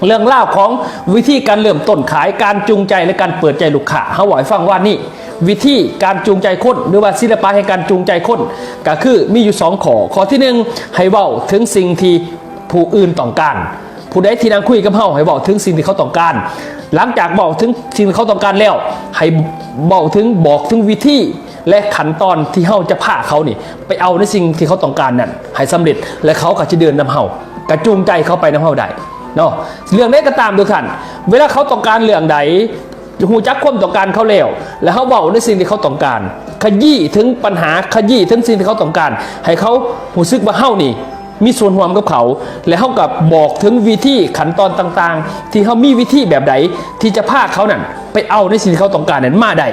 ເລື່ອງລາວຂອງວິທີການເລີ່ມຕົ້ນຂາຍ, ການຈູງໃຈ ແລະ ການເປີດໃຈລູກຄ້າ. ເຮົາເວົ້າໃຫ້ຟັງວ່ານີ້, ວິທີການຈູງໃຈຄົນ ຫຼືວ່າສິລະປະແຫ່ງການຈູງໃຈຄົນ ກໍຄືມີຢູ່ສອງຂໍ້. ຂໍ້ທີໜຶ່ງ, ໃຫ້ເວົ້າເຖິງສິ່ງທີ່ຜູ້ອື່ນຕ້ອງການ. ຜູ້ໃດທີ່ນັ່ງຄຸຍກັບເຮົາ ໃຫ້ເວົ້າເຖິງສິ່ງທີ່ເຂົາຕ້ອງການ. ຫຼັງຈາກເວົ້າເຖິງສິ່ງທີ່ເຂົາຕ້ອງການແລ້ວ, ໃຫ້ເວົ້າເຖິງ, ບອກເຖິງວິທີ ແລະ ຂັ້ນຕອນທີ່ເຮົາຈະພາເຂົານີ້ໄປເອົາໃນສິ່ງທີ່ເຂົາຕ້ອງການນັ້ນໃຫ້ສຳເລັດ ແລະ ເຂົາກໍຈະເດີນນຳເຮົາ, ກະຈູງໃຈເຂົາໄປນຳເຮົາໄດ້ເນາະ. ເລື່ອງໃດກໍຕາມທຸກທ່ານ, ເວລາເຂົາຕ້ອງການເລື່ອງໃດ, ຮູ້ຈັກຄວາມຕ້ອງການເຂົາແລ້ວ ແລະ ເຮົາເວົ້າໃນສິ່ງທີ່ເຂົາຕ້ອງການ, ຂະຢີ້ເຖິງບັນຫາ, ຂະຢີ້ເຖິງສິ່ງທີ່ເຂົາຕ້ອງການ, ໃຫ້ເຂົາຮູ້ສຶກວ່າເຮົານີ້ ມີສ່ວນຮ່ວມກັບເຂົາ ແລະ ເຮົາກໍບອກເຖິງວິທີຂັ້ນຕອນຕ່າງໆ ທີ່ເຮົາມີວິທີແບບໃດທີ່ຈະພາເຂົານັ້ນໄປເອົາໃນສິ່ງທີ່ເຂົາຕ້ອງການນັ້ນມາໄດ້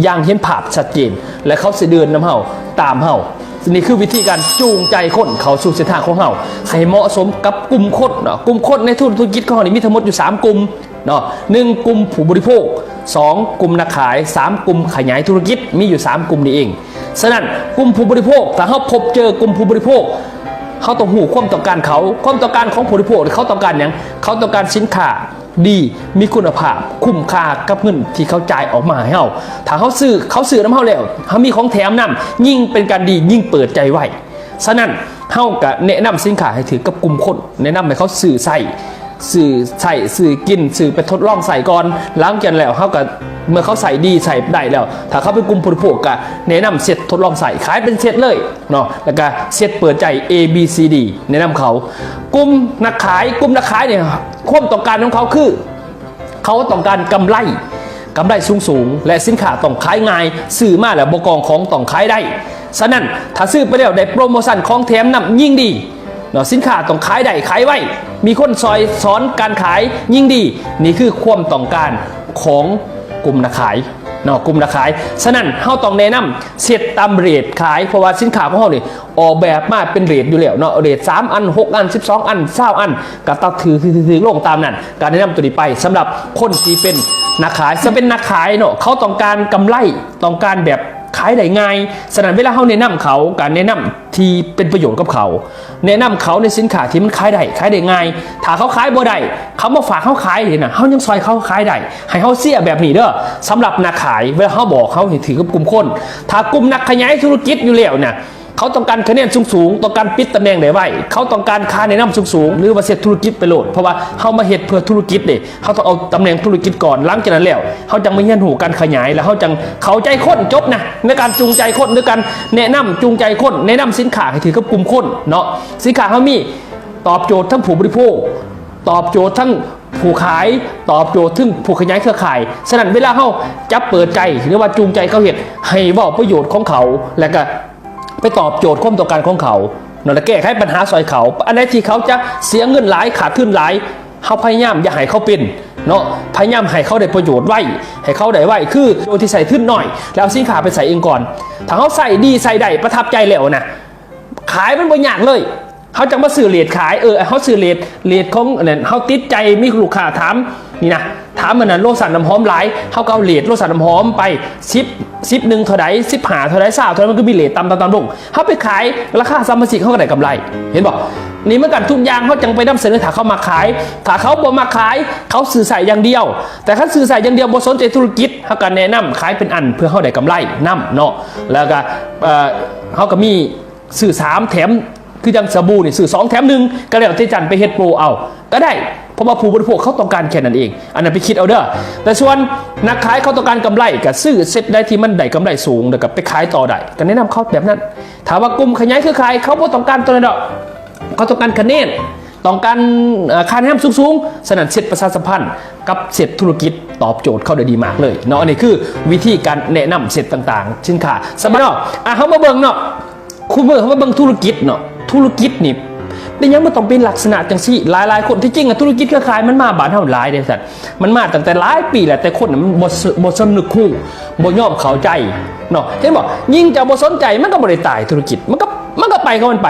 ຢ່າງເຫັນພາບຊັດເຈນ ແລະ ເຂົາຊິເດີນນຳເຮົາ, ຕາມເຮົາ. ນີ້ຄືວິທີການຈູງໃຈຄົນເຂົ້າສູ່ເສັ້ນທາງຂອງເຮົາ ໃຫ້ເໝາະສົມກັບກຸ່ມຄົນເນາະ. ກຸ່ມຄົນໃນທຸລະກິດຂອງເຮົານີ້ມີທັງໝົດຢູ່ສາມກຸ່ມ ເນາະ, ໜຶ່ງ ກຸ່ມຜູ້ບໍລິໂພກ, ສອງ ກຸ່ມນັກຂາຍ, ສາມ ກຸ່ມຂະຫຍາຍທຸລະກິດ, ມີຢູ່ສາມກຸ່ມນີ້ເອງ. ສະນັ້ນ ກຸ່ມຜູ້ບໍລິໂພກ, ຖ້າເຮົາພົບເຈີກຸ່ມຜູ້ບໍລິໂພກ, ເຮົາຕ້ອງຮູ້ຄວາມຕ້ອງການເຂົາ. ຄວາມຕ້ອງການຂອງຜູ້ບໍລິໂພກ ເຂົາຕ້ອງການຫຍັງ? ເຂົາຕ້ອງການສິນຄ້າດີ, ມີຄຸນນະພາບ, ຄຸ້ມຄ່າກັບເງິນທີ່ເຂົາຈ່າຍອອກມາໃຫ້ເຮົາ. ຖ້າເຮົາຊື້, ເຂົາຊື້ນຳເຮົາແລ້ວ, ເຮົາມີຂອງແຖມນຳ, ຍິ່ງເປັນການດີ, ຍິ່ງເປີດໃຈໄວ. ສະນັ້ນ ເຮົາກະແນະນຳສິນຄ້າໃຫ້ຖືກກັບກຸ່ມຄົນ, ແນະນຳໃຫ້ເຂົາຊື້ໃຊ້, ຊື້ໃຊ້, ຊື້ກິນ, ຊື້ໄປທົດລອງໃຊ້ກ່ອນ. ຫຼັງຈາກນັ້ນແລ້ວ ເຮົາກະ ເມື່ອເຂົາໃຊ້ດີ, ໃຊ້ໄດ້ແລ້ວ, ຖ້າເຂົາເປັນກຸ່ມຜູ້ບໍລິໂພກ ກະແນະນຳເຊັດທົດລອງໃຊ້, ຂາຍເປັນເຊັດເລີຍເນາະ, ແລ້ວກະເຊັດເປີດໃຈ A B C D ແນະນຳເຂົາ. ກຸ່ມນັກຂາຍ, ກຸ່ມນັກຂາຍນີ້ ຄວາມຕ້ອງການຂອງເຂົາຄື ເຂົາຕ້ອງການກຳໄລ, ກຳໄລສູງໆ ແລະ ສິນຄ້າຕ້ອງຂາຍງ່າຍ, ຊື້ມາແລ້ວບໍ່ກອງຂອງ, ຕ້ອງຂາຍໄດ້. ສະນັ້ນ ຖ້າຊື້ໄປແລ້ວໄດ້ໂປຣໂມຊັນ, ຂອງແຖມນຳ, ຍິ່ງດີເນາະ. ສິນຄ້າຕ້ອງຂາຍໄດ້, ຂາຍໄວ, ມີຄົນຊ່ອຍສອນການຂາຍ, ຍິ່ງດີ. ນີ້ຄືຄວາມຕ້ອງການຂອງກຸ່ມນັກຂາຍເນາະ, ກຸ່ມນັກຂາຍ. ສະນັ້ນ ເຮົາຕ້ອງແນະນຳເຊັດຕາມເຣດຂາຍ, ເພາະວ່າສິນຄ້າຂອງເຮົານີ້ ອອກແບບມາເປັນເຣດຢູ່ແລ້ວເນາະ, ເຣດສາມອັນ, ຫົກອັນ, ສິບສອງອັນ, ຊາວອັນ, ກະຕັດຖືກໆໆລົງຕາມນັ້ນ. ການແນະນຳໂຕນີ້ໄປສຳລັບຄົນທີ່ເປັນນັກຂາຍ. ສະເປັນນັກຂາຍເນາະ, ເຂົາຕ້ອງການກຳໄລ, ຕ້ອງການແບບຂາຍໄດ້ງ່າຍ. ສະນັ້ນ ເວລາເຮົາແນະນຳເຂົາ, ການແນະນຳທີ່ເປັນປະໂຫຍດກັບເຂົາ, ແນະນຳເຂົາໃນສິນຄ້າທີ່ມັນຂາຍໄດ້, ຂາຍໄດ້ງ່າຍ. ຖ້າເຂົາຂາຍບໍ່ໄດ້, ເຂົາມາຝາກເຮົາຂາຍນີ້ນະ, ເຮົາຍັງຊ່ອຍເຂົາຂາຍໄດ້. ໃຫ້ເຮົາເຊຍແບບນີ້ເດີ, ສຳລັບນັກຂາຍ, ເວລາເຮົາບອກ, ເຮົາໃຫ້ຖືກກັບກຸ່ມຄົນ. ຖ້າກຸ່ມນັກຂະຫຍາຍທຸລະກິດຢູ່ແລ້ວນະ, ເຂົາຕ້ອງການຄະແນນສູງໆ, ຕ້ອງການປິດຕຳແໜ່ງໄດ້ໄວ, ເຂົາຕ້ອງການຄ່າແນະນຳສູງໆ ຫຼືວ່າເຊັດທຸລະກິດໄປໂລດ, ເພາະວ່າເຮົາມາເຮັດເພື່ອທຸລະກິດເດ້, ເຮົາຕ້ອງເອົາຕຳແໜ່ງທຸລະກິດກ່ອນ. ຫຼັງຈາກນັ້ນແລ້ວ ເຮົາຈັ່ງມາຮຽນຮູ້ການຂະຫຍາຍ, ແລ້ວເຮົາຈັ່ງເຂົ້າໃຈຄົນ. ຈົບນະ, ໃນການຈູງໃຈຄົນ, ໃນການແນະນຳຈູງໃຈຄົນ, ແນະນຳສິນຄ້າໃຫ້ຖືກກັບກຸ່ມຄົນເນາະ. ສິນຄ້າເຮົາມີຕອບໂຈດທັງຜູ້ບໍລິໂພກ, ຕອບໂຈດທັງຜູ້ຂາຍ, ຕອບໂຈດເຖິງຜູ້ຂະຫຍາຍເຄືອຂ່າຍ. ສະນັ້ນ ເວລາເຮົາຈະເປີດໃຈ ຫຼືວ່າຈູງໃຈເຂົາເຮັດ, ໃຫ້ເວົ້າປະໂຫຍດຂອງເຂົາ ແລ້ວກະ ໄປຕອບໂຈດຄວາມຕ້ອງການຂອງເຂົາເນາະ ແລະ ແກ້ໄຂບັນຫາຊ່ອຍເຂົາ. ອັນໃດທີ່ເຂົາຈະເສຍເງິນຫຼາຍ, ຂາດທຶນຫຼາຍ, ເຮົາພະຍາຍາມຢ່າໃຫ້ເຂົາເປັນເນາະ, ພະຍາຍາມໃຫ້ເຂົາໄດ້ປະໂຫຍດໄວ, ໃຫ້ເຂົາໄດ້ໄວ, ຄືໂດຍທີ່ໃຊ້ທຶນໜ້ອຍ ແລ້ວເອົາສິນຄ້າໄປໃຊ້ເອງກ່ອນ. ຖ້າເຮົາໃຊ້ດີ, ໃຊ້ໄດ້, ປະທັບໃຈແລ້ວນະ, ຂາຍມັນບໍ່ຍາກເລີຍ. ເຮົາຈັ່ງມາຊື້ເຣດຂາຍ, ເອີ ເຮົາຊື້ເຣດ, ເຣດຂອງອັນນັ້ນ, ເຮົາຕິດໃຈ, ມີລູກຄ້າຖາມນີ້ນະ, ຖາມອັນນັ້ນໂລຊັນນ້ຳຫອມຫຼາຍ, ເຮົາກໍເອົາເຣດໂລຊັນນ້ຳຫອມໄປ ສິບ ສິບໜຶ່ງເທົ່າໃດ, ສິບຫ້າເທົ່າໃດ, ຊາວເທົ່າໃດ, ມັນກໍມີເຣດຕ່ຳໆລົງ. ເຮົາໄປຂາຍລາຄາສະມາຊິກ ເຮົາກໍໄດ້ກຳໄລ, ເຫັນບໍ່? ນີ້ເໝືອນກັນ, ທຸກຢ່າງເຮົາຈັ່ງໄປນຳສະເໜີ. ຖ້າເຂົາມັກຂາຍ, ຖ້າເຂົາບໍ່ມັກຂາຍ, ເຂົາຊື້ໃຊ້ຢ່າງດຽວ. ແຕ່ຄັນຊື້ໃຊ້ຢ່າງດຽວ, ບໍ່ສົນໃຈທຸລະກິດ, ເຮົາກໍແນະນຳຂາຍເປັນອັນ ເພື່ອເຮົາໄດ້ກຳໄລນຳເນາະ. ແລ້ວກໍ ເອີ ເຮົາກໍມີ ຊື້ສາມແຖມ, ຄືຈັ່ງສະບູນີ້ ຊື້ສອງແຖມໜຶ່ງ ກໍແລ້ວແຕ່ຈັ່ງໄປເຮັດໂປຣເອົາກໍໄດ້, ເພາະວ່າຜູ້ບໍລິໂພກເຂົາຕ້ອງການແຄ່ນັ້ນເອງ. ອັນນັ້ນໄປຄິດເອົາເດີ. ແຕ່ສ່ວນນັກຂາຍເຂົາຕ້ອງການກຳໄລ, ກໍຊື້ເຊັດໃດທີ່ມັນໄດ້ກຳໄລສູງ ແລ້ວກໍໄປຂາຍຕໍ່ໄດ້, ກໍແນະນຳເຂົາແບບນັ້ນ. ຖ້າວ່າກຸ່ມຂະຫຍາຍເຄືອຂ່າຍ ເຂົາບໍ່ຕ້ອງການຕົວນັ້ນດອກ, ເຂົາຕ້ອງການຄະແນນ, ຕ້ອງການ ເອີ ຄ່າແນະນຳສູງໆ. ສະນັ້ນ ເຊັດປະຊາສຳພັນກັບເຊັດທຸລະກິດຕອບໂຈດເຂົາໄດ້ດີມາກເລີຍເນາະ. ອັນນີ້ຄືວິທີການແນະນຳເຊັດຕ່າງໆ ສິນຄ້າ. ສະບາຍເນາະ. ອ່ະ ເຮົາມາເບິ່ງເນາະ, ຄູ່ມື້ເຮົາມາເບິ່ງທຸລະກິດເນາະ, ທຸລະກິດນີ້ເປັນຫຍັງມັນຕ້ອງເປັນລັກສະນະຈັ່ງຊີ້? ຫຼາຍໆຄົນ, ທີ່ຈິງອະ ທຸລະກິດເຄືອຂ່າຍມັນມາບ້ານເຮົາຫຼາຍເດ້ທ່ານ, ມັນມາຕັ້ງແຕ່ຫຼາຍປີແລ້ວ, ແຕ່ຄົນມັນບໍ່ ບໍ່ສຳນຶກຮູ້, ບໍ່ຍອມເຂົ້າໃຈເນາະ. ເຫັນບໍ່? ຍິ່ງເຈົ້າບໍ່ສົນໃຈ, ມັນກໍບໍ່ໄດ້ຕາຍ, ທຸລະກິດ ມັນກໍ ມັນກໍໄປຂອງມັນໄປ,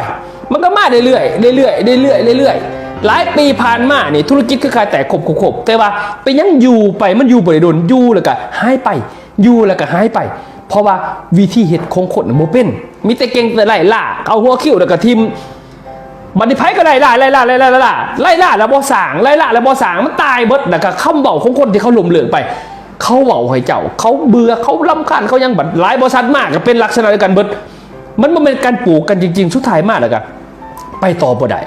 ມັນກໍມາເລື້ອຍໆ ເລື້ອຍໆ ເລື້ອຍໆ ເລື້ອຍໆ. ຫຼາຍປີຜ່ານມານີ້ ທຸລະກິດເຄືອຂ່າຍແຕກຄົບໆໆ, ແຕ່ວ່າເປັນຫຍັງຢູ່ໄປ ມັນຢູ່ບໍ່ໄດ້ດົນ, ຢູ່ແລ້ວກໍຫາຍໄປ, ຢູ່ແລ້ວກໍຫາຍໄປ. ເພາະວ່າວິທີເຮັດຂອງຄົນບໍ່ເປັນ, ມີແຕ່ເກັ່ງແຕ່ໄລ່ລາກ ເອົາຫົວຄິ້ວແລ້ວກໍຖິ້ມ. ບັດນີ້ໃຜກໍໄລ່ລ່າ ໄລ່ລ່າ ໄລ່ລ່າ ໄລ່ລ່າ ໄລ່ລ່າແລ້ວບໍ່ສ້າງ ໄລ່ລ່າແລ້ວບໍ່ສ້າງ ມັນຕາຍເບິດ. ແລ້ວກໍຄຳເວົ້າຂອງຄົນທີ່ເຂົາລົ້ມເລີກໄປ ເຂົາເວົ້າໃຫ້ເຈົ້າ ເຂົາເບື່ອ ເຂົາລຳຄານ ເຂົາຫຍັງ. ບັດຫຼາຍບໍລິສັດມາກໍເປັນລັກສະນະດຽວກັນເບິດ. ມັນບໍ່ແມ່ນການປູກກັນຈິງໆ ສຸດທ້າຍມາແລ້ວກໍໄປຕໍ່ບໍ່ໄດ້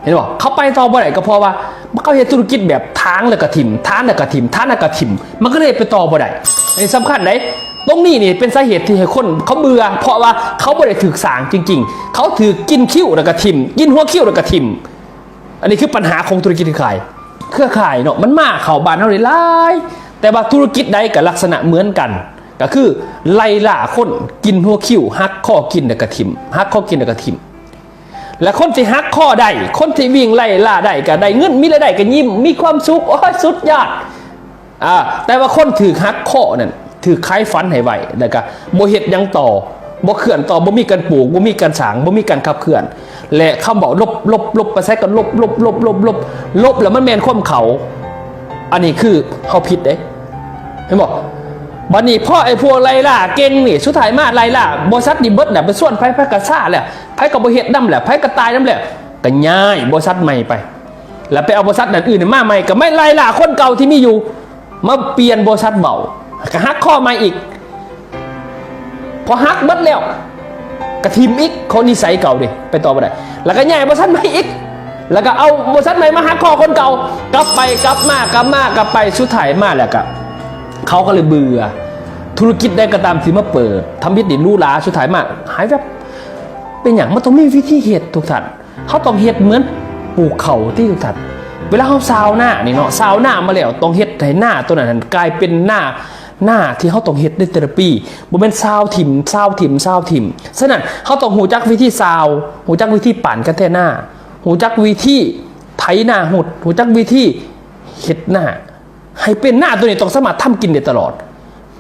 ເຫັນບໍ່? ເຂົາໄປຕໍ່ບໍ່ໄດ້ກໍເພາະວ່າເຂົາເຮັດທຸລະກິດແບບຖາງແລ້ວກໍຖິ້ມ ຖາງແລ້ວກໍຖິ້ມ ຖາງແລ້ວກໍຖິ້ມ ມັນກໍເລີຍໄປຕໍ່ບໍ່ໄດ້. ອັນນີ້ສຳຄັນເດ້. ຕົງນີ້ນີ້ເປັນສາເຫດທີ່ໃຫ້ຄົນເຂົາເບື່ອ ເພາະວ່າເຂົາບໍ່ໄດ້ຖືກສ້າງຈິງໆ ເຂົາຖືກກິນຄິ້ວແລ້ວກໍຖິ້ມ ກິນຫົວຄິ້ວແລ້ວກໍຖິ້ມ. ອັນນີ້ຄືບັນຫາຂອງທຸລະກິດເຄືອຂ່າຍ ເຄືອຂ່າຍເນາະ ມັນມາເຂົ້າບ້ານເຮົານີ້ຫຼາຍ. ແຕ່ວ່າທຸລະກິດໃດກໍລັກສະນະເໝືອນກັນ ກໍຄືໄລ່ລ່າຄົນ ກິນຫົວຄິ້ວ ຫັກຄໍກິນແລ້ວກໍຖິ້ມ ຫັກຄໍກິນແລ້ວກໍຖິ້ມ. ແລະຄົນທີ່ຫັກຄໍໄດ້ ຄົນທີ່ວິ່ງໄລ່ລ່າໄດ້ ກໍໄດ້ເງິນ ມີລາຍໄດ້ກໍຍິ້ມ ມີຄວາມສຸກ ໂອ້ຍ ສຸດຍອດ. ອາ ແຕ່ວ່າຄົນຖືກຫັກຄໍນັ້ນ ຖືກຂາຍຝັນໃຫ້ໄວ້ ແລ້ວກໍບໍ່ເຮັດຫຍັງຕໍ່ ບໍ່ເຄື່ອນຕໍ່ ບໍ່ມີການປູກ ບໍ່ມີການສ້າງ ບໍ່ມີການຂັບເຄື່ອນ ແລະຄຳເວົ້າລົບໆໆ ໄປໃສກໍລົບໆໆໆ ລົບແລ້ວມັນແມ່ນຄວາມເຂົາ. ອັນນີ້ຄືເຮົາຜິດເດ້ ເຫັນບໍ່? ບັດນີ້ພໍໄອ້ພວກໄລ່ລ່າເກັ່ງນີ້ ສຸດທ້າຍມາໄລ່ລ່າບໍລິສັດນີ້ເບິດແລ້ວ ໄປຊວນໃຜ ໃຜກໍຊາແລ້ວ ໃຜກໍບໍ່ເຮັດນຳແລ້ວ ໃຜກໍຕາຍນຳແລ້ວ ກໍຍ້າຍບໍລິສັດໃໝ່ໄປ ແລ້ວໄປເອົາບໍລິສັດນັ້ນອື່ນມາໃໝ່ ກໍມາໄລ່ລ່າຄົນເກົ່າທີ່ມີຢູ່ ມາປ່ຽນບໍລິສັດເວົ້າ ກໍຫັກຄໍໃໝ່ອີກ. ພໍຫັກເບິດແລ້ວກໍຖິ້ມອີກ ເພາະນິໄສເກົ່າເດ້ ໄປຕໍ່ບໍ່ໄດ້ ແລ້ວກໍຍ້າຍບໍລິສັດໃໝ່ອີກ ແລ້ວກໍເອົາບໍລິສັດໃໝ່ມາຫັກຄໍຄົນເກົ່າ ກັບໄປກັບມາ ກັບມາກັບໄປ ສຸດທ້າຍມາແລ້ວກໍ ເຂົາກໍເລີຍເບື່ອ. ທຸລະກິດໃດກໍຕາມທີ່ມາເປີດທຳອິດນີ້ຫຼູຫຼາ ສຸດທ້າຍມາຫາຍແວັບ. ເປັນຫຍັງ? ມັນຕ້ອງມີວິທີເຮັດ ທຸກທ່ານ. ເຮົາຕ້ອງເຮັດເໝືອນປູກເຂົ້າຕິ ທຸກທ່ານ. ເວລາເຮົາຊາວນານີ້ເນາະ ຊາວນາມາແລ້ວ ຕ້ອງເຮັດໃຫ້ນາໂຕນັ້ນຫັ້ນກາຍເປັນນາ ນາທີ່ເຮົາຕ້ອງເຮັດໃນແຕ່ລະປີ ບໍ່ແມ່ນຊາວຖິ້ມ ຊາວຖິ້ມ ຊາວຖິ້ມ. ສະນັ້ນ ເຮົາຕ້ອງຮູ້ຈັກວິທີຊາວ ຮູ້ຈັກວິທີປານກັນແທ້ນາ ຮູ້ຈັກວິທີໄຖນາຮຸດ ຮູ້ຈັກວິທີເຮັດນາ ໃຫ້ເປັນນາໂຕນີ້ຕ້ອງສາມາດທຳກິນໄດ້ຕະຫຼອດ.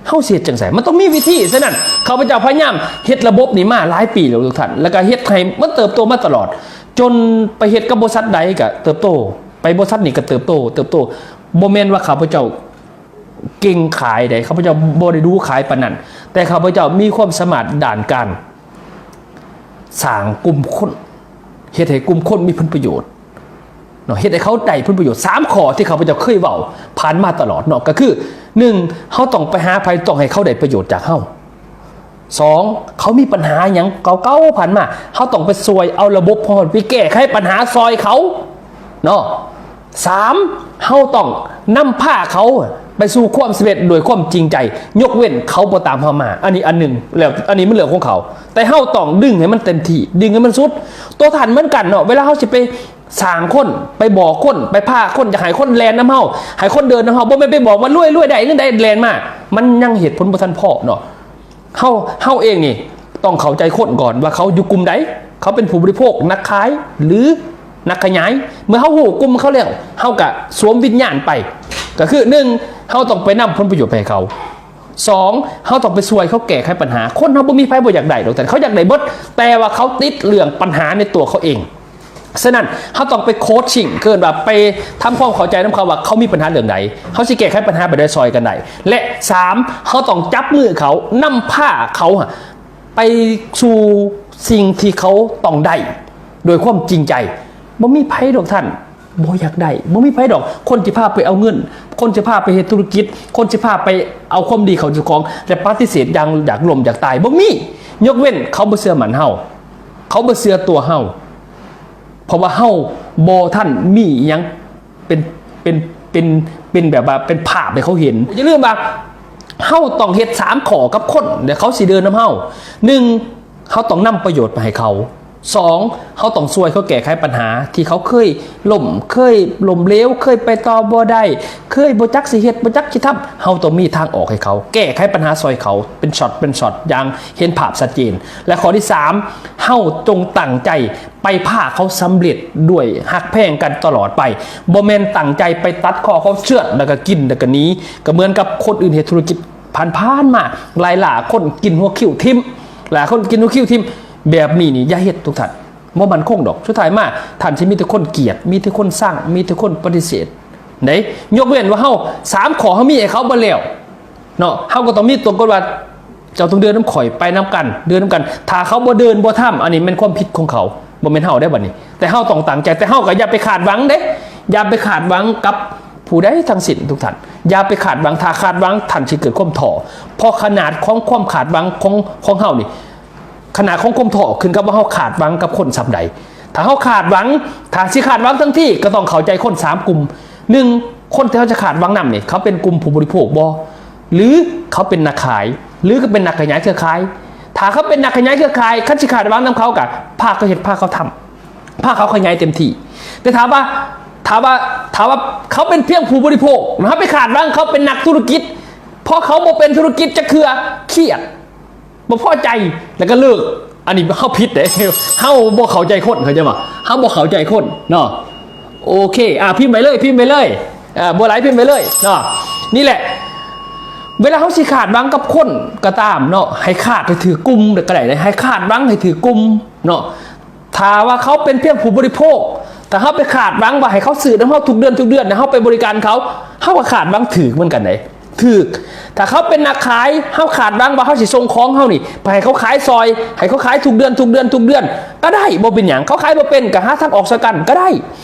ເຮົາຊິເຮັດຈັ່ງໃດ? ມັນຕ້ອງມີວິທີ. ສະນັ້ນ ຂ້າພະເຈົ້າພະຍາຍາມເຮັດລະບົບນີ້ມາຫຼາຍປີແລ້ວ ທຸກທ່ານ ແລ້ວກໍເຮັດໃຫ້ມັນເຕີບໂຕມາຕະຫຼອດ ຈົນໄປເຮັດກັບບໍລິສັດໃດກໍເຕີບໂຕ ໄປບໍລິສັດນີ້ກໍເຕີບໂຕ ເຕີບໂຕ. ບໍ່ແມ່ນວ່າຂ້າພະເຈົ້າເກັ່ງຂາຍໃດ ຂ້າພະເຈົ້າບໍ່ໄດ້ດູຂາຍປານນັ້ນ ແຕ່ຂ້າພະເຈົ້າມີຄວາມສາມາດດ້ານການ ສ້າງກຸ່ມຄົນ ເຮັດໃຫ້ກຸ່ມຄົນມີຜົນປະໂຫຍດເນາະ ເຮັດໃຫ້ເຂົາໄດ້ຜົນປະໂຫຍດ. ສາມຂໍ້ທີ່ຂ້າພະເຈົ້າເຄີຍເວົ້າຜ່ານມາຕະຫຼອດເນາະ ກໍຄື ໜຶ່ງ ເຮົາຕ້ອງໄປຫາໃຜ ຕ້ອງໃຫ້ເຂົາໄດ້ປະໂຫຍດຈາກເຮົາ. ສອງ ເຂົາມີບັນຫາຫຍັງເກົ່າໆຜ່ານມາ ເຮົາຕ້ອງໄປຊ່ວຍເອົາລະບົບຂອງເຮົາໄປແກ້ໄຂບັນຫາຊ່ອຍເຂົາເນາະ. ສາມ ເຮົາຕ້ອງນຳພາເຂົາໄປສູ່ຄວາມສຳເລັດດ້ວຍຄວາມຈິງໃຈ ຍົກເວັ້ນເຂົາບໍ່ຕາມເຮົາມາ. ອັນນີ້ອັນໜຶ່ງ ແລ້ວອັນນີ້ມັນເລື່ອງຂອງເຂົາ ແຕ່ເຮົາຕ້ອງດຶງໃຫ້ມັນເຕັມທີ່ ດຶງໃຫ້ມັນສຸດ. ຕົວທ່ານເໝືອນກັນເນາະ ເວລາເຮົາຊິໄປສ້າງຄົນ ໄປບອກຄົນ ໄປພາຄົນ ຢາກໃຫ້ຄົນແລ່ນນຳເຮົາ ໃຫ້ຄົນເດີນນຳເຮົາ ບໍ່ແມ່ນໄປບອກວ່າລວຍໆ ໄດ້ເງິນໄດ້ແລ່ນມາ ມັນຍັງເຫດຜົນບໍ່ທັນພໍເນາະ. ເຮົາ ເຮົາເອງນີ້ຕ້ອງເຂົ້າໃຈຄົນກ່ອນວ່າເຂົາຢູ່ກຸ່ມໃດ ເຂົາເປັນຜູ້ບໍລິໂພກ ນັກຂາຍ ຫຼື ນັກຂະຫຍາຍ. ເມື່ອເຮົາຮູ້ກຸ່ມເຂົາແລ້ວ ເຮົາກະສວມວິນຍານໄປ ກະຄື ໜຶ່ງ ເຮົາຕ້ອງໄປນຳຜົນປະໂຫຍດໄປໃຫ້ເຂົາ. ສອງ ເຮົາຕ້ອງໄປຊ່ວຍເຂົາແກ້ໄຂບັນຫາ. ຄົນເຮົາບໍ່ມີໃຜບໍ່ຢາກໄດ້ດອກ ແຕ່ເຂົາຢາກໄດ້ເບິດ ແຕ່ວ່າເຂົາຕິດເລື່ອງບັນຫາໃນຕົວເຂົາເອງ. ສະນັ້ນ ເຮົາຕ້ອງໄປໂຄດຊິງ ເອີ້ນວ່າໄປທຳຄວາມເຂົ້າໃຈນຳເຂົາວ່າເຂົາມີບັນຫາເລື່ອງໃດ ເຮົາຊິແກ້ໄຂບັນຫາແບບໃດ ຊ່ອຍກັນໄດ້. ແລະ ສາມ ເຮົາຕ້ອງຈັບມືເຂົາ ນຳພາເຂົາໄປສູ່ສິ່ງທີ່ເຂົາຕ້ອງໄດ້ ໂດຍຄວາມຈິງໃຈ. ບໍ່ມີໃຜດອກທ່ານ ບໍ່ຢາກໄດ້ ບໍ່ມີໃຜດອກ ຄົນຊິພາໄປເອົາເງິນ ຄົນຊິພາໄປເຮັດທຸລະກິດ ຄົນຊິພາໄປເອົາຄວາມດີເຂົ້າເຈົ້າຂອງ ແລະ ປະຕິເສດຢ່າງຢາກລົ້ມຢາກຕາຍ ບໍ່ມີ. ຍົກເວັ້ນເຂົາບໍ່ເຊື່ອໝັ້ນເຮົາ ເຂົາບໍ່ເຊື່ອຕົວເຮົາ ເພາະວ່າເຮົາບໍ່ທັນມີອີ່ຫຍັງເປັນ ເປັນ ເປັນ ເປັນແບບວ່າເປັນພາບໃຫ້ເຂົາເຫັນ. ຢ່າລືມວ່າເຮົາຕ້ອງເຮັດສາມຂໍ້ກັບຄົນ ແລ້ວເຂົາຊິເດີນນຳເຮົາ. ໜຶ່ງ ເຮົາຕ້ອງນຳປະໂຫຍດມາໃຫ້ເຂົາ. ສອງ ເຮົາຕ້ອງຊ່ວຍເຂົາແກ້ໄຂບັນຫາທີ່ເຂົາເຄີຍລົ້ມ ເຄີຍລົ້ມເຫຼວ ເຄີຍໄປຕໍ່ບໍ່ໄດ້ ເຄີຍບໍ່ຈັກຊິເຮັດ ບໍ່ຈັກຊິທຳ. ເຮົາຕ້ອງມີທາງອອກໃຫ້ເຂົາ ແກ້ໄຂບັນຫາຊ່ອຍເຂົາເປັນຊັອດເປັນຊັອດ ຢ່າງເຫັນພາບຊັດເຈນ. ແລະ ຂໍ້ທີສາມ ເຮົາຈົ່ງຕັ້ງໃຈ ໄປພາເຂົາສຳເລັດດ້ວຍຮັກແພງກັນຕະຫຼອດໄປ ບໍ່ແມ່ນຕັ້ງໃຈໄປຕັດຄໍເຂົາເຊືອດ ແລ້ວກໍກິນ ແລ້ວກໍໜີ. ກໍເໝືອນກັບຄົນອື່ນເຮັດທຸລະກິດຜ່ານໆມາ ໄລ່ລ່າຄົນ ກິນຫົວຄິ້ວຖິ້ມ ລ່າຄົນກິນຫົວຄິ້ວຖິ້ມ ແບບນີ້ນີ້ຢ່າເຮັດ ທຸກທ່ານ ບໍ່ໝັ້ນຄົງດອກ. ສຸດທ້າຍມາທ່ານຊິມີແຕ່ຄົນກຽດ ມີແຕ່ຄົນຊັງ ມີແຕ່ຄົນປະຕິເສດເດ້. ຍົກເວັ້ນວ່າເຮົາ ສາມຂໍ້ເຮົາມີໃຫ້ເຂົາເບິດແລ້ວ ເນາະ ເຮົາກໍຕ້ອງມີຕົວກົດວ່າ ເຈົ້າຕ້ອງເດີນນຳຂ້ອຍ ໄປນຳກັນ ເດີນນຳກັນ. ຖ້າເຂົາບໍ່ເດີນບໍ່ທຳ ອັນນີ້ແມ່ນຄວາມຜິດຂອງເຂົາ ບໍ່ແມ່ນເຮົາເດ້ບັດນີ້ ແຕ່ເຮົາຕ້ອງຕັ້ງໃຈ ແຕ່ເຮົາກໍຢ່າໄປຄາດຫວັງເດ້ ຢ່າໄປຄາດຫວັງກັບຜູ້ໃດທັງສິ້ນທຸກທ່ານ ຢ່າໄປຄາດຫວັງ ຖ້າຄາດຫວັງທ່ານຊິເກີດຄວາມທໍ້ ເພາະຂະໜາດຂອງຄວາມຄາດຫວັງຂອງ ຂອງເຮົານີ້ ຂະໜາດຂອງຄວາມທໍ້ຂຶ້ນກັບວ່າເຮົາຄາດຫວັງກັບຄົນສ່ຳໃດ. ຖ້າເຮົາຄາດຫວັງ ຖ້າຊິຄາດຫວັງທັງທີ ກໍຕ້ອງເຂົ້າໃຈຄົນສາມກຸ່ມ. ໜຶ່ງ ຄົນທີ່ເຮົາຈະຄາດຫວັງນຳນີ້ ເຂົາເປັນກຸ່ມຜູ້ບໍລິໂພກບໍ່ ຫຼື ເຂົາເປັນນັກຂາຍ ຫຼື ກໍເປັນນັກຂະຫຍາຍເຄືອຂ່າຍ? ຖ້າເຂົາເປັນນັກຂະຫຍາຍເຄືອຂ່າຍ ຄັນຊິຄາດຫວັງນຳເຂົາ ກໍພາເຂົາເຮັດ ພາເຂົາທຳ ພາເຂົາຂະຫຍາຍເຕັມທີ່. ແຕ່ຖ້າວ່າ ຖ້າວ່າ ຖ້າວ່າເຂົາເປັນພຽງຜູ້ບໍລິໂພກ ເຮົາໄປຄາດຫວັງເຂົາເປັນນັກທຸລະກິດ ເພາະເຂົາບໍ່ເປັນທຸລະກິດຈັກເທື່ອ ຄຽດ ບໍ່ພໍໃຈ ແລ້ວກໍເລີກ. ອັນນີ້ເຮົາຜິດເດ້ ເຮົາບໍ່ເຂົ້າໃຈຄົນ ເຂົ້າໃຈບໍ່? ເຮົາບໍ່ເຂົ້າໃຈຄົນເນາະ. ໂອເຄ ອ່າ ພິມໄປເລີຍ ພິມໄປເລີຍ ອ່າ ບໍ່ຫຼາຍ ພິມໄປເລີຍເນາະ. ນີ້ແຫຼະ ເວລາເຮົາຊິຄາດຫວັງກັບຄົນກໍຕາມເນາະ ໃຫ້ຄາດໃຫ້ຖືກກຸ່ມກໍໄດ້ ໃຫ້ຄາດຫວັງໃຫ້ຖືກກຸ່ມເນາະ. ຖ້າວ່າເຂົາເປັນພຽງຜູ້ບໍລິໂພກ ຖ້າເຮົາໄປຄາດຫວັງວ່າໃຫ້ເຂົາຊື້ນຳເຮົາທຸກເດືອນ ທຸກເດືອນ ແລ້ວເຮົາໄປບໍລິການເຂົາ ເຮົາກໍຄາດຫວັງຖືກເໝືອນກັນເດ້ ຖືກ. ຖ້າເຂົາເປັນນັກຂາຍ ເຮົາຄາດຫວັງວ່າເຮົາຊິສົ່ງຂອງເຮົານີ້ໄປໃຫ້ເຂົາຂາຍຊ່ອຍ ໃຫ້ເຂົາຂາຍທຸກເດືອນ ທຸກເດືອນ ທຸກເດືອນ ກໍໄດ້ ບໍ່ເປັນຫຍັງ. ເຂົາຂາຍບໍ່ເປັນ ກໍຫາທາງອອກໃສ່ກັນກໍໄດ້.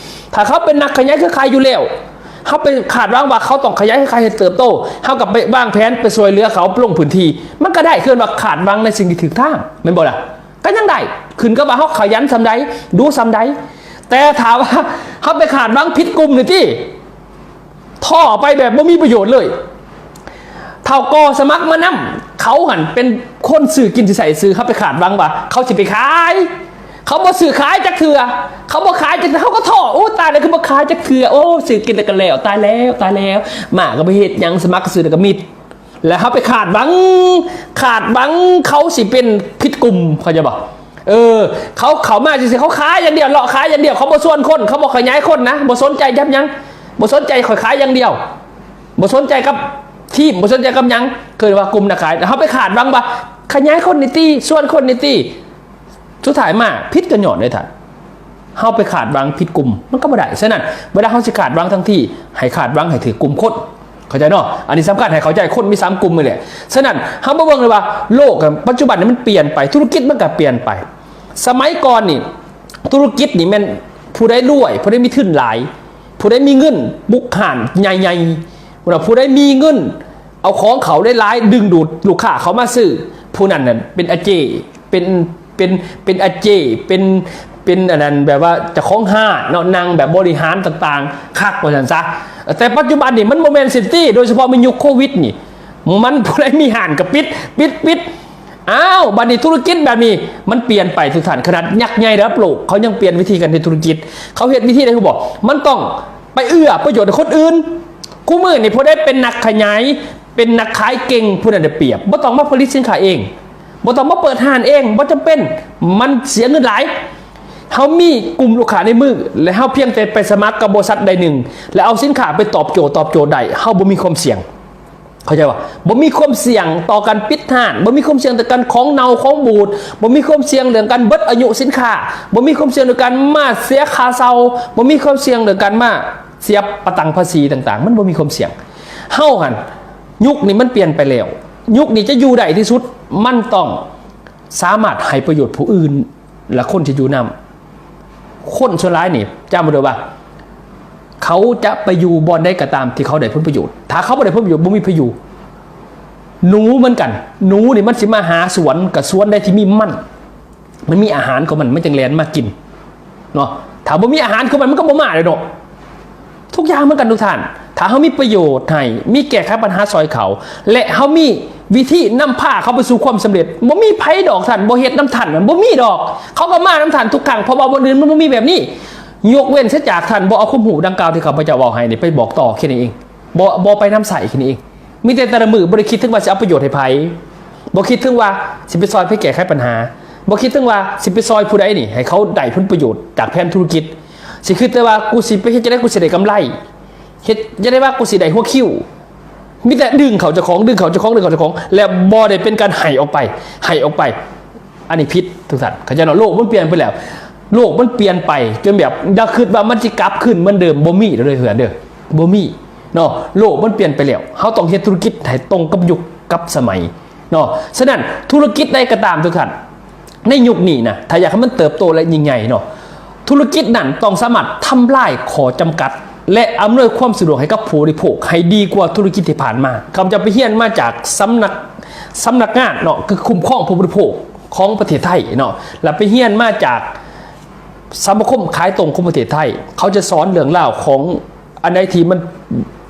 ຖ້າເຂົາເປັນນັກຂະຫຍາຍເຄືອຂ່າຍຢູ່ແລ້ວ ເຮົາໄປຄາດຫວັງວ່າເຂົາຕ້ອງຂະຫຍາຍເຄືອຂ່າຍໃຫ້ເຕີບໂຕ ເຮົາກໍໄປວາງແຜນໄປຊ່ວຍເຫຼືອເຂົາລົງພື້ນທີ່ ມັນກໍໄດ້ ເອີ້ນວ່າຄາດຫວັງໃນສິ່ງທີ່ຖືກທາງ ແມ່ນບໍ່ລະ? ກໍຍັງໄດ້ ຂຶ້ນກັບວ່າເຮົາຂະຫຍັນສ່ຳໃດ ດຸສ່ຳໃດ. ແຕ່ຖ້າວ່າເຮົາໄປຄາດຫວັງຜິດກຸ່ມນີ້ຕິ ທໍ້ໄປແບບບໍ່ມີປະໂຫຍດເລີຍ. ເຂົາກໍສະໝັກມານຳ ເຂົາຫັ້ນເປັນຄົນຊື້ກິນຊິໃຊ້ຊື້ ເຮົາໄປຄາດຫວັງວ່າເຂົາຊິໄປຂາຍ ເຂົາບໍ່ຊື້ຂາຍຈັກເທື່ອ ເຂົາບໍ່ຂາຍຈັກເທື່ອ ເຮົາກໍທໍ້ ໂອ້ ຕາຍແລ້ວ ຄືບໍ່ຂາຍຈັກເທື່ອ ໂອ້ ຊື້ກິນແລ້ວກໍແລ້ວ ຕາຍແລ້ວ ຕາຍແລ້ວ ມາກໍບໍ່ເຮັດຫຍັງ ສະໝັກຊື້ແລ້ວກໍມິດ. ແລ້ວເຮົາໄປຄາດຫວັງ ຄາດຫວັງເຂົາຊິເປັນຜິດກຸ່ມ ເຂົ້າໃຈບໍ່? ເອີ ເຂົາເຂົ້າມາຈັ່ງຊີ້ ເຂົາຂາຍຢ່າງດຽວ ເລາະຂາຍຢ່າງດຽວ ເຂົາບໍ່ຊວນຄົນ ເຂົາບໍ່ຂະຫຍາຍຄົນນະ ບໍ່ສົນໃຈກັບຫຍັງ ບໍ່ສົນໃຈ ຂ້ອຍຂາຍຢ່າງດຽວ ບໍ່ສົນໃຈກັບທີມ ບໍ່ສົນໃຈກັບຫຍັງ ເອີ້ນວ່າກຸ່ມນັກຂາຍ. ເຮົາໄປຄາດຫວັງວ່າຂະຫຍາຍຄົນນີ້ຕິ ຊວນຄົນນີ້ຕິ ສຸດທ້າຍມາຜິດກັນຍ້ອນໃດທ່ານ ເຮົາໄປຄາດຫວັງຜິດກຸ່ມ ມັນກໍບໍ່ໄດ້. ສະນັ້ນ ເວລາເຮົາຊິຄາດຫວັງທັງທີ ໃຫ້ຄາດຫວັງໃຫ້ຖືກກຸ່ມຄົນ ເຂົ້າໃຈເນາະ. ອັນນີ້ສຳຄັນ ໃຫ້ເຂົ້າໃຈຄົນມີສາມກຸ່ມນີ້ແຫຼະ. ສະນັ້ນ ເຮົາມາເບິ່ງເລີຍວ່າ ໂລກປັດຈຸບັນນີ້ມັນປ່ຽນໄປ ທຸລະກິດມັນກໍປ່ຽນໄປ. ສະໄໝກ່ອນນີ້ ທຸລະກິດນີ້ແມ່ນຜູ້ໃດລວຍ ຜູ້ໃດມີທຶນຫຼາຍ ຜູ້ໃດມີເງິນບຸກຮ້ານໃຫຍ່ໆ ຜູ້ໃດມີເງິນ ເອົາຂອງເຂົ້າໄດ້ຫຼາຍ ດຶງດູດລູກຄ້າເຂົ້າມາຊື້ ຜູ້ນັ້ນນະເປັນອາເຈ້ ເປັນ ເປັນ ເປັນອາເຈ້ ເປັນ ເປັນອັນນັ້ນ ແບບວ່າເຈົ້າຂອງຮ້ານເນາະ ນັ່ງແບບບໍລິຫານຕ່າງໆ ຄັກວ່າຊັ້ນຊະ. ແຕ່ປັດຈຸບັນນີ້ມັນບໍ່ແມ່ນຊັ້ນຕິ ໂດຍສະເພາະແມ່ນຍຸກໂຄວິດນີ້ ມັນຜູ້ໃດມີຮ້ານກໍປິດ ປິດ ປິດ. ອ້າວ ບັດນີ້ທຸລະກິດແບບນີ້ມັນປ່ຽນໄປທຸກທ່ານ ຂະໜາດຍັກໃຫຍ່ລະດັບໂລກ ເຂົາຍັງປ່ຽນວິທີການເຮັດທຸລະກິດ. ເຂົາເຮັດວິທີໃດຮູ້ບໍ່? ມັນຕ້ອງໄປເອື້ອປະໂຫຍດໃຫ້ຄົນອື່ນ. ຄູ່ມື້ນີ້ຜູ້ໃດເປັນນັກຂະຫຍາຍ ເປັນນັກຂາຍເກັ່ງ ຜູ້ນັ້ນໄດ້ປຽບ ບໍ່ຕ້ອງມາຜະລິດສິນຄ້າເອງ ບໍ່ຕ້ອງມາເປີດຮ້ານເອງ ບໍ່ຈຳເປັນ ມັນເສຍເງິນຫຼາຍ. ເຮົາມີກຸ່ມລູກຄ້າໃນມື ແລະ ເຮົາພຽງແຕ່ໄປສະໝັກກັບບໍລິສັດໃດໜຶ່ງ ແລະ ເອົາສິນຄ້າໄປຕອບໂຈດ ຕອບໂຈດໄດ້ ເຮົາບໍ່ມີຄວາມສ່ຽງ ເຂົ້າໃຈບໍ່? ບໍ່ມີຄວາມສ່ຽງຕໍ່ການປິດຮ້ານ ບໍ່ມີຄວາມສ່ຽງຕໍ່ການຂອງເນົ່າຂອງບູດ ບໍ່ມີຄວາມສ່ຽງເລື່ອງການເບິດອາຍຸສິນຄ້າ ບໍ່ມີຄວາມສ່ຽງເລື່ອງການມາເສຍຄ່າເຊົ່າ ບໍ່ມີຄວາມສ່ຽງເລື່ອງການມາເສຍປະຕັງພາສີຕ່າງໆ ມັນບໍ່ມີຄວາມສ່ຽງ. ເຮົາຫັ້ນ ຍຸກນີ້ມັນປ່ຽນໄປແລ້ວ ຍຸກນີ້ຈະຢູ່ໄດ້ທີ່ສຸດ ມັນຕ້ອງສາມາດໃຫ້ປະໂຫຍດຜູ້ອື່ນ ແລະ ຄົນທີ່ຢູ່ນຳ ຄົນສ່ວນຫຼາຍນີ້ ຈຳໄວ້ເດີວ່າ ເຂົາຈະໄປຢູ່ບ່ອນໃດກໍຕາມທີ່ເຂົາໄດ້ຜົນປະໂຫຍດ ຖ້າເຂົາບໍ່ໄດ້ຜົນປະໂຫຍດ ບໍ່ມີໃຜຢູ່. ໜູເໝືອນກັນ ໜູນີ້ມັນຊິມາຫາສວນ ກໍສວນໃດທີ່ມີມັນ ມັນມີອາຫານຂອງມັນ ມັນຈຶ່ງແລ່ນມາກິນເນາະ ຖ້າບໍ່ມີອາຫານຂອງມັນ ມັນກໍບໍ່ມາເດ້ເນາະ. ທຸກຢ່າງເໝືອນກັນທຸກທ່ານ ຖ້າເຮົາມີປະໂຫຍດໃຫ້ ມີແກ້ໄຂບັນຫາຊ່ອຍເຂົາ ແລະ ເຮົາມີວິທີນຳພາເຂົາໄປສູ່ຄວາມສຳເລັດ ບໍ່ມີໃຜດອກທ່ານ ບໍ່ເຮັດນຳທ່ານ ມັນບໍ່ມີດອກ ເຂົາກໍມານຳທ່ານທຸກຄັ້ງ ເພາະວ່າບ່ອນອື່ນມັນບໍ່ມີແບບນີ້ ຍົກເວັ້ນເສຍຈາກທ່ານບໍ່ເອົາຄວາມຮູ້ດັ່ງກ່າວທີ່ຂ້າພະເຈົ້າເວົ້າໃຫ້ນີ້ໄປບອກຕໍ່ແຄ່ນີ້ເອງ ບໍ່ ບໍ່ໄປນຳໃຊ້ແຄ່ນີ້ເອງ. ມີແຕ່ແຕ່ລະມື້ບໍ່ໄດ້ຄິດເຖິງວ່າຊິເອົາປະໂຫຍດໃຫ້ໃຜ ບໍ່ຄິດເຖິງວ່າຊິໄປຊ່ອຍໃຜແກ້ໄຂບັນຫາ ບໍ່ຄິດເຖິງວ່າຊິໄປຊ່ອຍຜູ້ໃດນີ້ໃຫ້ເຂົາໄດ້ຜົນປະໂຫຍດຈາກແຜນທຸລະກິດ ຊິຄິດແຕ່ວ່າ ກູຊິໄປເຮັດຈັ່ງໃດກູຊິໄດ້ກຳໄລ ເຮັດຈັ່ງໃດວ່າກູຊິໄດ້ຫົວຄິວ ມີແຕ່ດຶງເຂົ້າເຈົ້າຂອງ ດຶງເຂົ້າເຈົ້າຂອງ ດຶງເຂົ້າເຈົ້າຂອງ ແລະ ບໍ່ໄດ້ເປັນການໃຫ້ອອກໄປ ໃຫ້ອອກໄປ. ອັນນີ້ຜິດທຸກທ່ານ ເຂົ້າໃຈເນາະ. ໂລກມັນປ່ຽນໄປແລ້ວ ໂລກມັນປ່ຽນໄປຈົນແບບຢ່າຄິດວ່າມັນຊິກັບຄືນເໝືອນເດີມ ບໍ່ມີເດີເພື່ອນເດີ ບໍ່ມີເນາະ. ໂລກມັນປ່ຽນໄປແລ້ວ ເຮົາຕ້ອງເຮັດທຸລະກິດໃຫ້ຕົງກັບຍຸກກັບສະໄໝເນາະ. ສະນັ້ນທຸລະກິດໃດກໍຕາມທຸກທ່ານ ໃນຍຸກນີ້ນະ ຖ້າຢາກໃຫ້ມັນເຕີບໂຕ ແລະ ຍິ່ງໃຫຍ່ເນາະ ທຸລະກິດນັ້ນຕ້ອງສາມາດທຳລາຍຂໍ້ຈຳກັດ ແລະ ອຳນວຍຄວາມສະດວກໃຫ້ກັບຜູ້ບໍລິໂພກໃຫ້ດີກວ່າທຸລະກິດທີ່ຜ່ານມາ. ຂ້າພະເຈົ້າໄປຮຽນມາຈາກສຳນັກ, ສຳນັກງານເນາະ ຄືຄຸ້ມຄອງຜູ້ບໍລິໂພກຂອງປະເທດໄທເນາະ ແລະ ໄປຮຽນມາຈາກສະມາຄົມຂາຍຕົງຂອງປະເທດໄທ. ເຂົາຈະສອນເລື່ອງລາວຂອງ ອັນໃດທີ່ມັ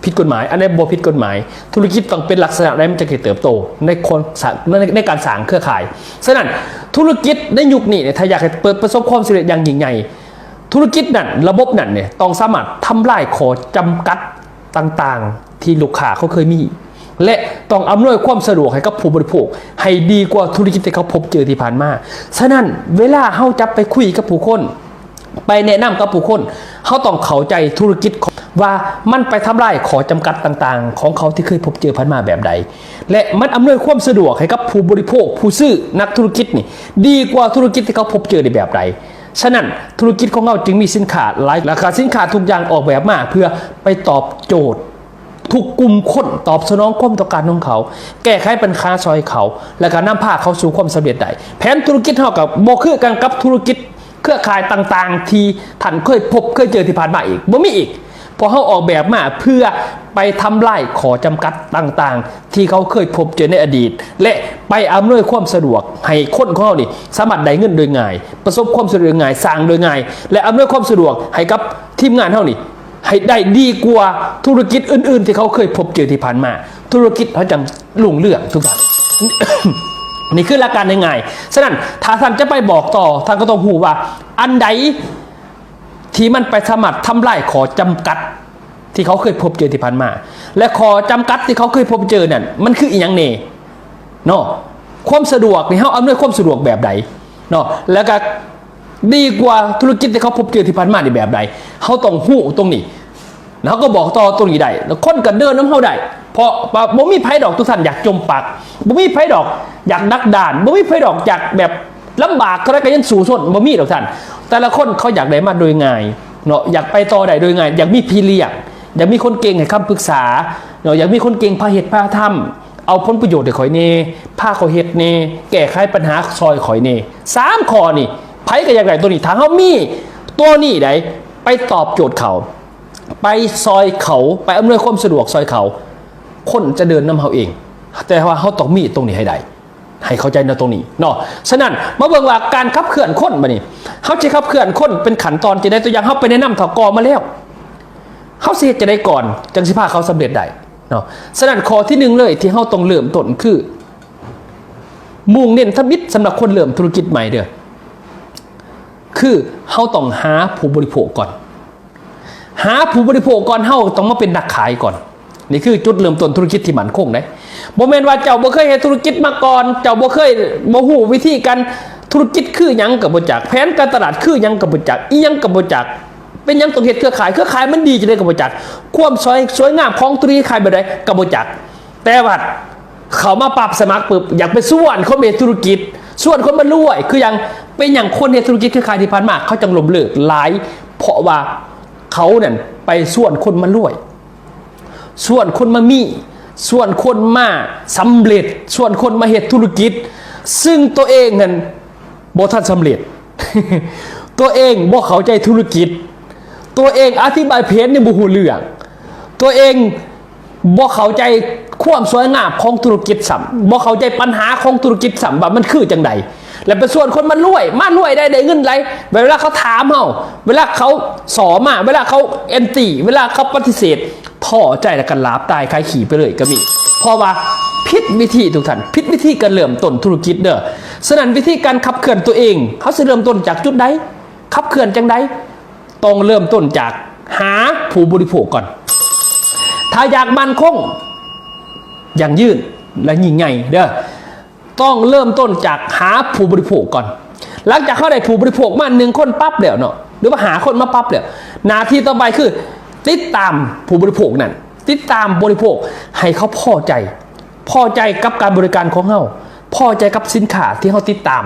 ນຜິດກົດໝາຍ ອັນໃດບໍ່ຜິດກົດໝາຍ ທຸລະກິດຕ້ອງເປັນລັກສະນະໃດ ມັນຈະເກີດເຕີບໂຕໃນຄົນ ໃນ ໃນການສ້າງເຄືອຂ່າຍ. ສະນັ້ນ ທຸລະກິດໃນຍຸກນີ້ເນຍ ຖ້າຢາກໃຫ້ເປີດ ປະສົບຄວາມສຳເລັດຢ່າງຍິ່ງໃຫຍ່ ທຸລະກິດນັ້ນ ລະບົບນັ້ນເນຍ ຕ້ອງສາມາດທຳລາຍຂໍ້ຈຳກັດຕ່າງໆ ທີ່ລູກຄ້າເຂົາເຄີຍມີ ແລະ ຕ້ອງອຳນວຍຄວາມສະດວກໃຫ້ກັບຜູ້ບໍລິໂພກໃຫ້ດີກວ່າທຸລະກິດທີ່ເຂົາພົບເຈີທີ່ຜ່ານມາ. ສະນັ້ນ ເວລາເຮົາຈະໄປຄຸຍກັບຜູ້ຄົນ ໄປແນະນຳກັບຜູ້ຄົນ ເຮົາຕ້ອງເຂົ້າໃຈທຸລະກິດ ວ່າມັນໄປທຳລາຍຂໍ້ຈຳກັດຕ່າງໆ ຂອງເຂົາທີ່ເຄີຍພົບເຈີຜ່ານມາແບບໃດ ແລະ ມັນອຳນວຍຄວາມສະດວກໃຫ້ກັບຜູ້ບໍລິໂພກ ຜູ້ຊື້ ນັກທຸລະກິດນີ້ ດີກວ່າທຸລະກິດທີ່ເຂົາພົບເຈີໄດ້ແບບໃດ. ສະນັ້ນ ທຸລະກິດຂອງເຮົາຈຶ່ງມີສິນຄ້າຫຼາຍ ລາຄາສິນຄ້າທຸກຢ່າງອອກແບບມາເພື່ອໄປຕອບໂຈດ ທຸກກຸ່ມຄົນ ຕອບສະໜອງຄວາມຕ້ອງການຂອງເຂົາ, ແກ້ໄຂບັນຫາຊ່ອຍເຂົາ ແລະ ກໍນຳພາເຂົາສູ່ຄວາມສຳເລັດໄດ້. ແຜນທຸລະກິດເຮົາກໍບໍ່ຄືກັນກັບທຸລະກິດເຄືອຂ່າຍຕ່າງໆ ທີ່ທ່ານເຄີຍພົບເຄີຍເຈີທີ່ຜ່ານມາອີກ, ບໍ່ມີອີກ. ເພາະເຮົາອອກແບບມາເພື່ອໄປທຳລາຍຂໍ້ຈຳກັດຕ່າງໆ ທີ່ເຂົາເຄີຍພົບເຈີໃນອະດີດ ແລະ ໄປອຳນວຍຄວາມສະດວກໃຫ້ຄົນຂອງເຮົານີ້ສາມາດໄດ້ເງິນໂດຍງ່າຍ, ປະສົບຄວາມສຳເລັດໂດຍງ່າຍ, ສ້າງໂດຍງ່າຍ ແລະ ອຳນວຍຄວາມສະດວກໃຫ້ກັບທີມງານເຮົານີ້ ໃຫ້ໄດ້ດີກວ່າທຸລະກິດອື່ນໆ ທີ່ເຂົາເຄີຍພົບເຈີທີ່ຜ່ານມາ, ທຸລະກິດເຮົາຈັ່ງລຸ່ງເຮືອງທຸກທ່ານ. ນີ້ຄືຫຼັກການງ່າຍໆ. ສະນັ້ນ ຖ້າທ່ານຈະໄປບອກຕໍ່, ທ່ານກໍຕ້ອງຮູ້ວ່າອັນໃດທີ່ມັນໄປສາມາດທຳລາຍຂໍ້ຈຳກັດທີ່ເຂົາເຄີຍພົບເຈີທີ່ຜ່ານມາ ແລະ ຂໍ້ຈຳກັດທີ່ເຂົາເຄີຍພົບເຈີນັ້ນ ມັນຄືອີ່ຫຍັງແດ່ເນາະ? ຄວາມສະດວກນີ້ ເຮົາອຳນວຍຄວາມສະດວກແບບໃດເນາະ? ແລ້ວກໍ ດີກວ່າທຸລະກິດທີ່ເຂົາພົບເຈີທີ່ຜ່ານມານີ້ແບບໃດ? ເຮົາຕ້ອງຮູ້ຕົງນີ້ ແລ້ວເຮົາກໍບອກຕໍ່ຕົງນີ້ໄດ້ ແລ້ວຄົນກໍເດີນນຳເຮົາໄດ້ ເພາະວ່າບໍ່ມີໃຜດອກ ທຸກທ່ານ ຢາກຈົມປັກ, ບໍ່ມີໃຜດອກຢາກດັກດານ, ບໍ່ມີໃຜດອກຢາກແບບລຳບາກເທົ່າໃດກໍຍັງສູ້ຊົນ, ບໍ່ມີດອກທ່ານ. ແຕ່ລະຄົນເຂົາຢາກໄດ້ມາໂດຍງ່າຍເນາະ, ຢາກໄປຕໍ່ໄດ້ໂດຍງ່າຍ, ຢາກມີພີ່ລ້ຽງ, ຢາກມີຄົນເກັ່ງໃຫ້ຄຳປຶກສາເນາະ, ຢາກມີຄົນເກັ່ງພາເຮັດພາທຳ. ເອົາຜົນປະໂຫຍດໃຫ້ຂ້ອຍແດ່, ພາຂ້ອຍເຮັດແດ່, ແກ້ໄຂບັນຫາຊ່ອຍຂ້ອຍແດ່. ສາມຂໍ້ນີ້ ໃຜກໍຢາກໄດ້ຕົວນີ້. ຖ້າເຮົາມີຕົວນີ້ໃດ໋ ໄປຕອບໂຈດເຂົາ, ໄປຊ່ອຍເຂົາ, ໄປອຳນວຍຄວາມສະດວກຊ່ອຍເຂົາ, ຄົນຈະເດີນນຳເຮົາເອງ. ແຕ່ວ່າເຮົາຕ້ອງມີຕົງນີ້ໃຫ້ໄດ້, ໃຫ້ເຂົ້າໃຈໃນຕົງນີ້ເນາະ. ສະນັ້ນ ມາເບິ່ງວ່າການຂັບເຄື່ອນຄົນບາດນີ້ ເຮົາຊິຂັບເຄື່ອນຄົນເປັນຂັ້ນຕອນຈັ່ງໃດ? ຕົວຢ່າງ ເຮົາໄປແນະນຳເຖົາກໍມາແລ້ວ, ເຮົາຊິເຮັດຈັ່ງໃດກ່ອນ ຈັ່ງຊິພາເຂົາສຳເລັດໄດ້? ເນາະ. ສະນັ້ນ ຂໍ້ທີໜຶ່ງເລີຍທີ່ເຮົາຕ້ອງເລີ່ມຕົ້ນຄື ມຸ່ງເນັ້ນທຳອິດສຳລັບຄົນເລີ່ມທຸລະກິດໃໝ່ເດີ້ ຄືເຮົາຕ້ອງຫາຜູ້ບໍລິໂພກກ່ອນ, ຫາຜູ້ບໍລິໂພກກ່ອນ, ເຮົາຕ້ອງມາເປັນນັກຂາຍກ່ອນ. ນີ້ຄືຈຸດເລີ່ມຕົ້ນທຸລະກິດທີ່ໝັ້ນຄົງເດ້. ບໍ່ແມ່ນວ່າເຈົ້າບໍ່ເຄີຍເຮັດທຸລະກິດມາກ່ອນ, ເຈົ້າບໍ່ເຄີຍ, ບໍ່ຮູ້ວິທີການທຸລະກິດຄືຫຍັງກໍບໍ່ຈັກ, ແຜນການຕະຫຼາດຄືຫຍັງກໍບໍ່ຈັກ, ອີ່ຫຍັງກໍບໍ່ຈັກ, ເປັນຫຍັງຕ້ອງເຮັດເຄືອຂ່າຍ, ເຄືອຂ່າຍມັນດີຈັ່ງໃດກໍບໍ່ຈັກ, ຄວາມສວຍ, ສວຍງາມຂອງທຸລະກິດຂາຍແບບໃດກໍບໍ່ຈັກ. ແຕ່ວ່າເຂົ້າມາປັບສະໝັກປຶບ ຢາກໄປຊວນຄົນໄປເຮັດທຸລະກິດ, ຊວນຄົນມາລວຍ. ຄືຫຍັງ? ເປັນຫຍັງຄົນເຮັດທຸລະກິດເຄືອຂ່າຍທີ່ຜ່ານມາ ເຂົາຈັ່ງລົ້ມເລີກຫຼາຍ? ເພາະວ່າເຂົານັ້ນໄປຊວນຄົນມາລວຍ, ຊວນຄົນມາມີ, ຊວນຄົນມາສຳເລັດ, ຊວນຄົນມາເຮັດທຸລະກິດ ຊຶ່ງຕົວເອງນັ້ນ ບໍ່ທັນສຳເລັດ, ຕົວເອງບໍ່ເຂົ້າໃຈທຸລະກິດ, ຕົວເອງອະທິບາຍແຜນຍັງບໍ່ຮູ້ເລື່ອງ, ຕົວເອງບໍ່ເຂົ້າໃຈຄວາມສວຍງາມຂອງທຸລະກິດຊ້ຳ, ບໍ່ເຂົ້າໃຈບັນຫາຂອງທຸລະກິດຊ້ຳວ່າມັນຄືຈັ່ງໃດ, ແລ້ວໄປຊວນຄົນມາລວຍ, ມາລວຍໄດ້, ໄດ້ເງິນຫຼາຍ. ເວລາເຂົາຖາມເຮົາ, ເວລາເຂົາສໍ້ມາ, ເວລາເຂົາແອນຕີ, ເວລາເຂົາປະຕິເສດ, ທໍ້ໃຈແລ້ວກໍຫຼາບຕາຍຂາຍຂີ້ໄປເລີຍກໍມີ. ເພາະວ່າຜິດວິທີທຸກທ່ານ, ຜິດວິທີການເລີ່ມຕົ້ນທຸລະກິດເດີ້. ສະນັ້ນ ວິທີການຂັບເຄື່ອນຕົວເອງ ເຮົາຊິເລີ່ມຕົ້ນຈາກຈຸດໃດ? ຂັບເຄື່ອນຈັ່ງໃດ? ຕ້ອງເລີ່ມຕົ້ນຈາກຫາຜູ້ບໍລິໂພກກ່ອນ. ຖ້າຢາກໝັ້ນຄົງ, ຢັ້ງຢືນ ແລະ ຍິ່ງໃຫຍ່ເດີ້, ຕ້ອງເລີ່ມຕົ້ນຈາກຫາຜູ້ບໍລິໂພກກ່ອນ. ຫຼັງຈາກເຮົາໄດ້ຜູ້ບໍລິໂພກມາໜຶ່ງຄົນປັບແລ້ວເນາະ ຫຼືວ່າຫ້າຄົນມາປັບແລ້ວ, ໜ້າທີ່ຕໍ່ໄປຄືຕິດຕາມຜູ້ບໍລິໂພກນັ້ນ, ຕິດຕາມບໍລິໂພກໃຫ້ເຂົາພໍໃຈ, ພໍໃຈກັບການບໍລິການຂອງເຮົາ, ພໍໃຈກັບສິນຄ້າທີ່ເຮົາຕິດຕາມ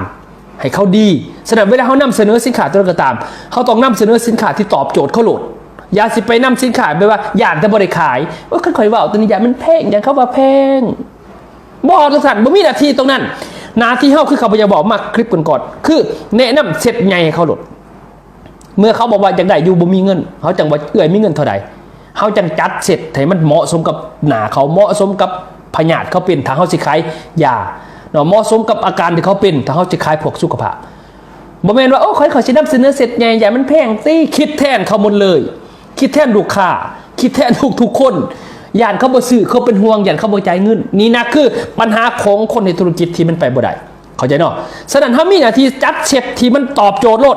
ໃຫ້ເຂົາດີ. ສະນັ້ນ ເວລາເຮົານຳສະເໜີສິນຄ້າຕົວໃດກໍຕາມ, ເຮົາຕ້ອງນຳສະເໜີສິນຄ້າທີ່ຕອບໂຈດເຂົາໂລດ. ຢ່າຊິໄປນຳສິນຄ້າແບບວ່າຢ້ານແຕ່ບໍ່ໄດ້ຂາຍ. ໂອ້ຍ ຄັນຂ້ອຍເວົ້າຕົວນີ້ຢ້ານມັນແພງ, ຢ້ານເຂົາວ່າແພງ. ບໍ່ ທຸກທ່ານ, ບໍ່ມີໜ້າທີ່ຕົງນັ້ນ. ໜ້າທີ່ເຮົາ ຄືຂ້າພະເຈົ້າເວົ້າມາຄລິບກ່ອນໆ ຄືແນະນຳເຊັດໃຫຍ່ໃຫ້ເຂົາໂລດ. ເມື່ອເຂົາບອກວ່າຢາກໄດ້ຢູ່ ບໍ່ມີເງິນ ເຮົາຈັ່ງວ່າ ເອື້ອຍມີເງິນເທົ່າໃດ ເຮົາຈັ່ງຈັດເຊັດໃຫ້ມັນເໝາະສົມກັບໜ້າເຂົາ ເໝາະສົມກັບພະຍາດເຂົາເປັນ ຖ້າເຮົາຊິຂາຍຢາເນາະ ເໝາະສົມກັບອາການທີ່ເຂົາເປັນ ຖ້າເຮົາຊິຂາຍພວກສຸຂະພາບ. ບໍ່ແມ່ນວ່າ ໂອ້ ຂ້ອຍ ຂ້ອຍຊິນຳສະເໜີເຊັດໃຫຍ່ ຢ່າມັນແພງຕິ ຄິດແທນເຂົາໝົດເລີຍ ຄິດແທນລູກຄ້າ ຄິດແທນທຸກໆຄົນ ຢ້ານເຂົາບໍ່ຊື້ ເຂົາເປັນຫ່ວງ ຢ້ານເຂົາບໍ່ຈ່າຍເງິນ. ນີ້ນະຄືບັນຫາຂອງຄົນເຮັດທຸລະກິດທີ່ມັນໄປບໍ່ໄດ້ ເຂົ້າໃຈເນາະ? ສະນັ້ນເຮົາມີໜ້າທີ່ຈັດເຊັດທີ່ມັນຕອບໂຈດໂລດ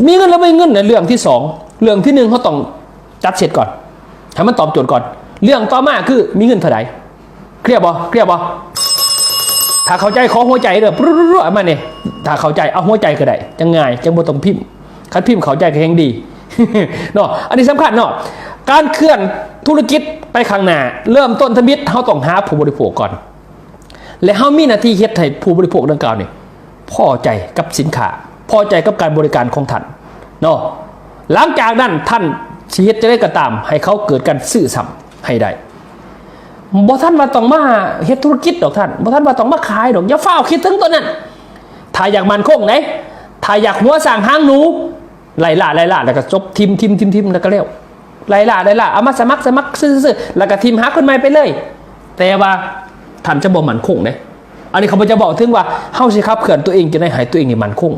ມີເງິນຫຼືບໍ່ມີເງິນນະ ເລື່ອງທີສອງ. ເລື່ອງທີໜຶ່ງ ເຮົາຕ້ອງຈັດເຊັດກ່ອນ ໃຫ້ມັນຕອບໂຈດກ່ອນ. ເລື່ອງຕໍ່ມາຄືມີເງິນເທົ່າໃດ ເຄລຍບໍ່? ເຄລຍບໍ່? ຖ້າເຂົ້າໃຈຂໍຫົວໃຈເດີ ປຣຶດໆ ເອົາມານີ້ ຖ້າເຂົ້າໃຈເອົາຫົວໃຈກໍໄດ້ ຈັ່ງງ່າຍ ຈັ່ງບໍ່ຕ້ອງພິມ ຄັນພິມເຂົ້າໃຈກໍແຮ່ງດີເນາະ. ອັນນີ້ສຳຄັນເນາະ ການເຄື່ອນທຸລະກິດໄປຂ້າງໜ້າ ເລີ່ມຕົ້ນທຳອິດເຮົາຕ້ອງຫາຜູ້ບໍລິໂພກກ່ອນ ແລະ ເຮົາມີໜ້າທີ່ເຮັດໃຫ້ຜູ້ບໍລິໂພກດັ່ງກ່າວນີ້ພໍໃຈກັບສິນຄ້າ ພໍໃຈກັບການບໍລິການຂອງທ່ານເນາະ. ຫຼັງຈາກນັ້ນທ່ານຊິເຮັດຈັ່ງໃດກໍຕາມໃຫ້ເຂົາເກີດການຊື້ຊ້ຳໃຫ້ໄດ້. ບໍ່ທັນວ່າຕ້ອງມາເຮັດທຸລະກິດດອກທ່ານ ບໍ່ທັນວ່າຕ້ອງມາຂາຍດອກ ຢ່າຟ້າວຄິດເຖິງຕົວນັ້ນ. ຖ້າຢາກໝັ້ນຄົງເດ້ ຖ້າຢາກຫົວຊ້າງຫາງໜູ ໄລ່ລ່າ ໄລ່ລ່າ ແລ້ວກໍຈົບ ຖິ້ມ ຖິ້ມ ຖິ້ມ ຖິ້ມ ແລ້ວກໍແລ້ວ ໄລ່ລ່າ ໄລ່ລ່າ ເອົາມາສະໝັກ ສະໝັກ ຊື້ ຊື້ ແລ້ວກໍຖິ້ມ ຫາຄົນໃໝ່ໄປເລີຍ. ແຕ່ວ່າທ່ານຈະບໍ່ໝັ້ນຄົງເດ້. ອັນນີ້ຂ້າພະເຈົ້າເວົ້າເຖິງວ່າ ເຮົາຊິຂັບເຄື່ອນຕົວເອງຈັ່ງໃດໃຫ້ຕົວເອງນີ້ໝັ້ນຄົງ.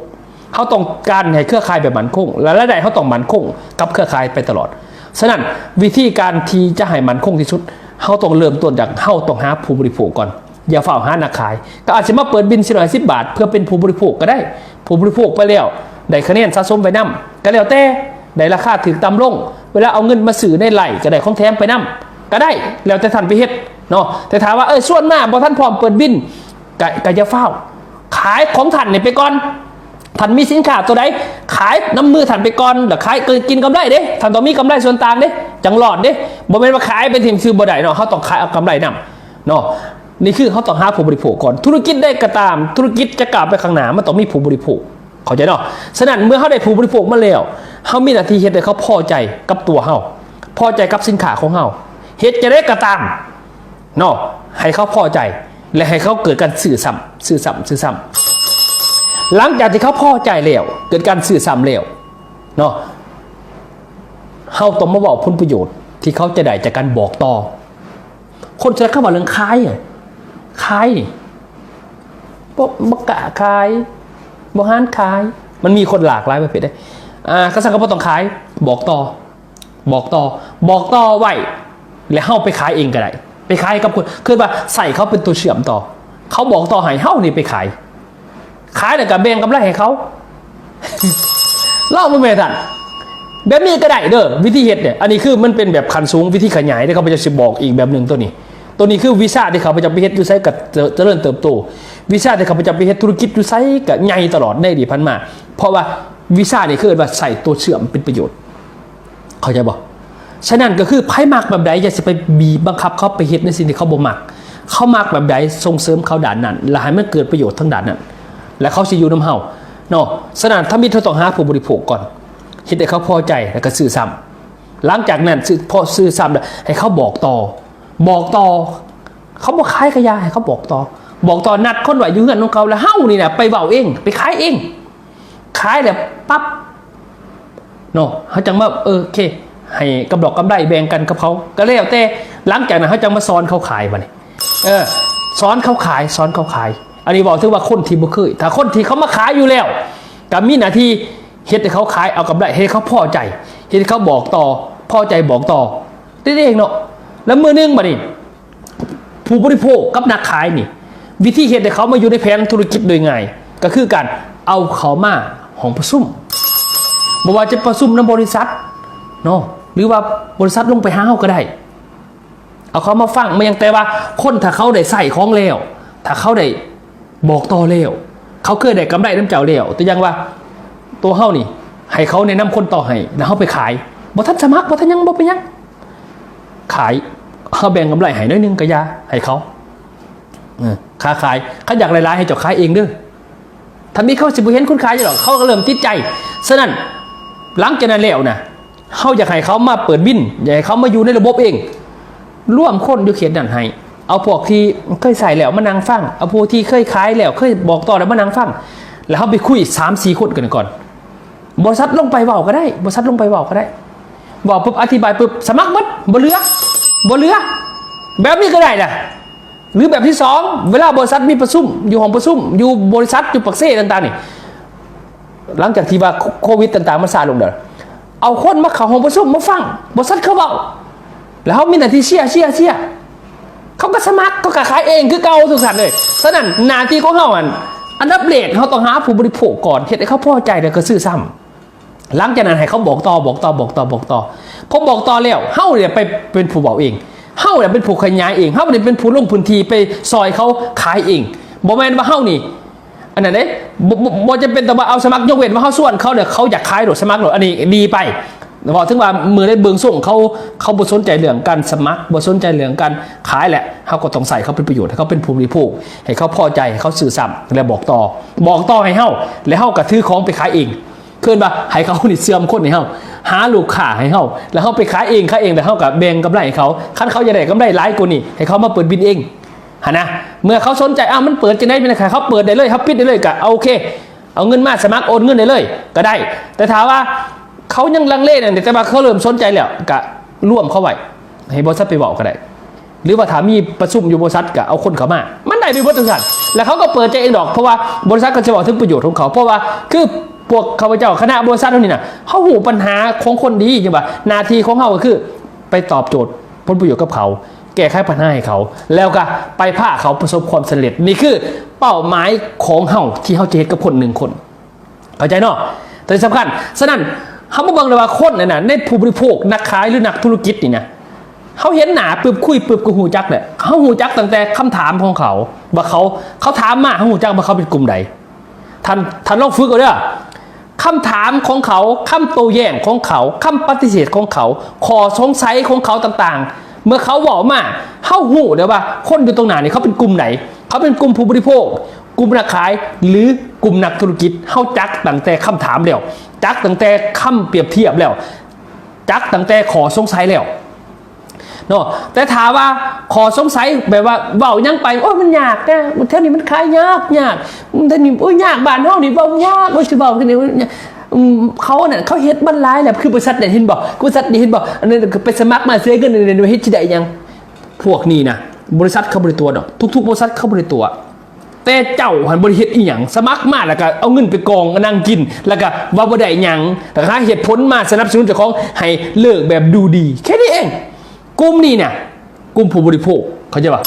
ເຮົາຕ້ອງການໃຫ້ເຄືອຂ່າຍແບບໝັ້ນຄົງ ແລະ ລາຍໄດ້ເຮົາຕ້ອງໝັ້ນຄົງກັບເຄືອຂ່າຍໄປຕະຫຼອດ. ສະນັ້ນ ວິທີການທີ່ຈະໃຫ້ໝັ້ນຄົງທີ່ສຸດ ເຮົາຕ້ອງເລີ່ມຕົ້ນຈາກເຮົາຕ້ອງຫາຜູ້ບໍລິໂພກກ່ອນ. ຢ່າຟ້າວຫານັກຂາຍ ກໍອາດຊິມາເປີດບິນສີ່ຮ້ອຍຫ້າສິບບາດ ເພື່ອເປັນຜູ້ບໍລິໂພກກໍໄດ້. ຜູ້ບໍລິໂພກໄປແລ້ວ ໄດ້ຄະແນນສະສົມໄປນຳ ກໍແລ້ວແຕ່ ໄດ້ລາຄາຖືກຕ່ຳລົງ ເວລາເອົາເງິນມາຊື້ໃນໄລ ກໍໄດ້ຂອງແຖມໄປນຳ ກໍໄດ້ ແລ້ວແຕ່ທ່ານໄປເຮັດເນາະ. ແຕ່ຖ້າວ່າ ເອີ ຊວນມາ ບໍ່ທັນພ້ອມເປີດບິນ ກະ ກະຢ່າຟ້າວ ຂາຍຂອງທ່ານນີ້ໄປກ່ອນ. ທ່ານມີສິນຄ້າຕົວໃດ ຂາຍນຳມືທ່ານໄປກ່ອນ ແລ້ວຂາຍ ກະກິນກຳໄລເດ້. ທ່ານຕ້ອງມີກຳໄລສ່ວນຕ່າງເດ້ ຈັ່ງລອດເດ້. ບໍ່ແມ່ນວ່າຂາຍໄປຖິ້ມ ຊື້ບໍ່ໄດ້ເນາະ ເຮົາຕ້ອງຂາຍເອົາກຳໄລນຳເນາະ. ນີ້ຄືເຮົາຕ້ອງຫາຜູ້ບໍລິໂພກກ່ອນ. ທຸລະກິດໃດກໍຕາມ ທຸລະກິດຈະກ້າວໄປຂ້າງໜ້າ ມັນຕ້ອງມີຜູ້ບໍລິໂພກ ເຂົ້າໃຈເນາະ. ສະນັ້ນ ເມື່ອເຮົາໄດ້ຜູ້ບໍລິໂພກມາແລ້ວ ເຮົາມີໜ້າທີ່ເຮັດໃຫ້ເຂົາພໍໃຈກັບຕົວເຮົາ ພໍໃຈກັບສິນຄ້າຂອງເຮົາ. ເຮັດຈັ່ງໃດກໍຕາມ ເນາະ ໃຫ້ເຂົາພໍໃຈ ແລະ ໃຫ້ເຂົາເກີດການຊື້ຊ້ຳ ຊື້ຊ້ຳ ຊື້ຊ້ຳ. ຫຼັງຈາກທີ່ເຂົາພໍໃຈແລ້ວ ເກີດການຊື້ຊ້ຳແລ້ວເນາະ ເຮົາຕ້ອງມາເວົ້າຜົນປະໂຫຍດທີ່ເຂົາຈະໄດ້ຈາກການບອກຕໍ່. ຄົນສ່ວນຫຼາຍເຂົາເວົ້າເລື່ອງຂາຍ ຂາຍນີ້ ບໍ່ ບໍ່ກ້າຂາຍ ບໍ່ຫານຂາຍ. ມັນມີຄົນຫຼາກຫຼາຍປະເພດເດ້. ອ່າ ຄັນຊັ້ນກໍບໍ່ຕ້ອງຂາຍ ບອກຕໍ່ ບອກຕໍ່ ບອກຕໍ່ໄວ້ ແລ້ວເຮົາໄປຂາຍເອງກໍໄດ້ ໄປຂາຍກັບຄົນ ຄືວ່າໃຊ້ເຂົາເປັນຕົວເຊື່ອມຕໍ່ ເຂົາບອກຕໍ່ໃຫ້ເຮົານີ້ໄປຂາຍ ຂາຍແລ້ວກໍແບ່ງກຳໄລໃຫ້ເຂົາ ລອງເບິ່ງແມ່ທ່ານ ແບບນີ້ກໍໄດ້ເດີ ວິທີເຮັດນີ້. ອັນນີ້ຄືມັນເປັນແບບຂັ້ນສູງ ວິທີຂະຫຍາຍເດ້ ຂ້າພະເຈົ້າຊິບອກອີກແບບໜຶ່ງ. ໂຕນີ້ ໂຕນີ້ຄືວິຊາທີ່ຂ້າພະເຈົ້າໄປເຮັດຢູ່ໃສກໍຈະ ຈະເລີນເຕີບໂຕ ວິຊາທີ່ຂ້າພະເຈົ້າໄປເຮັດທຸລະກິດຢູ່ໃສກໍໃຫຍ່ຕະຫຼອດໃນອະດີດຜ່ານມາ ເພາະວ່າວິຊານີ້ຄືເອີ້ນວ່າໃຊ້ຕົວເຊື່ອມເປັນປະໂຫຍດ. ເຂົ້າໃຈບໍ່? ສະນັ້ນກໍຄືໃຜມັກແບບໃດ ຢ່າຊິໄປບີບບັງຄັບເຂົາໄປເຮັດໃນສິ່ງທີ່ເຂົາບໍ່ມັກ. ເຂົາມັກແບບໃດ ສົ່ງເສີມເຂົາດ້ານນັ້ນ ແລະ ໃຫ້ມັນເກີດປະໂຫຍດທາງດ້ານນັ້ນ ແລະ ເຂົາຊິຢູ່ນຳເຮົາເນາະ. ສະນັ້ນ ທຳອິດເຮົາຕ້ອງຫາຜູ້ບໍລິໂພກກ່ອນ ເຮັດໃຫ້ເຂົາພໍໃຈ ແລ້ວກໍຊື້ຊ້ຳ. ຫຼັງຈາກນັ້ນ ຊື້ ພໍຊື້ຊ້ຳແລ້ວ ໃຫ້ເຂົາບອກຕໍ່ ບອກຕໍ່. ເຂົາບໍ່ຂາຍກໍຢ່າ ໃຫ້ເຂົາບອກຕໍ່ ບອກຕໍ່ ນັດຄົນໄວ້ຢູ່ເຮືອນຂອງເຂົາ ແລ້ວເຮົານີ້ນະໄປເວົ້າເອງ ໄປຂາຍເອງ. ຂາຍແລ້ວປັບເນາະ ເຮົາຈັ່ງມາ ເອີ ໂອເຄ ໃຫ້ກຳດອກກຳໄລແບ່ງກັນກັບເຂົາ ກໍແລ້ວແຕ່. ຫຼັງຈາກນັ້ນເຮົາຈັ່ງມາສອນເຂົາຂາຍບາດນີ້ ເອີ ສອນເຂົາຂາຍ ສອນເຂົາຂາຍ. ອັນນີ້ເວົ້າເຖິງວ່າຄົນທີ່ບໍ່ເຄີຍ ຖ້າຄົນທີ່ເຂົາມາຂາຍຢູ່ແລ້ວ ກໍມີໜ້າທີ່ເຮັດໃຫ້ເຂົາຂາຍເອົາກຳໄລ ເຮັດໃຫ້ເຂົາພໍໃຈ ເຮັດໃຫ້ເຂົາບອກຕໍ່ ພໍໃຈບອກຕໍ່ ເຮັດເອງເນາະ. ແລ້ວມື້ໜຶ່ງບາດນີ້ ຜູ້ບໍລິໂພກກັບນັກຂາຍນີ້ ວິທີເຮັດໃຫ້ເຂົາມາຢູ່ໃນແຜນທຸລະກິດໂດຍງ່າຍ ກໍຄືການເອົາເຂົາມາຫ້ອງປະຊຸມ ບໍ່ວ່າຈະປະຊຸມນຳບໍລິສັດເນາະ ຫຼືວ່າບໍລິສັດລົງໄປຫາເຮົາກໍໄດ້ ເອົາເຂົາມາຟັງ ມາຫຍັງ. ແຕ່ວ່າຄົນຖ້າເຂົາໄດ້ໃຊ້ຂອງແລ້ວ ຖ້າເຂົາໄດ້ບອກຕໍ່ແລ້ວ ເຂົາເຄີຍໄດ້ກຳໄລນຳເຈົ້າແລ້ວ ຕົວຢ່າງວ່າ ຕົວເຮົານີ້ໃຫ້ເຂົາແນະນຳຄົນຕໍ່ໃຫ້ ແລ້ວເຮົາໄປຂາຍ ບໍ່ທັນສະໝັກ ບໍ່ທັນຫຍັງ ບໍ່ເປັນຫຍັງ ຂາຍ ເຮົາແບ່ງກຳໄລໃຫ້ໜ້ອຍໜຶ່ງກໍຢ່າ ໃຫ້ເຂົາ ເອີ ຄ່າຂາຍ ຄັນຢາກຫຼາຍໆ ໃຫ້ເຈົ້າຂາຍເອງເດີ. ທຳອິດເຂົາຊິບໍ່ເຫັນຄຸນຄ່າຫຍັງດອກ ເຂົາກໍເລີ່ມຕິດໃຈ. ສະນັ້ນ ຫຼັງຈາກນັ້ນແລ້ວນະ ເຮົາຢາກໃຫ້ເຂົາມາເປີດບິນ ຢາກໃຫ້ເຂົາມາຢູ່ໃນລະບົບເອງ ລວມຄົນຢູ່ເຂດນັ້ນໃຫ້ ເອົາພວກທີ່ເຄີຍໃຊ້ແລ້ວມານັ່ງຟັງ, ເອົາຜູ້ທີ່ເຄີຍຂາຍແລ້ວ ເຄີຍບອກຕໍ່ແລ້ວມານັ່ງຟັງ, ແລ້ວເຮົາໄປຄຸຍສາມສີ່ຄົນກັນກ່ອນ. ບໍລິສັດລົງໄປເວົ້າກໍໄດ້, ບໍລິສັດລົງໄປເວົ້າກໍໄດ້. ເວົ້າປຶບ ອະທິບາຍປຶບ ສະໝັກໝົດ, ບໍ່ເຫຼືອ, ບໍ່ເຫຼືອ. ແບບນີ້ກໍໄດ້ນະ. ຫຼືແບບທີສອງ ເວລາບໍລິສັດມີປະຊຸມ ຢູ່ຫ້ອງປະຊຸມ ຢູ່ບໍລິສັດ ຢູ່ປາກເຊຕ່າງໆນີ້ ຫຼັງຈາກທີ່ວ່າໂຄວິດຕ່າງໆມັນຊາລົງແລ້ວ ເອົາຄົນມາເຂົ້າຫ້ອງປະຊຸມມາຟັງບໍລິສັດເຂົາເວົ້າ ແລ້ວເຮົາມີໜ້າທີ່ເຊຍ ເຊຍ ເຊຍ. ເຂົາກໍສະໝັກ ເຂົາກໍຂາຍເອງຄືເກົ່າທຸກທ່ານເອີຍ. ສະນັ້ນໜ້າທີ່ຂອງເຮົາຫັ້ນ ອັນດັບແລກເຮົາຕ້ອງຫາຜູ້ບໍລິໂພກກ່ອນ ເຮັດໃຫ້ເຂົາພໍໃຈ ແລ້ວກໍຊື້ຊ້ຳ. ຫຼັງຈາກນັ້ນໃຫ້ເຂົາບອກຕໍ່ ບອກຕໍ່ ບອກຕໍ່ ບອກຕໍ່. ພໍບອກຕໍ່ແລ້ວ ເຮົານີ້ແຫຼະໄປເປັນຜູ້ເວົ້າເອງ, ເຮົານີ້ແຫຼະເປັນຜູ້ຂະຫຍາຍເອງ, ເຮົານີ້ເປັນຜູ້ລົງພື້ນທີ່ໄປຊ່ອຍເຂົາຂາຍເອງ. ບໍ່ແມ່ນວ່າເຮົານີ້ ອັນນັ້ນເດ້ ບໍ່ ບໍ່ ບໍ່ຈຳເປັນຕ້ອງວ່າເອົາສະໝັກ, ຍົກເວັ້ນວ່າເຮົາຊວນເຂົາແລ້ວ ເຂົາຢາກຂາຍໂລດ ສະໝັກໂລດ, ອັນນີ້ດີໄປ. ເວົ້າເຖິງວ່າມື້ໃດເບິ່ງຊົງເຂົາ ເຂົາບໍ່ສົນໃຈເລື່ອງການສະໝັກ, ບໍ່ສົນໃຈເລື່ອງການຂາຍແຫຼະ, ເຮົາກໍຕ້ອງໃຊ້ເຂົາເປັນປະໂຫຍດ, ໃຫ້ເຂົາເປັນຜູ້ບໍລິໂພກ, ໃຫ້ເຂົາພໍໃຈ, ໃຫ້ເຂົາຊື້ຊ້ຳ ແລະ ບອກຕໍ່, ບອກຕໍ່ໃຫ້ເຮົາ ແລະ ເຮົາກໍຖືຂອງໄປຂາຍເອງ. ຄືວ່າໃຫ້ເຂົານີ້ເຊື່ອມຄົນໃຫ້ເຮົາ, ຫາລູກຄ້າໃຫ້ເຮົາ, ແລ້ວເຮົາໄປຂາຍເອງ, ຂາຍເອງ ແລ້ວເຮົາກໍແບ່ງກຳໄລໃຫ້ເຂົາ. ຄັນເຂົາຢາກໄດ້ກຳໄລຫຼາຍກວ່ານີ້ ໃຫ້ເຂົາມາເປີດບິນເອງ. ຫັ້ນນະ ເມື່ອເຂົາສົນໃຈ ອ້າວ ມັນເປີດຈັ່ງໃດ ແມ່ນໃຫ້ເຂົາເປີດໄດ້ເລີຍ ເຮົາປິດໄດ້ເລີຍ ກະໂອເຄ ເອົາເງິນມາສະໝັກໂອນເງິນໄດ້ເລີຍກະໄດ້. ແຕ່ຖ້າວ່າເຂົາຍັງລັງເລນັ້ນ ແຕ່ວ່າເຂົາເລີ່ມສົນໃຈແລ້ວ ກະລວມເຂົາໄວ້ ໃຫ້ບໍລິສັດໄປເວົ້າກະໄດ້ ຫຼືວ່າຖ້າມີປະຊຸມຢູ່ບໍລິສັດ ກະເອົາຄົນເຂົ້າມາ ມັນໄດ້ໄປເບິດ ຈັ່ງຊັ້ນ ແລ້ວເຂົາກໍເປີດໃຈເອງດອກ ເພາະວ່າບໍລິສັດກໍຊິເວົ້າເຖິງປະໂຫຍດຂອງເຂົາ ເພາະວ່າຄືພວກຂ້າພະເຈົ້າ ຄະນະບໍລິສັດເຮົານີ້ນະ ເຮົາຮູ້ບັນຫາຂອງຄົນດີ ຈັ່ງວ່າໜ້າທີ່ຂອງເຮົາກໍຄືໄປຕອບໂຈດຜົນປະໂຫຍດກັບເຂົາ ແກ້ໄຂບັນຫາໃຫ້ເຂົາ ແລ້ວກໍໄປພາເຂົາປະສົບຄວາມສຳເລັດ. ນີ້ຄືເປົ້າໝາຍຂອງເຮົາທີ່ເຮົາຈະເຮັດກັບຄົນໜຶ່ງຄົນ ເຂົ້າໃຈເນາະ? ຕົວນີ້ສຳຄັນ. ສະນັ້ນ ເຮົາມາເບິ່ງເລີຍວ່າຄົນນັ້ນນະ ໃນຜູ້ບໍລິໂພກ ນັກຂາຍ ຫຼື ນັກທຸລະກິດນີ້ນະ ເຮົາເຫັນໜ້າປຶບ ຄຸຍປຶບ ກໍຮູ້ຈັກແຫຼະ. ເຮົາຮູ້ຈັກຕັ້ງແຕ່ຄຳຖາມຂອງເຂົາ ວ່າເຂົາ ເຂົາຖາມມາ ເຮົາຮູ້ຈັກວ່າເຂົາເປັນກຸ່ມໃດ. ທ່ານ ທ່ານລອງຝຶກເອົາເດີ້. ຄຳຖາມຂອງເຂົາ, ຄຳໂຕ້ແຍ້ງຂອງເຂົາ, ຄຳປະຕິເສດຂອງເຂົາ, ຂໍ້ສົງໄສຂອງເຂົາຕ່າງໆ ເມື່ອເຂົາເວົ້າມາ ເຮົາຮູ້ແລ້ວວ່າຄົນຢູ່ຕົງໜ້ານີ້ເຂົາເປັນກຸ່ມໃດ, ເຂົາເປັນກຸ່ມຜູ້ບໍລິໂພກ, ກຸ່ມນັກຂາຍ ຫຼື ກຸ່ມນັກທຸລະກິດ. ເຮົາຈັກຕັ້ງແຕ່ຄຳຖາມແລ້ວ, ຈັກຕັ້ງແຕ່ຄຳປຽບທຽບແລ້ວ, ຈັກຕັ້ງແຕ່ຂໍ້ສົງໄສແລ້ວ. ເນາະ ແຕ່ຖ້າວ່າຂໍ້ສົງໄສແບບວ່າເວົ້າຫຍັງໄປ ໂອ້ຍ ມັນຍາກນະ ແຖວນີ້ມັນຂາຍຍາກ ຍາກ ແຖວນີ້ ໂອ້ຍ ຍາກ ບ້ານເຮົານີ້ເວົ້າຍາກ ໂອ້ຍ ຊິເວົ້າຈັ່ງໃດ ອືມ ເຂົານັ້ນ ເຂົາເຮັດມາຫຼາຍແລ້ວ ຄືບໍລິສັດນັ້ນ ເຫັນບໍ່ ບໍລິສັດນີ້ ເຫັນບໍ່ ອັນນັ້ນໄປສະໝັກມາເສຍເງິນ ອັນນີ້ເຮັດຊິໄດ້ຫຍັງ? ພວກນີ້ນະ ບໍລິສັດເຂົາບໍ່ໄດ້ຕົວະດອກ ທຸກໆ ບໍລິສັດເຂົາບໍ່ໄດ້ຕົວະ. ແຕ່ເຈົ້າຫັ້ນບໍ່ໄດ້ເຮັດອີ່ຫຍັງ ສະໝັກມາແລ້ວກໍເອົາເງິນໄປກອງ ນັ່ງກິນ ແລ້ວກໍວ່າບໍ່ໄດ້ຫຍັງ ແລ້ວກໍຫາເຫດຜົນມາສະໜັບສະໜູນເຈົ້າຂອງໃຫ້ເລີກແບບດູດີ ແຄ່ນີ້ເອງ. ກຸ່ມນີ້ນະ ກຸ່ມຜູ້ບໍລິໂພກ ເຂົ້າໃຈບໍ່?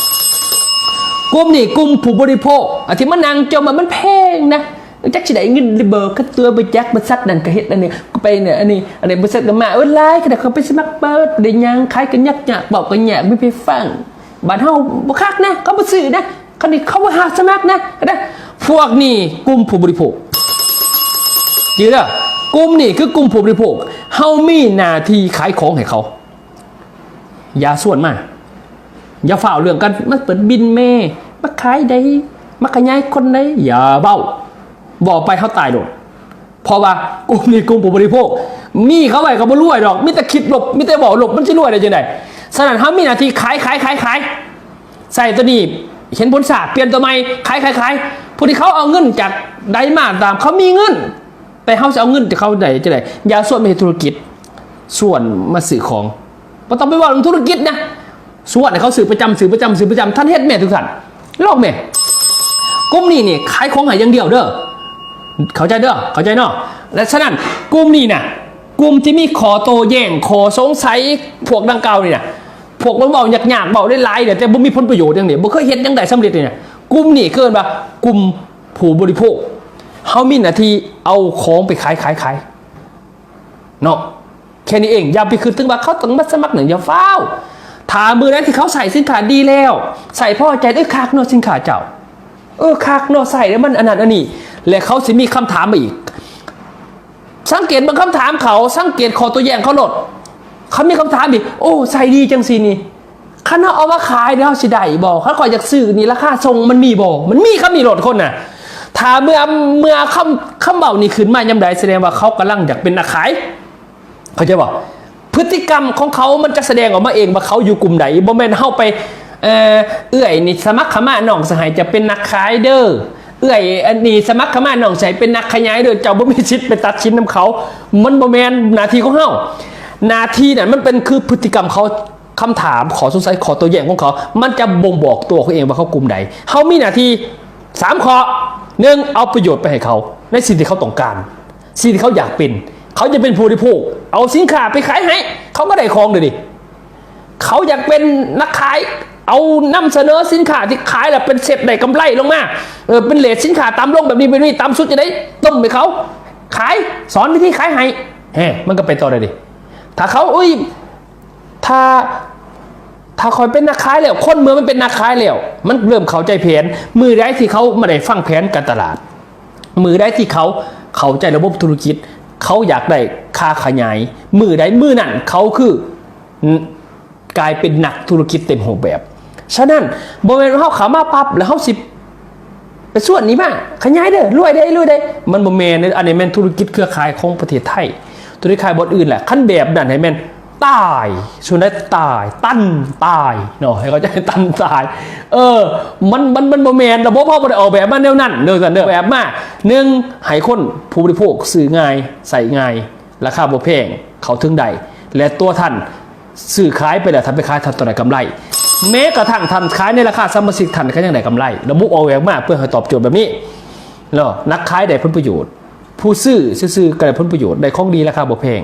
ກຸ່ມນີ້ ກຸ່ມຜູ້ບໍລິໂພກ ອັນທີ່ມານັ່ງຈົ່ມວ່າມັນແພງນະ ຈັກຊິໄດ້ເງິນຫຼືບໍ່ ຄັນຕົວະບໍ່ຈັກ ບໍລິສັດນັ້ນກໍເຮັດອັນນີ້ ໄປນີ້ ອັນນີ້ ອັນນີ້ ບໍລິສັດກໍມາ ເອີ ຫຼາຍ ຂະໜາດເຂົາໄປສະໝັກເປີດ ໄດ້ຫຍັງ ຂາຍກໍຍາກໆ ເວົ້າກໍຍາກ ມີໃຜຟັງ ບ້ານເຮົາບໍ່ຄັກນະ ເຂົາບໍ່ຊື້ນະ ຄັນນີ້ເຂົາບໍ່ຮັກສະໝັກນະ ນະ ພວກນີ້ກຸ່ມຜູ້ບໍລິໂພກ ຈື່ເດີ້ ກຸ່ມນີ້ຄືກຸ່ມຜູ້ບໍລິໂພກ ເຮົາມີໜ້າທີ່ຂາຍຂອງໃຫ້ເຂົາ ຢ່າຊວນມາ ຢ່າຟ້າວເລື່ອງກັນ ມາເປີດບິນແມ່ ມາຂາຍໃດ ມາຂະຫຍາຍຄົນໃດ ຢ່າເວົ້າ ເວົ້າໄປເຮົາຕາຍໂລດ. ເພາະວ່າກຸ່ມນີ້ກຸ່ມຜູ້ບໍລິໂພກ ມີເຂົາໄວ້ກໍບໍ່ລວຍດອກ ມີແຕ່ຄິດລົບ ມີແຕ່ເວົ້າລົບ ມັນຊິລວຍໄດ້ຈັ່ງໃດ? ສະນັ້ນເຮົາມີໜ້າທີ່ຂາຍ ຂາຍ ຂາຍ ຂາຍ ໃຊ້ຕົວນີ້ເຫັນຜົນຊ້າ ປ່ຽນຕົວໃໝ່ ຂາຍ ຂາຍ ຂາຍ ຜູ້ທີ່ເຂົາເອົາເງິນຈາກໃດມາຕາມ ເຂົາມີເງິນ ແຕ່ເຮົາຊິເອົາເງິນຈາກເຂົາໄດ້ຈັ່ງໃດ? ຢ່າຊວນມາເຮັດທຸລະກິດ ຊວນມາຊື້ຂອງ ບໍ່ຕ້ອງໄປເວົ້າເລື່ອງທຸລະກິດນະ ຊວນໃຫ້ເຂົາຊື້ປະຈຳ ຊື້ປະຈຳ ຊື້ປະຈຳ ທ່ານເຮັດແມ່ທຸກທ່ານ ລອງແມ່ ກຸ່ມນີ້ນີ້ຂາຍຂອງໃຫ້ຢ່າງດຽວເດີ້ ເຂົ້າໃຈເດີ້ ເຂົ້າໃຈເນາະ? ແລະ ສະນັ້ນ ກຸ່ມນີ້ນະ ກຸ່ມທີ່ມີຂໍ້ໂຕ້ແຍ້ງ ຂໍ້ສົງໄສ ພວກດັ່ງກ່າວນີ້ນະ ພວກມັນເວົ້າຍາກໆ ເວົ້າຫຼາຍໆ ແຕ່ບໍ່ມີຜົນປະໂຫຍດຫຍັງນີ້ ບໍ່ເຄີຍເຮັດຫຍັງໄດ້ສຳເລັດນີ້ນະ ກຸ່ມນີ້ເອີ້ນວ່າກຸ່ມຜູ້ບໍລິໂພກ ເຮົາມີໜ້າທີ່ເອົາຂອງໄປຂາຍ ຂາຍ ຂາຍ ເນາະ ແຄ່ນີ້ເອງ ຢ່າໄປຄິດເຖິງວ່າເຂົາຕ້ອງມາສະໝັກຫຍັງ ຢ່າຟ້າວ ຖ້າມື້ໃດທີ່ເຂົາໃຊ້ສິນຄ້າດີແລ້ວ ໃຊ້ພໍໃຈ ເອີ ຄັກເນາະ ສິນຄ້າເຈົ້າ ເອີ ຄັກເນາະ ໃຊ້ແລ້ວມັນອັນນັ້ນອັນນີ້ ແລະ ເຂົາຊິມີຄຳຖາມມາອີກ ສັງເກດເບິ່ງຄຳຖາມເຂົາ ສັງເກດຂໍ້ໂຕ້ແຍ້ງເຂົາໂລດ ເຂົາມີຄຳຖາມອີກ ໂອ້ ໃຊ້ດີຈັ່ງຊີ້ນີ້ ຄັນເຮົາເອົາມາຂາຍເດ ເຮົາຊິໄດ້ບໍ່? ຄັນຂ້ອຍຢາກຊື້ນີ້ ລາຄາສົ່ງມັນມີບໍ່? ມັນມີຄຳນີ້ໂລດຄົນນະ ຖ້າເມື່ອ ເມື່ອຄຳ ຄຳເວົ້ານີ້ຂຶ້ນມາຍາມໃດ ສະແດງວ່າເຂົາກຳລັງຢາກເປັນນັກຂາຍ ເຂົ້າໃຈບໍ່? ພຶດຕິກຳຂອງເຂົາມັນຈະສະແດງອອກມາເອງວ່າເຂົາຢູ່ກຸ່ມໃດ ບໍ່ແມ່ນເຮົາໄປ ເອີ ເອື້ອຍນີ້ສະໝັກເຂົ້າມາ ນ້ອງຊິໃຫ້ເຈົ້າເປັນນັກຂາຍເດີ ເອື້ອຍອັນນີ້ສະໝັກເຂົ້າມາ ນ້ອງຊິໃຫ້ເປັນນັກຂະຫຍາຍເດີ ເຈົ້າບໍ່ມີສິດໄປຕັດສິນນຳເຂົາ ມັນບໍ່ແມ່ນໜ້າທີ່ຂອງເຮົາ. ໜ້າທີ່ນັ້ນມັນເປັນຄືພຶດຕິກຳເຂົາ ຄຳຖາມ ຂໍ້ສົງໄສ ຂໍ້ໂຕ້ແຍ້ງຂອງເຂົາ ມັນຈະບົ່ງບອກຕົວເຂົາເອງວ່າເຂົາກຸ່ມໃດ. ເຮົາມີໜ້າທີ່ສາມຂໍ້ ໜຶ່ງ ເອົາປະໂຫຍດໄປໃຫ້ເຂົາ ໃນສິ່ງທີ່ເຂົາຕ້ອງການ ສິ່ງທີ່ເຂົາຢາກເປັນ. ເຂົາຈະເປັນຜູ້ບໍລິໂພກ ເອົາສິນຄ້າໄປຂາຍໃຫ້ ເຂົາກໍໄດ້ຂອງເດນີ້. ເຂົາຢາກເປັນນັກຂາຍ ເອົານຳສະເໜີສິນຄ້າທີ່ຂາຍແລ້ວເປັນເຊັດ ໄດ້ກຳໄລລົງມາ ເອີ ເປັນເຣດສິນຄ້າຕ່ຳລົງແບບນີ້ ແບບນີ້ ຕ່ຳສຸດຈັ່ງໃດ ຕົ້ມໃຫ້ເຂົາຂາຍ ສອນວິທີຂາຍໃຫ້ ແຮ ມັນກໍໄປຕໍ່ໄດ້ເດ. ຖ້າເຂົາ ອຸ້ຍ ຖ້າ ຖ້າຂ້ອຍເປັນນັກຂາຍແລ້ວ ຄົນເມື່ອມັນເປັນນັກຂາຍແລ້ວ ມັນເລີ່ມເຂົ້າໃຈແຜນ. ມື້ໃດທີ່ເຂົາມາໄດ້ຟັງແຜນການຕະຫຼາດ ມື້ໃດທີ່ເຂົາເຂົ້າໃຈລະບົບທຸລະກິດ ເຂົາຢາກໄດ້ຄ່າຂະຫຍາຍ ມື້ໃດ ມື້ນັ້ນເຂົາຄື ກາຍເປັນນັກທຸລະກິດເຕັມຮູບແບບ. ສະນັ້ນ ບໍ່ແມ່ນວ່າເຮົາເຂົ້າມາປັບ ແລ້ວເຮົາຊິໄປຊວນນີ້ມາຂະຫຍາຍເດີ ລວຍເດີ ລວຍເດີ ມັນບໍ່ແມ່ນເດີ. ອັນນີ້ແມ່ນທຸລະກິດເຄືອຂ່າຍຂອງປະເທດໄທ ທຸລະກິດຂາຍບ່ອນອື່ນແຫຼະ. ຄັນແບບນັ້ນໃຫ້ແມ່ນຕາຍ ສ່ວນໃດຕາຍ ຕັນຕາຍເນາະ ໃຫ້ເຂົ້າໃຈ ຕັນຕາຍ. ເອີ ມັນ ມັນ ມັນບໍ່ແມ່ນ ລະບົບເຮົາບໍ່ໄດ້ອອກແບບມາແນວນັ້ນເດີ ຊັ້ນເດີ. ແບບມາ ໜຶ່ງ ໃຫ້ຄົນຜູ້ບໍລິໂພກຊື້ງ່າຍ ໃຊ້ງ່າຍ ລາຄາບໍ່ແພງ ເຂົ້າເຖິງໄດ້ ແລະ ຕົວທ່ານຊື້ຂາຍໄປແລ້ວ ທ່ານໄປຂາຍ ທ່ານຕ້ອງໄດ້ກຳໄລ. ແມ້ກະທັ້ງທ່ານຂາຍໃນລາຄາສະມາຊິກ ທ່ານກໍຍັງໄດ້ກຳໄລ. ລະບົບອອກແບບມາເພື່ອໃຫ້ຕອບໂຈດແບບນີ້ເນາະ. ນັກຂາຍໄດ້ຜົນປະໂຫຍດ ຜູ້ຊື້ຊື່ໆກໍໄດ້ຜົນປະໂຫຍດ ໄດ້ຂອງດີລາຄາບໍ່ແພງ.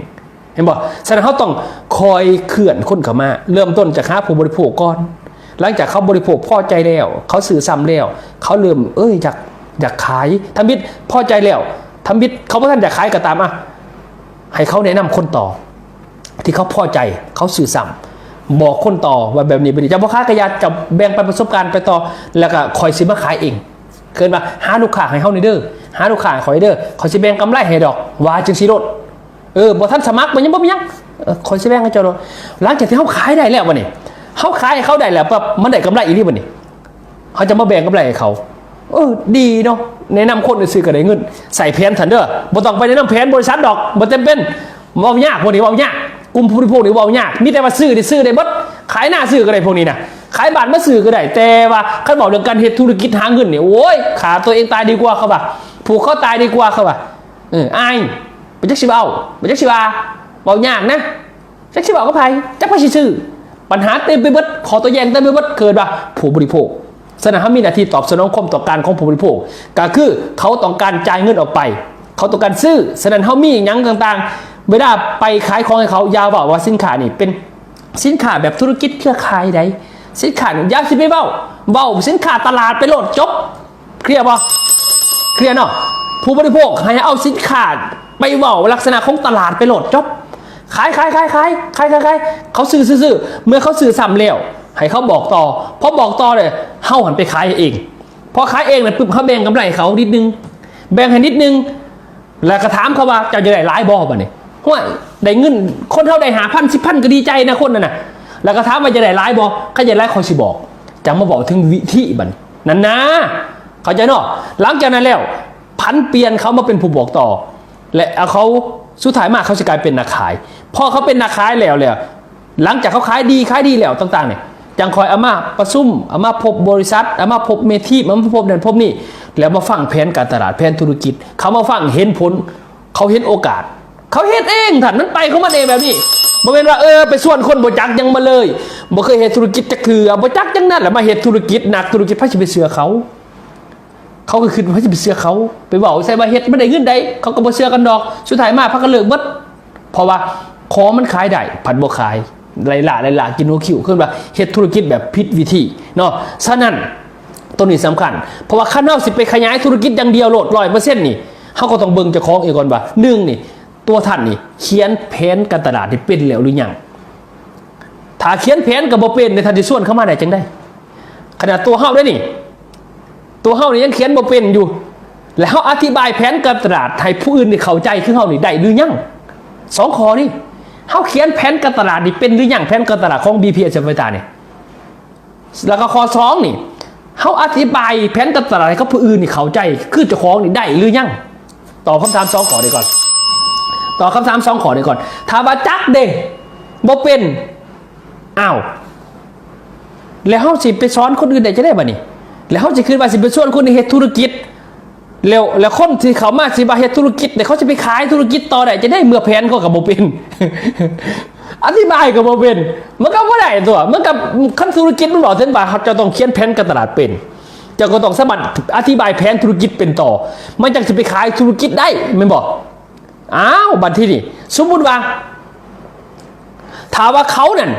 ເຫັນບໍ່? ສະນັ້ນເຮົາຕ້ອງຄ່ອຍເຄື່ອນຄົນເຂົ້າມາ ເລີ່ມຕົ້ນຈາກຫາຜູ້ບໍລິໂພກກ່ອນ. ຫຼັງຈາກເຂົາບໍລິໂພກພໍໃຈແລ້ວ ເຂົາຊື້ຊ້ຳແລ້ວ ເຂົາເລີ່ມ ເອີຍ ຢາກ ຢາກຂາຍ. ທຳອິດພໍໃຈແລ້ວ ທຳອິດເຂົາບໍ່ທັນຢາກຂາຍກໍຕາມ ອະ ໃຫ້ເຂົາແນະນຳຄົນຕໍ່ ທີ່ເຂົາພໍໃຈ ເຂົາຊື້ຊ້ຳ ບອກຄົນຕໍ່ວ່າແບບນີ້ ແບບນີ້ ເຈົ້າບໍ່ຂາຍກະຢ່າ ເຈົ້າແບ່ງປັນປະສົບການໄປຕໍ່ ແລ້ວກະຂ້ອຍຊິມາຂາຍເອງ. ເອີ້ນວ່າ ຫາລູກຄ້າໃຫ້ເຮົາແດ່ເດີ ຫາລູກຄ້າໃຫ້ຂ້ອຍເດີ ຂ້ອຍຊິແບ່ງກຳໄລໃຫ້ດອກ ວ່າຈັ່ງຊີ້ໂລດ. ເອີ ບໍ່ທັນສະໝັກ ມັນຍັງບໍ່ມີຫຍັງ ເອີ ຂ້ອຍຊິແບ່ງໃຫ້ເຈົ້າໂລດ. ຫຼັງຈາກທີ່ເຮົາຂາຍໄດ້ແລ້ວ ບັດນີ້ເຮົາຂາຍໃຫ້ເຂົາໄດ້ແລ້ວປັບ ມັນໄດ້ກຳໄລອີ່ຫຼີບັດນີ້ ເຮົາຈະມາແບ່ງກຳໄລໃຫ້ເຂົາ. ເອີ ດີເນາະ ແນະນຳຄົນຊື່ໆກໍໄດ້ເງິນ. ໃສ່ແຜນຊັ້ນເດີ ບໍ່ຕ້ອງໄປແນະນຳແຜນບໍລິສັດດອກ ບໍ່ຈຳເປັນ. ເວົ້າຍາກ ພວກນີ້ເວົ້າຍາກ ກຸ່ມຜູ້ບໍລິໂພກນີ້ເວົ້າຍາກ. ມີແຕ່ວ່າຊື້ນີ້ ຊື້ໄດ້ເບິດ ຂາຍນາຊື້ກໍໄດ້ ພວກນີ້ນະ. ຂາຍບ້ານມາຊື້ກໍໄດ້ ແຕ່ວ່າຄັນເວົ້າເລື່ອງການເຮັດທຸລະກິດຫາເງິນນີ້ ໂອ້ຍ ຂ້າຕົວເອງຕາຍດີກວ່າ ເຂົາວ່າ ຜູກຄໍຕາຍດີກວ່າ ເຂົາວ່າ. ເອີ ອາຍ ບໍ່ຈັກຊິເວົ້າ ບໍ່ຈັກຊິວ່າ ເວົ້າຍາກນະ ຈັກຊິເວົ້າກັບໃຜ ຈັກໃຜຊິຊື້. ບັນຫາເຕັມໄປເບິດ ຂໍ້ໂຕ້ແຍ້ງເຕັມໄປເບິດ ເກີດວ່າຜູ້ບໍລິໂພກ. ສະນັ້ນ ເຮົາມີໜ້າທີ່ຕອບສະໜອງຄວາມຕ້ອງການຂອງຜູ້ບໍລິໂພກ ກໍຄືເຂົາຕ້ອງການຈ່າຍເງິນອອກໄປ ເຂົາຕ້ອງການຊື້. ສະນັ້ນ ເຮົາມີຫຍັງຕ່າງໆ ເວລາໄປຂາຍຂອງໃຫ້ເຂົາ ຢ່າເວົ້າວ່າສິນຄ້ານີ້ເປັນສິນຄ້າແບບທຸລະກິດເຄືອຂ່າຍໃດ ສິນຄ້ານີ້ ຢ່າຊິໄປເວົ້າ ເວົ້າສິນຄ້າຕະຫຼາດໄປໂລດ ຈົບ. ເຄລຍບໍ່? ເຄລຍເນາະ. ຜູ້ບໍລິໂພກໃຫ້ເອົາສິນຄ້າໄປເວົ້າລັກສະນະຂອງຕະຫຼາດໄປໂລດ ຈົບ. ຂາຍ ຂາຍ ຂາຍ ຂາຍ ຂາຍ ຂາຍ ຂາຍ ເຂົາຊື້ ຊື້ ຊື້. ເມື່ອເຂົາຊື້ຊ້ຳແລ້ວ ໃຫ້ເຂົາບອກຕໍ່ ພໍບອກຕໍ່ເລີຍ ເຮົາຫັ້ນໄປຂາຍເອງ. ພໍຂາຍເອງແລ້ວປຶບ ເຮົາແບ່ງກຳໄລໃຫ້ເຂົານິດໜຶ່ງ ແບ່ງໃຫ້ນິດໜຶ່ງ ແລ້ວກໍຖາມເຂົາວ່າ ເຈົ້າຢາກໄດ້ຫຼາຍບໍ່? ບັດນີ້ ຫ້ວຍ ໄດ້ເງິນ ຄົນເຮົາໄດ້ຫ້າພັນ ສິບພັນ ກໍດີໃຈນະ ຄົນນັ້ນນະ. ແລ້ວກໍຖາມວ່າຢາກໄດ້ຫຼາຍບໍ່? ຄັນຢາກໄດ້ຫຼາຍ ຂ້ອຍຊິບອກ. ຈັ່ງມາເວົ້າເຖິງວິທີບັດນີ້ ນັ້ນນະ ເຂົ້າໃຈເນາະ. ຫຼັງຈາກນັ້ນແລ້ວ ຜັນປ່ຽນເຂົາມາເປັນຜູ້ບອກຕໍ່ ແລະ ເອົາເຂົາ ສຸດທ້າຍມາເຂົາຊິກາຍເປັນນັກຂາຍ. ພໍເຂົາເປັນນັກຂາຍແລ້ວ ແລ້ວ ຫຼັງຈາກເຂົາຂາຍດີ ຂາຍດີແລ້ວຕ່າງໆນີ້ ຈັ່ງຄ່ອຍເອົາມາປະຊຸມ ເອົາມາພົບບໍລິສັດ ເອົາມາພົບແມ່ທີມ ເອົາມາພົບນັ້ນພົບນີ້ ແລ້ວມາຟັງແຜນການຕະຫຼາດ ແຜນທຸລະກິດ. ເຂົາມາຟັງເຫັນຜົນ ເຂົາເຫັນໂອກາດ ເຂົາເຮັດເອງ ທ່ານ ມັນໄປຂອງມັນເອງແບບນີ້. ບໍ່ແມ່ນວ່າ ເອີ ໄປຊວນຄົນບໍ່ຈັກຫຍັງມາເລີຍ ບໍ່ເຄີຍເຮັດທຸລະກິດຈັກເທື່ອ ບໍ່ຈັກຫຍັງນັ້ນ ແລ້ວມາເຮັດທຸລະກິດ ນັກທຸລະກິດ ໃຜຊິໄປເຊື່ອເຂົາ? ເຂົາກໍຄິດວ່າໃຜຊິໄປເຊື່ອເຂົາ ໄປເວົ້າໃສ່ວ່າເຮັດມັນໄດ້ເງິນໃດ ເຂົາກໍບໍ່ເຊື່ອກັນດອກ. ສຸດທ້າຍມາພາກັນເລີກເບິດ ເພາະວ່າຂອງມັນຂາຍໄດ້ ພັດບໍ່ຂາຍ ໄລ່ລ່າ ໄລ່ລ່າກິນຫົວຄິວ ຄືວ່າເຮັດທຸລະກິດແບບຜິດວິທີເນາະ. ສະນັ້ນ ໂຕນີ້ສຳຄັນ ເພາະວ່າຄັນເຮົາຊິໄປຂະຫຍາຍທຸລະກິດຢ່າງດຽວໂລດ ຮ້ອຍເປີເຊັນນີ້ ເຮົາກໍຕ້ອງເບິ່ງເຈົ້າຂອງເອງກ່ອນວ່າ ໜຶ່ງນີ້ ຕົວທ່ານນີ້ຂຽນແຜນການຕະຫຼາດນີ້ເປັນແລ້ວຫຼືຍັງ? ຖ້າຂຽນແຜນກໍບໍ່ເປັນ ແລ້ວທ່ານຊິຊວນເຂົາມາໄດ້ຈັ່ງໃດ? ຂະໜາດຕົວເຮົາເດ້ນີ້ ຕົວເຮົານີ້ຍັງຂຽນບໍ່ເປັນຢູ່ ແລະ ເຮົາອະທິບາຍແຜນການຕະຫຼາດໃຫ້ຜູ້ອື່ນນີ້ເຂົ້າໃຈຄືເຮົານີ້ໄດ້ຫຼືຍັງ? ສອງຂໍ້ນີ້ ເຮົາຂຽນແຜນການຕະຫຼາດນີ້ເປັນຫຼືຍັງ? ແຜນການຕະຫຼາດຂອງ ບີ ພີ ແອສ ແອຟ ໄຟຟ້ານີ້ ແລ້ວກໍຂໍ້ສອງນີ້ ເຮົາອະທິບາຍແຜນການຕະຫຼາດໃຫ້ກັບຜູ້ອື່ນນີ້ເຂົ້າໃຈຄືເຈົ້າຂອງນີ້ໄດ້ຫຼືຍັງ? ຕອບຄຳຖາມສອງຂໍ້ນີ້ກ່ອນ ຕອບຄຳຖາມສອງຂໍ້ນີ້ກ່ອນ. ຖ້າວ່າຈັກເດ້ ບໍ່ເປັນ ອ້າວ ແລ້ວເຮົາຊິໄປສອນຄົນອື່ນໄດ້ຈັ່ງໃດບາດນີ້? ແລ້ວເຮົາຊິຄິດວ່າຊິໄປຊວນຄົນອື່ນເຮັດທຸລະກິດ ແລ້ວ ແລ້ວຄົນທີ່ເຂົ້າມາຊິມາເຮັດທຸລະກິດ ແລ້ວເຂົາຊິໄປຂາຍທຸລະກິດຕໍ່ໄດ້ຈັ່ງໃດ ເມື່ອແຜນເຂົາກໍບໍ່ເປັນ ອະທິບາຍກໍບໍ່ເປັນ ມັນກໍບໍ່ໄດ້ຕົວະ. ມັນກໍ ຄັນທຸລະກິດມັນເວົ້າເຖິງວ່າເຈົ້າຕ້ອງຂຽນແຜນການຕະຫຼາດເປັນ ເຈົ້າກໍຕ້ອງສາມາດອະທິບາຍແຜນທຸລະກິດເປັນຕໍ່ ມັນຈັ່ງຊິໄປຂາຍທຸລະກິດໄດ້ ແມ່ນບໍ່? ອ້າວ ບັດທີນີ້ ສົມມຸດວ່າ ຖ້າວ່າເຂົານັ້ນ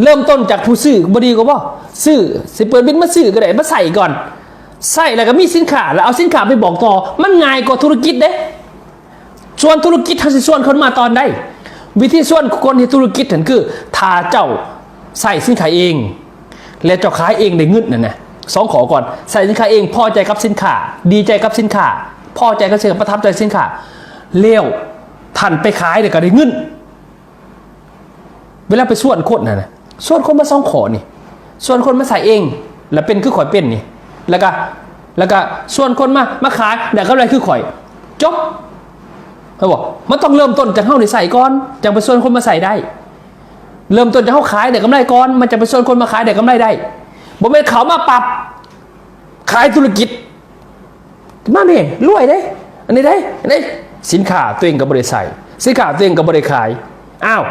ເລີ່ມຕົ້ນຈາກຜູ້ຊື້ ບໍ່ດີກວ່າບໍ່? ຊື້ ຊິເປີດບິນມາຊື້ກໍໄດ້ ມາໃຊ້ກ່ອນ ໃຊ້ແລ້ວກໍມີສິນຄ້າ ແລ້ວເອົາສິນຄ້າໄປບອກຕໍ່ ມັນງ່າຍກວ່າທຸລະກິດເດ້. ສ່ວນທຸລະກິດ ເຮົາຊິຊວນຄົນມາຕອນໃດ? ວິທີຊວນຄົນເຮັດທຸລະກິດຫັ້ນຄື ຖ້າເຈົ້າໃຊ້ສິນຄ້າເອງ ແລະ ເຈົ້າຂາຍເອງໄດ້ເງິນນັ້ນນະ ສອງຂໍ້ກ່ອນ ໃຊ້ສິນຄ້າເອງ ພໍໃຈກັບສິນຄ້າ ດີໃຈກັບສິນຄ້າ ພໍໃຈກັບສິນຄ້າ ປະທັບໃຈສິນຄ້າ ແລ້ວທ່ານໄປຂາຍແລ້ວກໍໄດ້ເງິນ. ເວລາໄປຊວນຄົນຫັ້ນນະ ຊວນຄົນມາສອງຂໍ້ນີ້ ຊວນຄົນມາໃຊ້ເອງ ແລ້ວເປັນຄືຂ້ອຍເປັນນີ້ ແລ້ວກໍ ແລ້ວກໍຊວນຄົນມາ ມາຂາຍ ໄດ້ກຳໄລຄືຂ້ອຍ ຈົບ. ເຫັນບໍ່? ມັນຕ້ອງເລີ່ມຕົ້ນຈາກເຮົານີ້ໃຊ້ກ່ອນ ຈັ່ງໄປຊວນຄົນມາໃຊ້ໄດ້. ເລີ່ມຕົ້ນຈາກເຮົາຂາຍໄດ້ກຳໄລກ່ອນ ມັນຈະໄປຊວນຄົນມາຂາຍໄດ້ກຳໄລໄດ້. ບໍ່ແມ່ນເຂົ້າມາປັບ ຂາຍທຸລະກິດ ມາແມ່ ລວຍເດ້ ອັນນີ້ເດ້ ອັນນີ້ ສິນຄ້າຕົວເອງກໍບໍ່ໄດ້ໃຊ້ ສິນຄ້າຕົວເອງກໍບໍ່ໄດ້ຂາຍ. ອ້າວ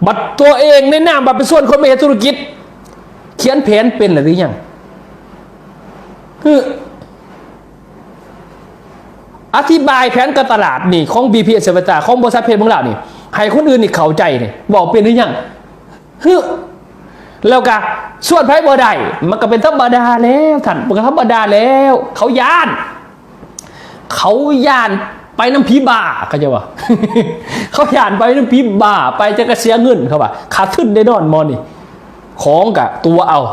ບັດຕົວເອງໃນນາມວ່າໄປຊວນຄົນມາເຮັດທຸລະກິດ ຂຽນແຜນເປັນແລ້ວຫຼືຍັງ? ຄື ອະທິບາຍແຜນການຕະຫຼາດນີ້ ຂອງ ບີ ພີ ເອັສ ເຊເວັນ ຂອງບໍລິສັດເພຈເມືອງລາວນີ້ ໃຫ້ຄົນອື່ນນີ້ເຂົ້າໃຈນີ້ ເວົ້າເປັນຫຼືຍັງ? ຮຶ ແລ້ວກະຊວນໃຜບໍ່ໄດ້ ມັນກະເປັນທຳມະດາແລ້ວທ່ານ ມັນກະທຳມະດາແລ້ວ. ເຂົາຢ້ານ ເຂົາຢ້ານໄປນຳຜີບ້າ ເຂົາເຈົ້າວ່າ ເຂົາຢ້ານໄປນຳຜີບ້າ ໄປຈັ່ງກະເສຍເງິນ ເຂົາວ່າຂາດທຶນແນ່ນອນໝໍນີ້. ຂອງກະຕົວະເອົາ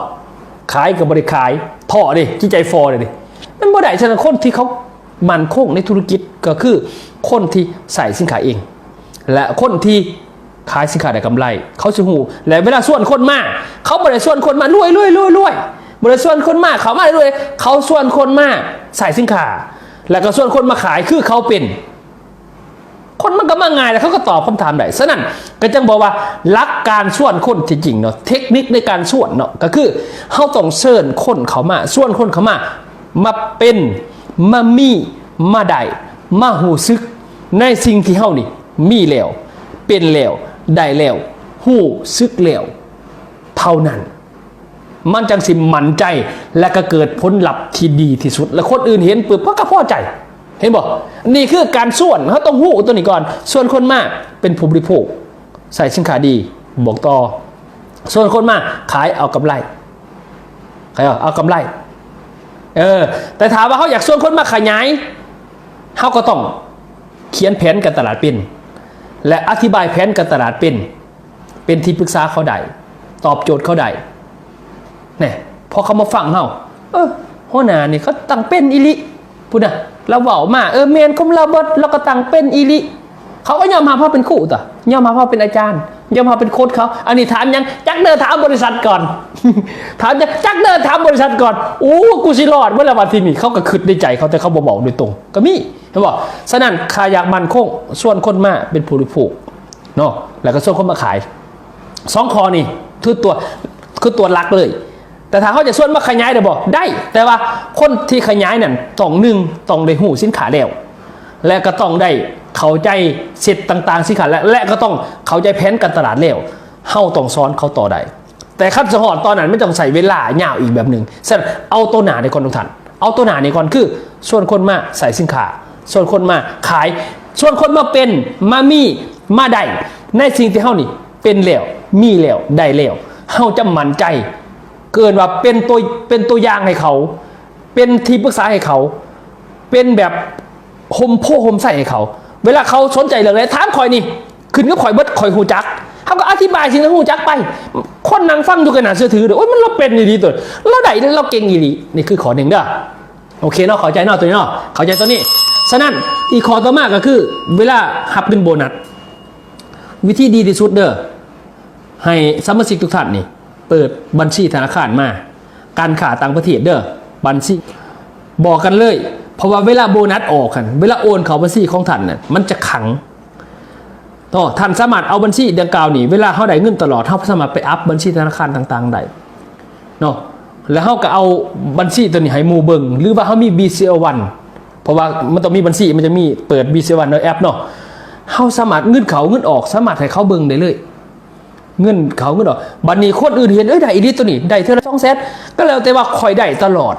ຂາຍກະບໍ່ໄດ້ຂາຍ ທໍ້ເດ້ ຈິດໃຈພໍ້ເດ້ ມັນບໍ່ໄດ້. ສະນັ້ນຄົນທີ່ເຂົາ ໝັ້ນຄົງໃນທຸລະກິດ ກໍຄືຄົນທີ່ໃຊ້ສິນຄ້າເອງ ແລະ ຄົນທີ່ຂາຍສິນຄ້າໄດ້ກຳໄລ ເຂົາຊິຮູ້. ແລະ ເວລາຊວນຄົນມາ ເຂົາບໍ່ໄດ້ຊວນຄົນມາລວຍໆໆໆ ບໍ່ໄດ້ຊວນຄົນມາເຂົ້າມາລວຍ ເຂົາຊວນຄົນມາໃຊ້ສິນຄ້າ ແລະ ກໍຊວນຄົນມາຂາຍຄືເຂົາເປັນ. ຄົນມັນກໍມາງ່າຍ ແລ້ວເຂົາກໍຕອບຄຳຖາມໄດ້. ສະນັ້ນກໍຈັ່ງບອກວ່າ ຫຼັກການຊວນຄົນທີ່ຈິງເນາະ ເທັກນິກໃນການຊວນເນາະ ກໍຄືເຮົາຕ້ອງເຊີນຄົນເຂົ້າມາ ຊວນຄົນເຂົ້າມາ ມາເປັນ ມາມີ ມາໄດ້ ມາຮູ້ສຶກໃນສິ່ງທີ່ເຮົານີ້ມີແລ້ວ ເປັນແລ້ວ ໄດ້ແລ້ວ ຮູ້ສຶກແລ້ວເທົ່ານັ້ນ ມັນຈັ່ງຊິໝັ້ນໃຈ ແລະ ກໍເກີດຜົນລັບທີ່ດີທີ່ສຸດ ແລະ ຄົນອື່ນເຫັນປຶບ ເຂົາກໍພໍໃຈ. ເຫັນບໍ່? ນີ້ຄືການຊວນ ເຮົາຕ້ອງຮູ້ຕົວນີ້ກ່ອນ. ຊວນຄົນມາເປັນຜູ້ບໍລິໂພກ ໃຊ້ສິນຄ້າດີ ບອກຕໍ່. ຊວນຄົນມາຂາຍ ເອົາກຳໄລ ຂາຍ ເອົາກຳໄລ. ເອີ ແຕ່ຖ້າວ່າເຮົາຢາກຊວນຄົນມາຂະຫຍາຍ ເຮົາກໍຕ້ອງຂຽນແຜນການຕະຫຼາດເປັນ ແລະ ອະທິບາຍແຜນການຕະຫຼາດເປັນ. ເປັນທີ່ປຶກສາເຂົາໄດ້ ຕອບໂຈດເຂົາໄດ້ ແນ່ ພໍເຂົາມາຟັງເຮົາ ເອີ ຫົວໜ້ານີ້ເຂົາຕັ້ງເປັນອີ່ຫຼີ ພຸ້ນນະ ລາວເວົ້າມາ ເອີ ແມ່ນຄວາມລາວເບິດ ລາວກໍຕັ້ງເປັນອີ່ຫຼີ. ເຂົາກໍຍອມຮັບເຮົາເປັນຄູຕົວະ ຍອມຮັບເຮົາເປັນອາຈານ ຍອມຮັບເປັນໂຄດເຂົາ. ອັນນີ້ຖາມຫຍັງ? ຈັກເດີ ຖາມບໍລິສັດກ່ອນ ຖາມ ຈັກເດີ ຖາມບໍລິສັດກ່ອນ. ໂອ້ ກູຊິລອດເບິດແລ້ວບາດທີນີ້. ເຂົາກໍຄິດໃນໃຈເຂົາ ແຕ່ເຂົາບໍ່ເວົ້າໂດຍຕົງ ກໍມີ. ເຫັນບໍ່? ສະນັ້ນ ຖ້າຢາກໝັ້ນຄົງ ຊວນຄົນມາເປັນຜູ້ບໍລິໂພກເນາະ ແລ້ວກໍຊວນຄົນມາຂາຍ. ສອງຂໍ້ນີ້ຄືຕົວ ຄືຕົວຫຼັກເລີຍ. ແຕ່ຖ້າເຮົາຈະຊວນມາຂະຫຍາຍໄດ້ບໍ່? ໄດ້. ແຕ່ວ່າຄົນທີ່ຂະຫຍາຍນັ້ນຕ້ອງ ໜຶ່ງ ຕ້ອງໄດ້ຮູ້ສິນຄ້າແລ້ວ ແລະ ກໍຕ້ອງໄດ້ເຂົ້າໃຈເຊັດຕ່າງໆ ສິນຄ້າ ແລະ ແລະ ກໍຕ້ອງເຂົ້າໃຈແຜນການຕະຫຼາດແລ້ວ ເຮົາຕ້ອງສອນເຂົາຕໍ່ໄດ້. ແຕ່ຄັນສະຮອດຕອນນັ້ນ ມັນຕ້ອງໃຊ້ເວລາຍາວອີກແບບໜຶ່ງ. ສະນັ້ນ ເອົາໂຕໜ້ານີ້ກ່ອນທຸກທ່ານ ເອົາໂຕໜ້ານີ້ກ່ອນ ຄືຊວນຄົນມາໃຊ້ສິນຄ້າ ຊວນຄົນມາຂາຍ ຊວນຄົນມາເປັນ ມາມີ ມາໄດ້ ໃນສິ່ງທີ່ເຮົານີ້ເປັນແລ້ວ ມີແລ້ວ ໄດ້ແລ້ວ ເຮົາຈະໝັ້ນໃຈ ເອີ້ນວ່າເປັນໂຕ ເປັນໂຕຢ່າງໃຫ້ເຂົາ ເປັນທີ່ປຶກສາໃຫ້ເຂົາ ເປັນແບບຮົ່ມໂພຮົ່ມໄຊໃຫ້ເຂົາ. ເວລາເຂົາສົນໃຈເລື່ອງໃດ ຖາມຂ້ອຍນີ້ ຂຶ້ນກັບຂ້ອຍເບິດ ຂ້ອຍຮູ້ຈັກ. ເຮົາກໍອະທິບາຍສິ່ງທີ່ເຮົາຮູ້ຈັກໄປ. ຄົນນັ່ງຟັງຢູ່ກໍໜ້າເຊື່ອຖືເດ້. ໂອ້ຍ ມັນລາວເປັນອີ່ຫຼີຕົວະ ລາວໄດ້ ລາວເກັ່ງອີ່ຫຼີ. ນີ້ຄືຂໍ້ໜຶ່ງເດີ້. ໂອເຄເນາະ ເຂົ້າໃຈເນາະ ຕົວນີ້ເນາະ ເຂົ້າໃຈຕົວນີ້. ສະນັ້ນ ອີກຂໍ້ຕໍ່ມາກໍຄື ເວລາຮັບເງິນໂບນັດ ວິທີດີທີ່ສຸດເດີ້ ໃຫ້ສະມາຊິກທຸກທ່ານນີ້ ເປີດບັນຊີທະນາຄານມາ ການຄ້າຕ່າງປະເທດເດີ້ ບັນຊີ ບອກກັນເລີຍ ເພາະວ່າເວລາໂບນັດອອກຫັ້ນ ເວລາໂອນເຂົ້າບັນຊີຂອງທ່ານນັ້ນ ມັນຈະຂັງເນາະ. ທ່ານສາມາດເອົາບັນຊີດັ່ງກ່າວນີ້ ເວລາເຮົາໄດ້ເງິນຕະຫຼອດ ເຮົາສາມາດໄປອັບບັນຊີທະນາຄານຕ່າງໆໄດ້ເນາະ. ແລ້ວເຮົາກໍເອົາບັນຊີຕົວນີ້ໃຫ້ໝູ່ເບິ່ງ ຫຼືວ່າເຮົາມີ BCL One ເພາະວ່າມັນຕ້ອງມີບັນຊີ ມັນຈະມີເປີດ BCL One ໃນແອັບເນາະ ເຮົາສາມາດເງິນເຂົ້າເງິນອອກ ສາມາດໃຫ້ເຂົາເບິ່ງໄດ້ເລີຍ ເງິນເຂົ້າເງິນອອກ. ບັດນີ້ຄົນອື່ນເຫັນ ເອີຍ ໄດ້ອີ່ຫຼີຕົວນີ້ ໄດ້ເທື່ອລະສອງແສນ ກໍແລ້ວແຕ່ວ່າຂ້ອຍໄດ້ຕະຫຼອດ.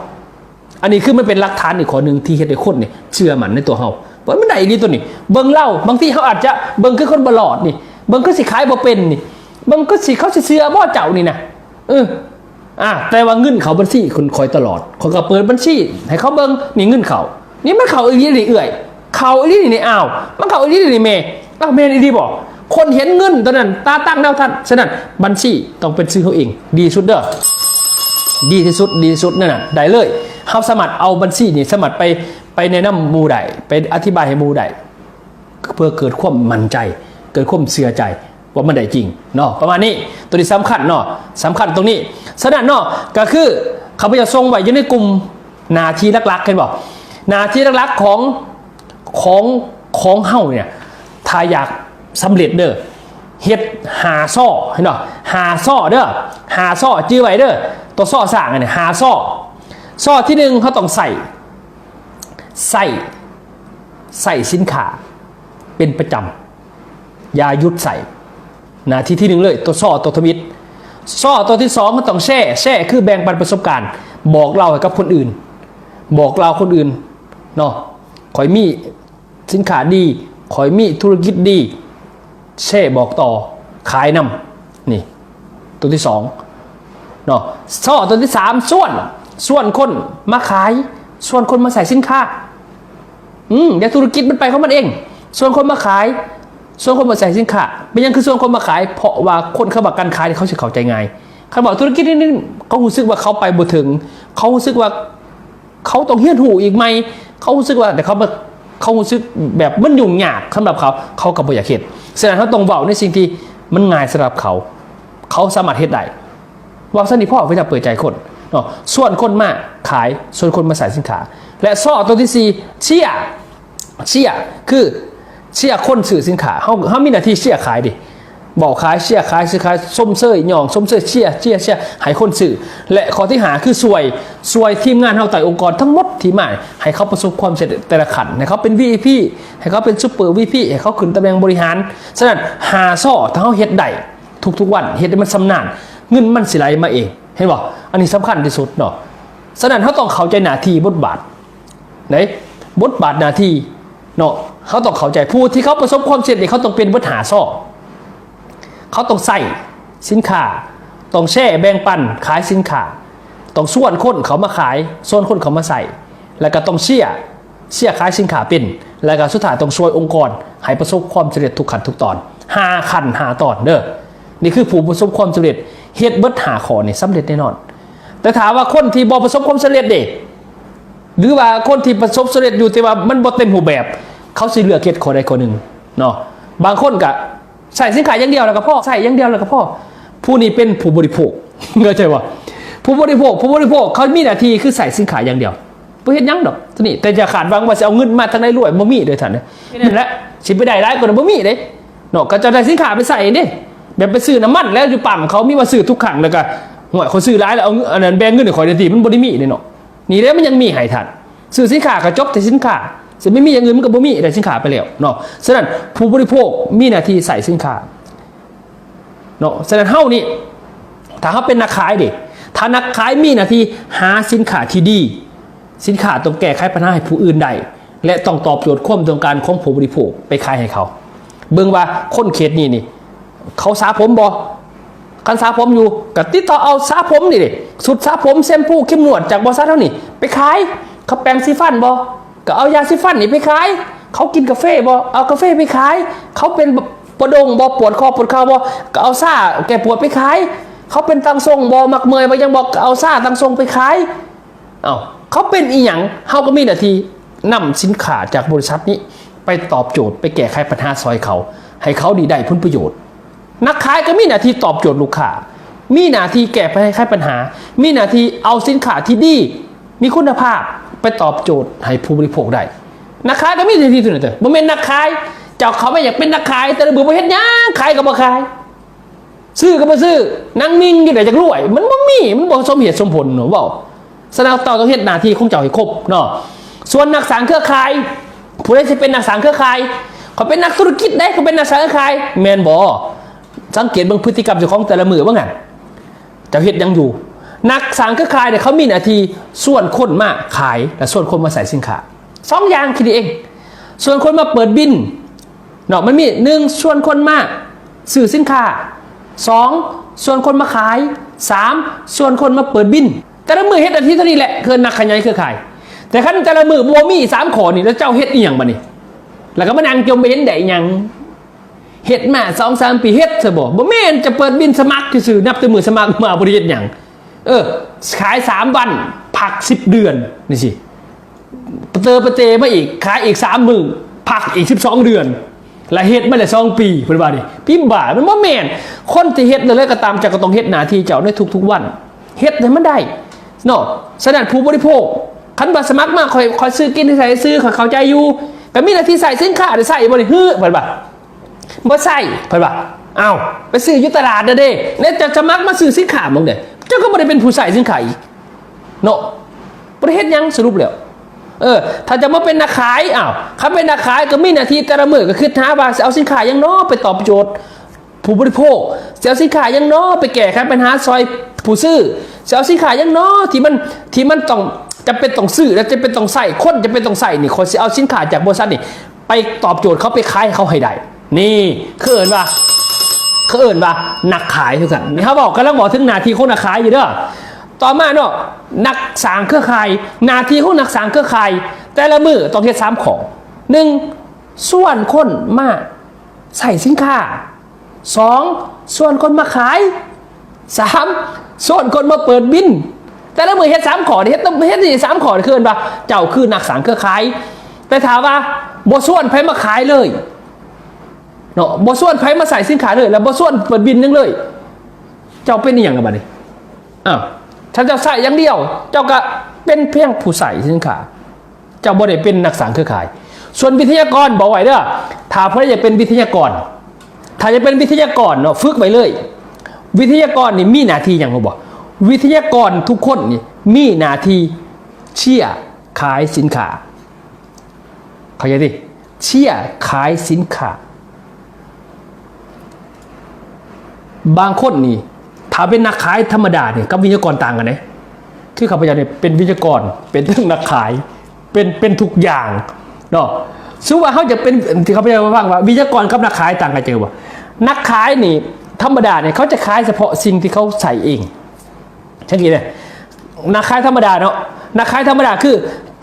ອັນນີ້ຄືມັນເປັນຫຼັກຖານອີກຂໍ້ໜຶ່ງທີ່ເຮັດໃຫ້ຄົນນີ້ເຊື່ອໝັ້ນໃນຕົວເຮົາ ວ່າມັນໄດ້ອີ່ຫຼີຕົວນີ້. ເບິ່ງລາວ ບາງທີເຮົາອາດຈະເບິ່ງຄືຄົນບໍ່ລອດນີ້ ເບິ່ງຄືຊິຂາຍບໍ່ເປັນນີ້ ເບິ່ງຄືຊິ ເຂົາຊິເຊື່ອບໍ່ເຈົ້ານີ້ນະ ເອີ ອາ ແຕ່ວ່າເງິນເຂົ້າບັນຊີຂອງຂ້ອຍຕະຫຼອດ ຂ້ອຍກໍເປີດບັນຊີໃຫ້ເຂົາເບິ່ງ ນີ້ເງິນເຂົ້າ ນີ້ມັນເຂົ້າອີ່ຫຼີນີ້ເອື້ອຍ ເຂົ້າອີ່ຫຼີນີ້ ອ້າວ ມັນເຂົ້າອີ່ຫຼີນີ້ແມ່ ອ້າວ ແມ່ນອີ່ຫຼີບໍ່? ຄົນເຫັນເງິນຕອນນັ້ນ ຕາຕັ້ງແນວທັນ. ສະນັ້ນ ບັນຊີຕ້ອງເປັນຊື່ເຮົາເອງ ດີທີ່ສຸດເດີ້ ດີທີ່ສຸດ ດີທີ່ສຸດນັ້ນນະ ໄດ້ເລີຍ. ເຮົາສາມາດເອົາບັນຊີນີ້ ສາມາດໄປ ໄປແນະນຳໝູ່ໄດ້ ໄປອະທິບາຍໃຫ້ໝູ່ໄດ້ ເພື່ອເກີດຄວາມໝັ້ນໃຈ ເກີດຄວາມເຊື່ອໃຈວ່າມັນໄດ້ຈິງເນາະ ປະມານນີ້. ຕົວນີ້ສຳຄັນເນາະ ສຳຄັນຕົງນີ້. ສະນັ້ນເນາະ ກໍຄືຂ້າພະເຈົ້າສົ່ງໄວ້ຢູ່ໃນກຸ່ມ ໜ້າທີ່ຫຼັກໆ ເຫັນບໍ່? ໜ້າທີ່ຫຼັກໆ ຂອງ ຂອງ ຂອງເຮົານີ້ ຖ້າຢາກສຳເລັດເດີ້ ເຮັດຫ້າຊໍ ເຫັນບໍ່? ຫ້າຊໍເດີ້ ຫ້າຊໍ ຈື່ໄວ້ເດີ້ ຕົວຊໍສ້າງອັນນີ້ ຫ້າຊໍ. ຊໍທີໜຶ່ງ ເຮົາຕ້ອງໃຊ້ ໃຊ້ ໃຊ້ສິນຄ້າເປັນປະຈຳ ຢ່າຢຸດໃຊ້. ໜ້າທີ່ທີໜຶ່ງເລີຍ ຕົວຊໍຕົວທຳອິດ. ຊໍຕົວທີສອງ ເຮົາຕ້ອງແຊ ແຊຄືແບ່ງປັນປະສົບການ ບອກເລົ່າໃຫ້ກັບຄົນອື່ນ ບອກເລົ່າຄົນອື່ນເນາະ ຂ້ອຍມີສິນຄ້າດີ ຂ້ອຍມີທຸລະກິດດີ ແຊບອກຕໍ່ ຂາຍນຳ ນີ້ ຕົວທີສອງເນາະ. ຊໍຕົວທີສາມ ຊວນ ຊວນຄົນມາຂາຍ ຊວນຄົນມາໃຊ້ສິນຄ້າ ອືມ ດຽວທຸລະກິດມັນໄປຂອງມັນເອງ ຊວນຄົນມາຂາຍ ຊວນຄົນມາໃຊ້ສິນຄ້າ. ເປັນຫຍັງຄືຊວນຄົນມາຂາຍ? ເພາະວ່າຄົນເຂົາມັກການຂາຍ ເຂົາຊິເຂົ້າໃຈງ່າຍ. ຄັນເວົ້າທຸລະກິດນີ້ ເຂົາຮູ້ສຶກວ່າເຂົາໄປບໍ່ເຖິງ ເຂົາຮູ້ສຶກວ່າ ເຂົາຕ້ອງຮຽນຮູ້ອີກໃໝ່ ເຂົາຮູ້ສຶກວ່າ ແຕ່ເຂົາ ເຂົາຮູ້ສຶກແບບມັນຫຍຸ້ງຍາກສຳລັບເຂົາ ເຂົາກໍບໍ່ຢາກເຮັດ. ສະນັ້ນ ເຮົາຕ້ອງເວົ້າໃນສິ່ງທີ່ມັນງ່າຍສຳລັບເຂົາ ເຂົາສາມາດເຮັດໄດ້. ເວົ້າສ່ຳນີ້ພໍ ເວລາເປີດໃຈຄົນເນາະ ຊວນຄົນມາຂາຍ ຊວນຄົນມາໃຊ້ສິນຄ້າ. ແລະ ຊໍຕົວທີສີ່ ເຊຍ ເຊຍ ຄື ເຊຍຄົນຊື້ສິນຄ້າ ເຮົາ ເຮົາມີໜ້າທີ່ເຊຍຂາຍເດ້ ເວົ້າຂາຍ ເຊຍຂາຍ ຊື້ຂາຍ ຊົມເຊີຍ ຍ້ອງ ຊົມເຊີຍ ເຊຍ ເຊຍ ເຊຍ ໃຫ້ຄົນຊື້. ແລະ ຂໍ້ທີຫ້າ ຄືຊ່ວຍ ຊ່ວຍທີມງານເຮົາໃຕ້ອົງກອນທັງໝົດທີ່ມາ ໃຫ້ເຂົາປະສົບຄວາມສຳເລັດແຕ່ລະຂັ້ນ ໃຫ້ເຂົາເປັນ ວີໄອພີ ໃຫ້ເຂົາເປັນຊຸບເປີ ວີໄອພີ ໃຫ້ເຂົາຂຶ້ນຕຳແໜ່ງບໍລິຫານ. ສະນັ້ນ ຫ້າຊໍ ຖ້າເຮົາເຮັດໄດ້ທຸກໆວັນ ເຮັດໃຫ້ມັນຊຳນານ ເງິນມັນຊິໄຫຼມາເອງ ເຫັນບໍ່? ອັນນີ້ສຳຄັນທີ່ສຸດເນາະ. ສະນັ້ນ ເຮົາຕ້ອງເຂົ້າໃຈໜ້າທີ່ ບົດບາດ ໃນບົດບາດໜ້າທີ່ເນາະ ເຮົາຕ້ອງເຂົ້າໃຈ ຜູ້ທີ່ເຂົາປະສົບຄວາມສຳເລັດນີ້ ເຂົາຕ້ອງເປັນເບິດຫ້າຊໍ ເຂົາຕ້ອງໃຊ້ສິນຄ້າ ຕ້ອງແຊແບ່ງປັນຂາຍສິນຄ້າ ຕ້ອງຊວນຄົນເຂົ້າມາຂາຍ ຊວນຄົນເຂົ້າມາໃຊ້ ແລ້ວກໍຕ້ອງເຊຍ ເຊຍຂາຍສິນຄ້າເປັນ ແລ້ວກໍສຸດທ້າຍຕ້ອງຊ່ວຍອົງກອນໃຫ້ປະສົບຄວາມສຳເລັດທຸກຂັ້ນທຸກຕອນ ຫ້າຂັ້ນຫ້າຕອນເດີ້. ນີ້ຄືຜູ້ປະສົບຄວາມສຳເລັດ ເຮັດເບິດຫ້າຂໍ້ນີ້ສຳເລັດແນ່ນອນ. ແຕ່ຖ້າວ່າຄົນທີ່ບໍ່ປະສົບຄວາມສຳເລັດເດ ຫຼືວ່າຄົນທີ່ປະສົບສຳເລັດຢູ່ ແຕ່ວ່າມັນບໍ່ເຕັມຮູບແບບ ເຂົາຊິເລືອກເຮັດຂໍ້ໃດຂໍ້ໜຶ່ງເນາະ. ບາງຄົນກະໃຊ້ສິນຄ້າຢ່າງດຽວແລ້ວກໍພໍ ໃຊ້ຢ່າງດຽວແລ້ວກໍພໍ ຜູ້ນີ້ເປັນຜູ້ບໍລິໂພກ ເຂົ້າໃຈບໍ່? ຜູ້ບໍລິໂພກ ຜູ້ບໍລິໂພກເຂົາມີໜ້າທີ່ຄືໃຊ້ສິນຄ້າຢ່າງດຽວ ບໍ່ເຮັດຫຍັງດອກໂຕນີ້. ແຕ່ຢ່າຄາດຫວັງວ່າຊິເອົາເງິນມາທາງໃດລວຍ ບໍ່ມີເດ້ທ່ານເອີຍ. ນັ້ນແຫຼະ ຊິໄປໄດ້ຫຼາຍກວ່ານັ້ນບໍ່ມີເດ້ເນາະ. ເຂົາເຈົ້າໄດ້ສິນຄ້າໄປໃຊ້ເດ້ ແບບໄປຊື້ນ້ຳມັນແລ້ວຢູ່ປ້ຳ ເຂົາມີວ່າຊື້ທຸກຄັ້ງ ແລ້ວກໍ ຫ້ວຍ ຂ້ອຍຊື້ຫຼາຍແລ້ວ ເອົາອັນນັ້ນແບ່ງເງິນໃຫ້ຂ້ອຍແດ່ຕິ ມັນບໍ່ໄດ້ມີເດ້ເນາະ. ນີ້ແຫຼະ ມັນຍັງມີໃຫ້ທ່ານ ຊື້ສິນຄ້າກໍຈົບແຕ່ສິນຄ້າ ຊິໄປມີຢ່າງອື່ນ ມັນກໍບໍ່ມີ ໄດ້ສິນຄ້າໄປແລ້ວເນາະ. ສະນັ້ນ ຜູ້ບໍລິໂພກມີໜ້າທີ່ໃຊ້ສິນຄ້າເນາະ. ສະນັ້ນ ເຮົານີ້ ຖ້າເຮົາເປັນນັກຂາຍເດ ຖ້ານັກຂາຍມີໜ້າທີ່ຫາສິນຄ້າທີ່ດີ ສິນຄ້າຕ້ອງແກ້ໄຂບັນຫາໃຫ້ຜູ້ອື່ນໄດ້ ແລະ ຕ້ອງຕອບໂຈດຄວາມຕ້ອງການຂອງຜູ້ບໍລິໂພກໄປຂາຍໃຫ້ເຂົາ. ເບິ່ງວ່າຄົນເຂດນີ້ນີ້ ເຂົາສະຜົມບໍ່? ຄັນສະຜົມຢູ່ ກໍຕິດຕໍ່ເອົາສະຜົມນີ້ເດ້ ຊຸດສະຜົມ ແຊມພູ ຄຣີມນວດ ຈາກບໍລິສັດເຮົານີ້ໄປຂາຍ. ເຂົາແປງສີຟັນບໍ່? ກໍເອົາຢາສີຟັນນີ້ໄປຂາຍ. ເຂົາກິນກາເຟບໍ່? ເອົາກາເຟໄປຂາຍ. ເຂົາເປັນປະດົງບໍ່? ປວດຂໍ້ປວດເຂົ່າບໍ່? ກໍເອົາຊາແກ້ປວດໄປຂາຍ. ເຂົາເປັນຕ່າງຊົງບໍ່? ມັກເມື່ອຍບໍ່? ຍັງບໍ່? ກໍເອົາຊາຕ່າງຊົງໄປຂາຍ. ເອົ້າ ເຂົາເປັນອີ່ຫຍັງ ເຮົາກໍມີໜ້າທີ່ນຳສິນຄ້າຈາກບໍລິສັດນີ້ໄປຕອບໂຈດ ໄປແກ້ໄຂບັນຫາຊ່ອຍເຂົາ ໃຫ້ເຂົານີ້ໄດ້ຜົນປະໂຫຍດ. ນັກຂາຍກໍມີໜ້າທີ່ຕອບໂຈດລູກຄ້າ ມີໜ້າທີ່ແກ້ໄຂບັນຫາ ມີໜ້າທີ່ເອົາສິນຄ້າທີ່ດີ ມີຄຸນນະພາບໄປຕອບໂຈດໃຫ້ຜູ້ບໍລິໂພກໄດ້. ນັກຂາຍກໍມີໜ້າທີ່ຕົວນັ້ນເດີ ບໍ່ແມ່ນນັກຂາຍ ເຈົ້າເຂົ້າມາຢາກເປັນນັກຂາຍ ແຕ່ລະມື້ບໍ່ເຮັດຫຍັງ ຂາຍກໍບໍ່ຂາຍ. ຊື້ກໍບໍ່ຊື້ ນັ່ງມິ່ງຢູ່ໄດ້ ຢາກລວຍ ມັນບໍ່ມີ ມັນບໍ່ສົມເຫດສົມຜົນເນາະ ເວົ້າ. ສະນັ້ນເຈົ້າຕ້ອງເຮັດໜ້າທີ່ຂອງເຈົ້າໃຫ້ຄົບເນາະ. ສ່ວນນັກສ້າງເຄືອຂ່າຍ ຜູ້ໃດຊິເປັນນັກສ້າງເຄືອຂ່າຍ? ເຂົາເປັນນັກທຸລະກິດເດ້ ເຂົາເປັນນັກສ້າງເຄືອຂ່າຍ ແມ່ນບໍ່? ສັງເກດເບິ່ງພຶດຕິກຳເຈົ້າຂອງແຕ່ລະມື້ວ່າຊັ້ນ ເຈົ້າເຮັດຫຍັງຢູ່? ນັກສ້າງເຄືອຂ່າຍເນຍ ເຂົາມີໜ້າທີ່ຊວນຄົນມາຂາຍ ແລະ ຊວນຄົນມາໃຊ້ສິນຄ້າ ສອງຢ່າງແຄ່ນີ້ເອງ. ຊວນຄົນມາເປີດບິນເນາະ ມັນມີ ໜຶ່ງ ຊວນຄົນມາຊື້ສິນຄ້າ, ສອງ ຊວນຄົນມາຂາຍ, ສາມ ຊວນຄົນມາເປີດບິນ. ແຕ່ລະມື້ເຮັດໜ້າທີ່ເທົ່ານີ້ແຫຼະ ຄືນັກຂະຫຍາຍເຄືອຂ່າຍ. ແຕ່ຄັນແຕ່ລະມື້ບໍ່ມີສາມຂໍ້ນີ້ ແລ້ວເຈົ້າເຮັດອີ່ຫຍັງບາດນີ້? ແລ້ວກໍມານັ່ງຈົ່ມ ບໍ່ເຫັນໄດ້ອີ່ຫຍັງ. ເຮັດມາສອງສາມປີ ເຮັດຊະບໍ່? ບໍ່ແມ່ນ ຈະເປີດບິນສະໝັກຊື່ໆ ນັບແຕ່ມື້ສະໝັກມາບໍ່ໄດ້ເຮັດຫຍັງ. ເອີ ຂາຍສາມວັນ ພັກສິບເດືອນ ຈັ່ງຊີ້ ປະເຕີປະເຕມາອີກ ຂາຍອີກສາມມື້ ພັກອີກສິບສອງເດືອນ ລະເຮັດມາແລ້ວສອງປີ ເພິ່ນວ່ານີ້ ພິມບາ ມັນບໍ່ແມ່ນ. ຄົນທີ່ເຮັດແນວໃດກໍຕາມ ເຈົ້າກໍຕ້ອງເຮັດໜ້າທີ່ເຈົ້າໃນທຸກໆວັນ ເຮັດໃຫ້ມັນໄດ້ເນາະ. ສະນັ້ນຜູ້ບໍລິໂພກ ຄັນວ່າສະໝັກມາ ຂ້ອຍ ຂ້ອຍຊື້ກິນໃຫ້ໃຊ້ຊື່ ຂ້ອຍເຂົ້າໃຈຢູ່ ກໍມີໜ້າທີ່ໃຊ້ສິນຄ້າ ໄດ້ໃຊ້ບໍ່ນີ້? ເຮີ້ ເພິ່ນວ່າ ບໍ່ໃຊ້ ເພິ່ນວ່າ. ອ້າວ ໄປຊື້ຢູ່ຕະຫຼາດນະເດ້ ແລ້ວເຈົ້າສະໝັກມາຊື້ສິນຄ້າໝ່ອງໃດ? ເຈົ້າກໍບໍ່ໄດ້ເປັນຜູ້ໃຊ້ສິນຄ້າອີກເນາະ ບໍ່ໄດ້ເຮັດຫຍັງສະຫຼຸບແລ້ວ. ເອີ ຖ້າຈະມາເປັນນັກຂາຍ ອ້າວ ຄັນເປັນນັກຂາຍກໍມີໜ້າທີ່ແຕ່ລະມື້ ກໍຄິດຫາວ່າຊິເອົາສິນຄ້າຫຍັງເນາະໄປຕອບໂຈດຜູ້ບໍລິໂພກ, ຊິເອົາສິນຄ້າຫຍັງເນາະໄປແກ້ໄຂບັນຫາຊ່ອຍຜູ້ຊື້, ຊິເອົາສິນຄ້າຫຍັງເນາະທີ່ມັນ ທີ່ມັນຕ້ອງ ຈຳເປັນຕ້ອງຊື້ ແລະ ຈຳເປັນຕ້ອງໃຊ້, ຄົນຈຳເປັນຕ້ອງໃຊ້ນີ້ ຂ້ອຍຊິເອົາສິນຄ້າຈາກບໍລິສັດນີ້ ໄປຕອບໂຈດເຂົາ ໄປຂາຍໃຫ້ເຂົາໃຫ້ໄດ້. ນີ້ຄືເອີ້ນວ່າ ຄືເອີ້ນວ່ານັກຂາຍຄືກັນ. ນີ້ເຮົາເວົ້າ ກຳລັງເວົ້າເຖິງໜ້າທີ່ຂອງນັກຂາຍຢູ່ເດີ. ຕໍ່ມາເນາະ ນັກສ້າງເຄືອຂ່າຍ. ໜ້າທີ່ຂອງນັກສ້າງເຄືອຂ່າຍແຕ່ລະມື້ຕ້ອງເຮັດສາມຂໍ້. ໜຶ່ງ ຊວນຄົນມາໃຊ້ສິນຄ້າ. ສອງ ຊວນຄົນມາຂາຍ. ສາມ ຊວນຄົນມາເປີດບິນ. ແຕ່ລະມື້ເຮັດສາມຂໍ້ ເຮັດ ເຮັດນີ້ສາມຂໍ້ ຄືເອີ້ນວ່າເຈົ້າຄືນັກສ້າງເຄືອຂ່າຍ. ແຕ່ຖ້າວ່າບໍ່ຊວນໃຜມາຂາຍເລີຍເນາະ ບໍ່ຊວນໃຜມາໃຊ້ສິນຄ້າເລີຍ ແລ້ວບໍ່ຊວນເປີດບິນຫຍັງເລີຍ ເຈົ້າເປັນອີ່ຫຍັງລະບາດນີ້? ອ້າວ ຖ້າເຈົ້າໃຊ້ຢ່າງດຽວ ເຈົ້າກໍເປັນພຽງຜູ້ໃຊ້ສິນຄ້າ. ເຈົ້າບໍ່ໄດ້ເປັນນັກສ້າງເຄືອຂ່າຍ. ສ່ວນວິທະຍາກອນ ບອກໄວ້ເດີ ຖ້າຜູ້ໃດຢາກເປັນວິທະຍາກອນ ຖ້າຢາກເປັນວິທະຍາກອນເນາະ ຝຶກໄວ້ເລີຍ. ວິທະຍາກອນນີ້ມີໜ້າທີ່ຫຍັງຮູ້ບໍ່? ວິທະຍາກອນທຸກຄົນນີ້ມີໜ້າທີ່ເຊຍຂາຍສິນຄ້າ. ເຂົ້າໃຈຕິ? ເຊຍຂາຍສິນຄ້າ. ບາງຄົນນີ້ ຖ້າເປັນນັກຂາຍທຳມະດານີ້ ກັບວິທະຍາກອນຕ່າງກັນເດ້. ຄືຂ້າພະເຈົ້ານີ້ເປັນວິທະຍາກອນ ເປັນທັງນັກຂາຍ ເປັນ ເປັນທຸກຢ່າງເນາະ. ສົມມຸດວ່າເຮົາຈະເປັນ ທີ່ຂ້າພະເຈົ້າມາຟັງວ່າວິທະຍາກອນກັບນັກຂາຍຕ່າງກັນຈັ່ງໃດບໍ່? ນັກຂາຍນີ້ ທຳມະດານີ້ ເຂົາຈະຂາຍສະເພາະສິ່ງທີ່ເຂົາໃຊ້ເອງ. ສັງເກດເດ້ ນັກຂາຍທຳມະດາເນາະ ນັກຂາຍທຳມະດາຄື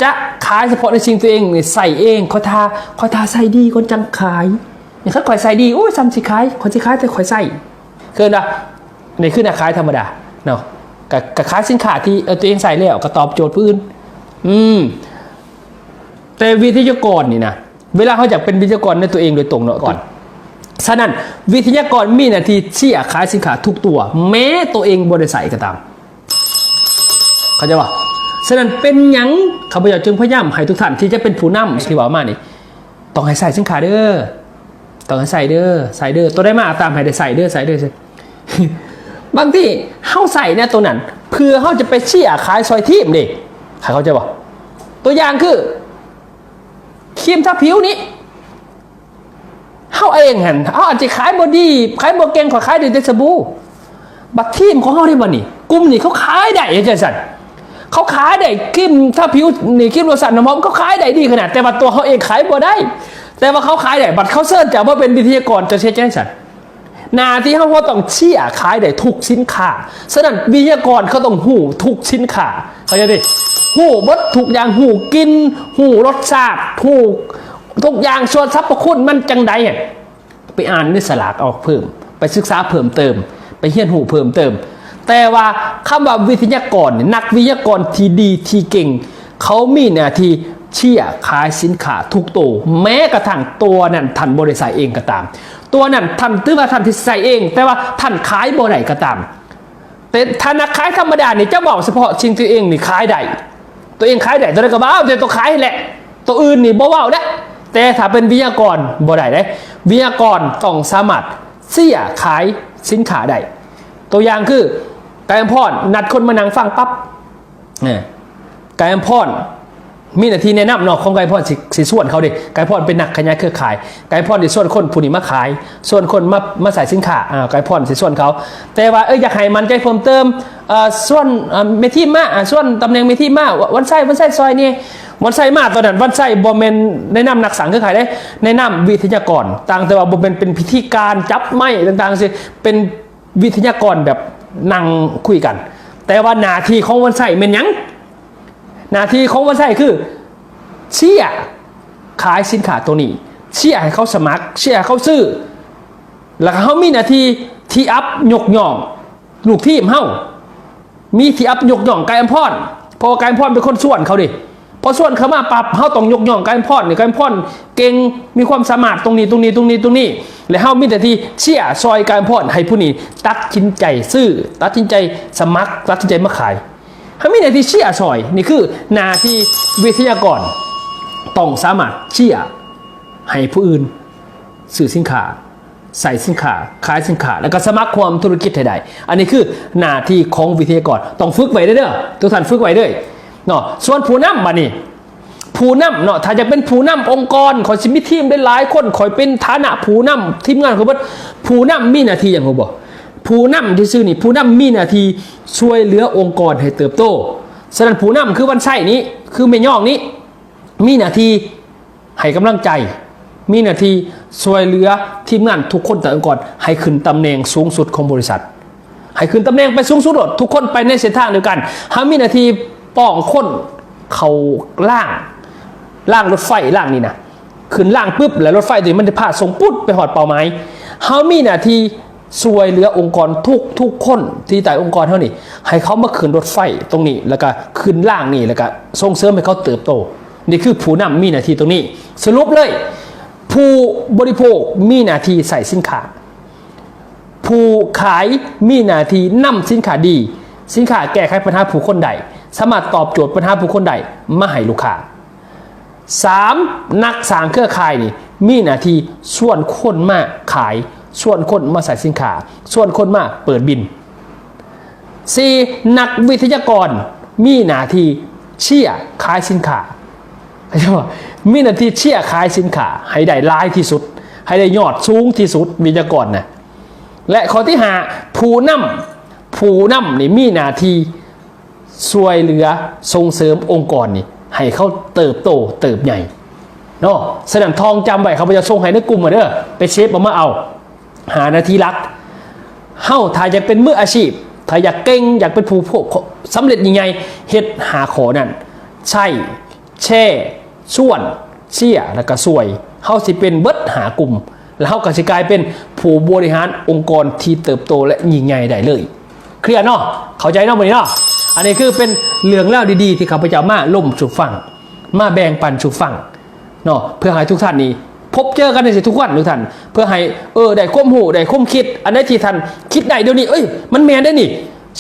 ຈະຂາຍສະເພາະໃນສິ່ງຕົວເອງໃຊ້ເອງ. ຂ້ອຍຖ້າ ຂ້ອຍຖ້າໃຊ້ດີກ່ອນຈັ່ງຂາຍ. ນີ້ຄັນຂ້ອຍໃຊ້ດີ ໂອ້ຍ ຊ່ຳຊິຂາຍ ຂ້ອຍຊິຂາຍແຕ່ຂ້ອຍໃຊ້. ຄືນະ ນີ້ຄືນັກຂາຍທຳມະດາເນາະ ກະ ກະຂາຍສິນຄ້າທີ່ ເອີ ຕົວເອງໃຊ້ແລ້ວ ກະຕອບໂຈດຜູ້ອື່ນ. ອືມ ແຕ່ວິທະຍາກອນນີ້ນະ ເວລາເຮົາຢາກເປັນວິທະຍາກອນໃນຕົວເອງໂດຍຕົງເນາະ ກ່ອນ. ສະນັ້ນ ວິທະຍາກອນມີໜ້າທີ່ເຊຍຂາຍສິນຄ້າທຸກຕົວ ແມ້ຕົວເອງບໍ່ໄດ້ໃຊ້ກໍຕາມ. ເຂົ້າໃຈບໍ່? ສະນັ້ນເປັນຫຍັງຂ້າພະເຈົ້າຈຶ່ງພະຍາຍາມໃຫ້ທຸກທ່ານທີ່ຈະເປັນຜູ້ນຳ ທີ່ເວົ້າມານີ້ ຕ້ອງໃຫ້ໃຊ້ສິນຄ້າເດີ ຕ້ອງໃຫ້ໃຊ້ເດີ ໃຊ້ເດີ ຕົວໃດມາຕາມໃຫ້ໄດ້ໃຊ້ເດີ ໃຊ້ເດີ. ບາງທີເຮົາໃຊ້ແນວຕົວນັ້ນ ເພື່ອເຮົາຈະໄປເຊຍຂາຍຊ່ອຍທີມເດ້ ເຂົ້າໃຈບໍ່? ຕົວຢ່າງຄື ຄຣີມທາຜິວນີ້ ເຮົາເອງຫັ້ນ ເຮົາອາດຈະຂາຍບໍ່ດີ ຂາຍບໍ່ເກັ່ງ ຂ້ອຍຂາຍໄດ້ແຕ່ສະບູ. ບັດທີມຂອງເຮົາເດ້ບັດນີ້ ກຸ່ມນີ້ເຂົາຂາຍໄດ້ຈັ່ງຊັ້ນ ເຂົາຂາຍໄດ້ຄຣີມທາຜິວນີ້ ຄຣີມໂລຊັນ ນ້ຳຫອມ ເຂົາຂາຍໄດ້ດີຂະໜາດ ແຕ່ວ່າຕົວເຮົາເອງຂາຍບໍ່ໄດ້. ແຕ່ວ່າເຂົາຂາຍໄດ້ ບັດເຂົາເຊີນເຈົ້າມາເປັນວິທະຍາກອນ ເຈົ້າຊິເຮັດຈັ່ງໃດຊັ້ນ? ໜ້າທີ່ເຮົາ ເຮົາຕ້ອງເຊຍຂາຍໄດ້ທຸກສິນຄ້າ. ສະນັ້ນ ວິທະຍາກອນເຂົາຕ້ອງຮູ້ທຸກສິນຄ້າ ເຂົ້າໃຈຕິ? ຮູ້ເບິດທຸກຢ່າງ ຮູ້ກິ່ນ ຮູ້ລົດຊາດ ຮູ້ທຸກຢ່າງ ສ່ວນສັບພະຄຸນມັນຈັ່ງໃດ ໄປອ່ານໃນສະຫຼາກເອົາເພີ່ມ ໄປສຶກສາເພີ່ມເຕີມ ໄປຮຽນຮູ້ເພີ່ມເຕີມ. ແຕ່ວ່າຄຳວ່າວິທະຍາກອນນີ້ ນັກວິທະຍາກອນທີ່ດີທີ່ເກັ່ງ ເຂົາມີໜ້າທີ່ເຊຍຂາຍສິນຄ້າທຸກໂຕ ແມ້ກະທັ່ງຕົວນັ້ນທ່ານບໍ່ໄດ້ໃຊ້ເອງກໍຕາມ. ຕົວນັ້ນທ່ານຖືວ່າທ່ານຊິໃຊ້ເອງ ແຕ່ວ່າທ່ານຂາຍບໍ່ໄດ້ກໍຕາມ. ແຕ່ຖ້ານັກຂາຍທຳມະດານີ້ ຈະເວົ້າສະເພາະສິ່ງທີ່ຕົວເອງນີ້ຂາຍໄດ້ ຕົວເອງຂາຍໄດ້ ຕົວໃດກໍເວົ້າ ແຕ່ຕົວຂາຍຫັ້ນແຫຼະ ຕົວອື່ນນີ້ບໍ່ເວົ້າແຫຼະ. ແຕ່ຖ້າເປັນວິທະຍາກອນບໍ່ໄດ້ເດ້ ວິທະຍາກອນຕ້ອງສາມາດເຊຍຂາຍ ສິນຄ້າໄດ້. ຕົວຢ່າງຄື ໄກ່ອຳພອນນັດຄົນມານັ່ງຟັງປັບ ເອີ ໄກ່ອຳພອນມີໜ້າທີ່ແນະນຳເນາະ ຂອງໄກ່ອຳພອນຊິ ຊິຊວນເຂົາເດ້ ໄກ່ອຳພອນເປັນນັກຂະຫຍາຍເຄືອຂ່າຍ ໄກ່ອຳພອນຊິຊວນຄົນຜູ້ນີ້ມາຂາຍ ຊວນຄົນມາ ມາໃຊ້ສິນຄ້າ ອ່າ ໄກ່ອຳພອນຊິຊວນເຂົາ. ແຕ່ວ່າ ເອີ ຢາກໃຫ້ໝັ້ນໃຈເພີ່ມເຕີມ ເອີ ຊວນ ເອີ ແມ່ທີມມາ ອ່າ ຊວນຕຳແໜ່ງແມ່ທີມມາ ວັນໄຊ ວັນໄຊຊ່ອຍແດ່ ວັນໄຊມາຕອນນັ້ນ ວັນໄຊບໍ່ແມ່ນແນະນຳນັກສ້າງເຄືອຂ່າຍເດ້ ແນະນຳວິທະຍາກອນ ຕ່າງແຕ່ວ່າບໍ່ແມ່ນເປັນພິທີການຈັບໄມ້ຕ່າງໆ ຊິເປັນ ວິທະຍາກອນແບບນັ່ງຄຸຍກັນ. ແຕ່ວ່າໜ້າທີ່ຂອງວັນໄຊແມ່ນຫຍັງ? ໜ້າທີ່ຂອງວັນໄຊຄືເຊຍຂາຍສິນຄ້າຕົວນີ້ ເຊຍໃຫ້ເຂົາສະໝັກ ເຊຍໃຫ້ເຂົາຊື້ ແລ້ວກໍເຮົາມີໜ້າທີ່ທີ່ອັບຍົກຍ້ອງລູກທີມເຮົາ ມີທີ່ອັບຍົກຍ້ອງໄກ່ອຳພອນ ເພາະວ່າໄກ່ອຳພອນເປັນຄົນຊວນເຂົາເດ້. ພໍຊວນເຂົາມາປັບ ເຮົາຕ້ອງຍົກຍ້ອງໄກ່ອຳພອນ ໄກ່ອຳພອນເກັ່ງ ມີຄວາມສາມາດຕົງນີ້ ຕົງນີ້ ຕົງນີ້ ຕົງນີ້ ແລະ ເຮົາມີໜ້າທີ່ເຊຍຊ່ອຍໄກ່ອຳພອນໃຫ້ຜູ້ນີ້ຕັດສິນໃຈຊື້ ຕັດສິນໃຈສະໝັກ ຕັດສິນໃຈມາຂາຍ ເຮົາມີໜ້າທີ່ເຊຍຊ່ອຍ. ນີ້ຄືໜ້າທີ່ວິທະຍາກອນ ຕ້ອງສາມາດເຊຍໃຫ້ຜູ້ອື່ນຊື້ສິນຄ້າ ໃຊ້ສິນຄ້າ ຂາຍສິນຄ້າ ແລ້ວກໍສະໝັກຮ່ວມທຸລະກິດໃຫ້ໄດ້. ອັນນີ້ຄືໜ້າທີ່ຂອງວິທະຍາກອນ ຕ້ອງຝຶກໄວ້ເດີ ທຸກທ່ານຝຶກໄວ້ເດີເນາະ. ສ່ວນຜູ້ນຳ ບາດນີ້ ຜູ້ນຳເນາະ ຖ້າຢາກເປັນຜູ້ນຳອົງກອນ ຂ້ອຍຊິມີທີມໄດ້ຫຼາຍຄົນ ຂ້ອຍເປັນຖານະຜູ້ນຳທີມງານຂ້ອຍເບິດ. ຜູ້ນຳມີໜ້າທີ່ຫຍັງຮູ້ບໍ່? ຜູ້ນຳທີ່ຊື່ນີ້ ຜູ້ນຳມີໜ້າທີ່ຊ່ວຍເຫຼືອອົງກອນໃຫ້ເຕີບໂຕ. ສະນັ້ນ ຜູ້ນຳຄືວັນໄຊນີ້ ຄືແມ່ຍອງນີ້ ມີໜ້າທີ່ໃຫ້ກຳລັງໃຈ ມີໜ້າທີ່ຊ່ວຍເຫຼືອທີມງານທຸກຄົນໃນອົງກອນ ໃຫ້ຂຶ້ນຕຳແໜ່ງສູງສຸດຂອງບໍລິສັດ ໃຫ້ຂຶ້ນຕຳແໜ່ງໄປສູງສຸດໂລດ. ທຸກຄົນໄປໃນເສັ້ນທາງດຽວກັນ ເຮົາມີໜ້າທີ່ປ້ອງຄົນເຂົາລ່າງ ລ່າງລົດໄຟລ່າງນີ້ນະ ຂຶ້ນລ່າງປຶບ ແລ້ວລົດໄຟຕົວນີ້ມັນຈະພາສົ່ງປຸດໄປຮອດເປົ້າໝາຍ. ເຮົາມີໜ້າທີ່ຊ່ວຍເຫຼືອອົງກອນທຸກໆຄົນທີ່ໃຕ້ອົງກອນເຮົານີ້ ໃຫ້ເຂົາມາຂຶ້ນລົດໄຟຕົງນີ້ ແລ້ວກະຂຶ້ນລ່າງນີ້ ແລ້ວກະສົ່ງເສີມໃຫ້ເຂົາເຕີບໂຕ. ນີ້ຄືຜູ້ນຳມີໜ້າທີ່ຕົງນີ້. ສະຫຼຸບເລີຍ ຜູ້ບໍລິໂພກມີໜ້າທີ່ໃຊ້ສິນຄ້າ ຜູ້ຂາຍມີໜ້າທີ່ນຳສິນຄ້າດີ ສິນຄ້າແກ້ໄຂບັນຫາຜູ້ຄົນໄດ້ ສາມາດຕອບໂຈດບັນຫາຜູ້ຄົນໄດ້ມາໃຫ້ລູກຄ້າ. ສາມ ນັກສ້າງເຄືອຂ່າຍນີ້ມີໜ້າທີ່ຊວນຄົນມາຂາຍ ຊວນຄົນມາໃຊ້ສິນຄ້າ ຊວນຄົນມາເປີດບິນ. ສີ່ ນັກວິທະຍາກອນມີໜ້າທີ່ເຊຍຂາຍສິນຄ້າ ເຂົ້າໃຈບໍ່? ມີໜ້າທີ່ເຊຍຂາຍສິນຄ້າໃຫ້ໄດ້ຫຼາຍທີ່ສຸດ ໃຫ້ໄດ້ຍອດສູງທີ່ສຸດ ວິທະຍາກອນນະ. ແລະ ຂໍ້ທີຫ້າ ຜູ້ນຳ ຜູ້ນຳນີ້ມີໜ້າທີ່ຊ່ວຍເຫຼືອສົ່ງເສີມອົງກອນນີ້ໃຫ້ເຂົາເຕີບໂຕເຕີບໃຫຍ່ເນາະ. ສະນັ້ນ ທ່ອງຈຳໄວ້ ຂ້າພະເຈົ້າສົ່ງໃຫ້ໃນກຸ່ມເດີ ໄປເຊບເອົາມາເອົາ. ຫ້າໜ້າທີ່ຫຼັກ ເຮົາຖ້າຢາກເປັນມືອາຊີບ ຖ້າຢາກເກັ່ງ ຢາກເປັນຜູ້ ຜູ້ສຳເລັດໃຫຍ່ໆ ເຮັດຫ້າຂໍ້ນັ້ນ ໃຊ້ ແຊ ຊວນ ເຊຍ ແລ້ວກະຊ່ວຍ ເຮົາຊິເປັນເບິດຫ້າກຸ່ມ ແລ້ວເຮົາກະຊິກາຍເປັນຜູ້ບໍລິຫານອົງກອນທີ່ເຕີບໂຕ ແລະ ຍິ່ງໃຫຍ່ໄດ້ເລີຍ. ເຄລຍເນາະ? ເຂົ້າໃຈເນາະ ມື້ນີ້ເນາະ? ອັນນີ້ຄືເປັນເລື່ອງລາວດີໆ ທີ່ຂ້າພະເຈົ້າມາລົມສູ່ຟັງ ມາແບ່ງປັນສູ່ຟັງເນາະ ເພື່ອໃຫ້ທຸກທ່ານນີ້ພົບເຈີກັນຈັ່ງຊີ້ທຸກວັນທຸກທ່ານ ເພື່ອໃຫ້ ເອີ ໄດ້ຄວາມຮູ້ ໄດ້ຄວາມຄິດ ອັນໃດທີ່ທ່ານຄິດໄດ້ດຽວນີ້ ເອີຍ ມັນແມ່ນເດ້ນີ້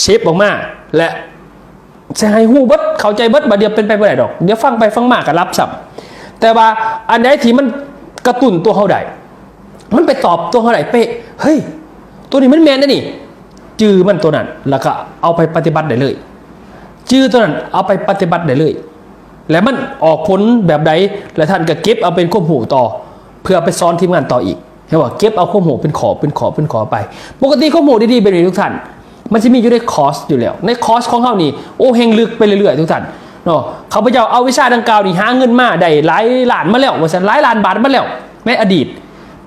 ເຊບອອກມາ ແລະ ຊິໃຫ້ຮູ້ເບິດ ເຂົ້າໃຈເບິດ ບາດດຽວເປັນໄປບໍ່ໄດ້ດອກ ດຽວຟັງໄປຟັງມາກໍຫຼັບຊ້ຳ. ແຕ່ວ່າອັນໃດທີ່ມັນກະຕຸ້ນຕົວເຮົາໄດ້ ມັນໄປຕອບຕົວເຮົາໄດ້ເປະ ເຮີ້ຍ ຕົວນີ້ມັນແມ່ນເດ້ນີ້ ຈື່ມັນຕົວນັ້ນ ແລ້ວກໍເອົາໄປປະຕິບັດໄດ້ເລີຍ ຈື່ຕົວນັ້ນເອົາໄປປະຕິບັດໄດ້ເລີຍ ແລະ ມັນອອກຜົນແບບໃດ ແລະ ທ່ານກໍເກັບເອົາເປັນຄວາມຮູ້ຕໍ່ ເພື່ອໄປສອນທີມງານຕໍ່ອີກ. ເຫັນບໍ່? ເກັບເອົາຄວາມຮູ້ເປັນຂໍ້ ເປັນຂໍ້ ເປັນຂໍ້ໄປ. ປົກກະຕິຄວາມຮູ້ດີໆແບບນີ້ທຸກທ່ານ ມັນຊິມີຢູ່ໃນຄອສຢູ່ແລ້ວ. ໃນຄອສຂອງເຮົານີ້ ໂອ້ ແຮ່ງເລິກໄປເລື້ອຍໆ ທຸກທ່ານເນາະ. ຂ້າພະເຈົ້າເອົາວິຊາດັ່ງກ່າວນີ້ຫາເງິນມາໄດ້ຫຼາຍລ້ານມາແລ້ວ ວ່າຊັ້ນ ຫຼາຍລ້ານບາດມາແລ້ວ ໃນອະດີດ.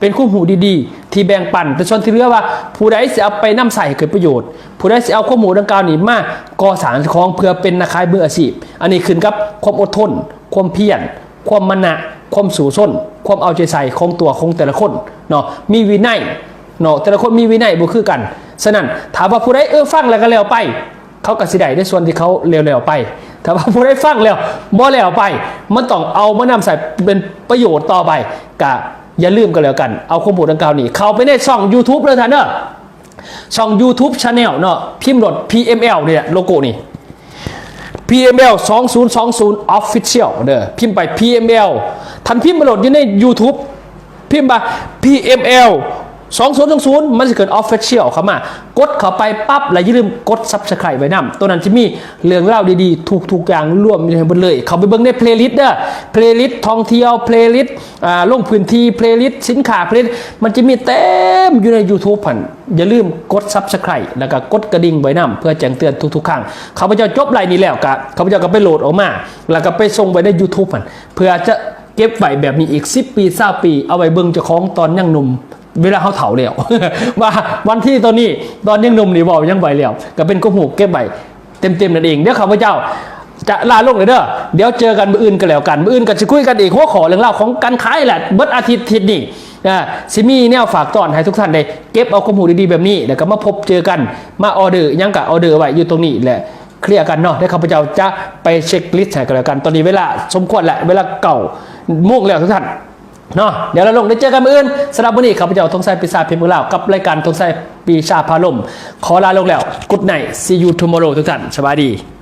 ເປັນຄວາມຮູ້ດີໆທີ່ແບ່ງປັນ ແຕ່ສ່ວນທີ່ເຫຼືອວ່າ ຜູ້ໃດຊິເອົາໄປນຳໃຊ້ໃຫ້ເກີດປະໂຫຍດ ຜູ້ໃດຊິເອົາຄວາມຮູ້ດັ່ງກ່າວນີ້ມາກໍ່ສ້າງເຈົ້າຂອງ ເພື່ອເປັນນັກຂາຍມືອາຊີບ, ອັນນີ້ຂຶ້ນກັບຄວາມອົດທົນ, ຄວາມພຽນ, ຄວາມມານະ, ຄວາມສູ້ຊົນ, ຄວາມເອົາໃຈໃສ່ຂອງຕົວຂອງແຕ່ລະຄົນເນາະ, ມີວິໄນເນາະ, ແຕ່ລະຄົນມີວິໄນບໍ່ຄືກັນ. ສະນັ້ນ ຖ້າວ່າຜູ້ໃດ ເອີ ຟັງແລ້ວກໍແລ້ວໄປ, ເຂົາກໍຊິໄດ້ໃນສ່ວນທີ່ເຂົາແລ້ວໆໄປ. ຖ້າວ່າຜູ້ໃດຟັງແລ້ວບໍ່ແລ້ວໄປ, ມັນຕ້ອງເອົາມານຳໃຊ້ເປັນປະໂຫຍດຕໍ່ໄປ. ກະຢ່າລືມກໍແລ້ວກັນ, ເອົາຄວາມຮູ້ດັ່ງກ່າວນີ້ເຂົ້າໄປໃນຊ່ອງຢູທູບເດີທ່ານເດີ. ຊ່ອງຢູທູບ Channel ເນາະ, ພິມໂລດ ພີເອັມແອລ ນີ້ແຫຼະ ໂລໂກ້ນີ້ ພີເອັມແອລ ສອງສູນສອງສູນ Official ເດີ, ພິມໄປ ພີເອັມແອລ, ທ່ານພິມໄປໂລດຢູ່ໃນຢູທູບ ພິມວ່າ ພີເອັມແອລ ສອງສູນສອງສູນ ມັນຊິເກີດ Official ເຂົ້າມາ ກົດເຂົ້າໄປປັບ ແລະ ຢ່າລືມກົດ Subscribe ໄວ້ນຳ. ໂຕນັ້ນຊິມີເລື່ອງລາວດີໆ ທຸກໆຢ່າງລວມຢູ່ໃນນັ້ນເບິດເລີຍ. ເຂົ້າໄປເບິ່ງໃນ Playlist ເດີ Playlist ທ່ອງທ່ຽວ Playlist ອ່າ ລົງພື້ນທີ່ Playlist ສິນຄ້າ Playlist ມັນຈະມີເຕັມຢູ່ໃນ YouTube ຫັ້ນ. ຢ່າລືມກົດ Subscribe ແລ້ວກໍກົດກະດິ່ງໄວ້ນຳ ເພື່ອແຈ້ງເຕືອນທຸກໆຄັ້ງ. ຂ້າພະເຈົ້າຈົບໄລຟ໌ນີ້ແລ້ວ ກໍຂ້າພະເຈົ້າກໍໄປໂຫຼດອອກມາ ແລ້ວກໍໄປສົ່ງໄວ້ໃນ YouTube ຫັ້ນ ເພື່ອຈະເກັບໄວ້ແບບນີ້ອີກສິບປີ ຊາວປີ ເອົາໄວ້ເບິ່ງເຈົ້າຂອງຕອນຍັງໜຸ່ມ ເວລາເຮົາເຖົ້າແລ້ວ ວ່າວັນທີຕອນນີ້ ຕອນຍັງໜຸ່ມນີ້ເວົ້າຫຍັງໄວ້ແລ້ວ ກໍເປັນຄວາມຮູ້ເກັບໄວ້ເຕັມໆນັ້ນເອງ. ດຽວຂ້າພະເຈົ້າຈະລາລົງເລີຍເດີ ດຽວເຈີກັນມື້ອື່ນກໍແລ້ວກັນ. ມື້ອື່ນກໍຊິຄຸຍກັນອີກ ຫົວຂໍ້ເລື່ອງລາວຂອງການຂາຍແຫຼະ ເບິດອາທິດ ອາທິດນີ້ ອ່າ ຊິມີແນວຝາກຕ້ອນໃຫ້ທຸກທ່ານໄດ້ເກັບເອົາຄວາມຮູ້ດີໆແບບນີ້ ແລ້ວກໍມາພົບເຈີກັນ ມາອໍເດີຫຍັງກໍອໍເດີໄວ້ຢູ່ຕົງນີ້ ແລະ ເຄລຍກັນເນາະ. ດຽວຂ້າພະເຈົ້າຈະໄປເຊັກລິດໃຫ້ກໍແລ້ວກັນ. ຕອນນີ້ເວລາສົມຄວນແລ້ວ ເວລາເກົ້າໂມງແລ້ວທຸກທ່ານເນາະ. ດຽວລາລົງ ໄດ້ເຈີກັນມື້ອື່ນ. ສຳລັບມື້ນີ້ ຂ້າພະເຈົ້າ ທົງໄຊ ປີຊາ ເພັດເມືອງລາວ ກັບລາຍການ ທົງໄຊ ປີຊາ ພາລົມ ຂໍລາລົງແລ້ວ. Good night, see you tomorrow ທຸກທ່ານ ສະບາຍດີ.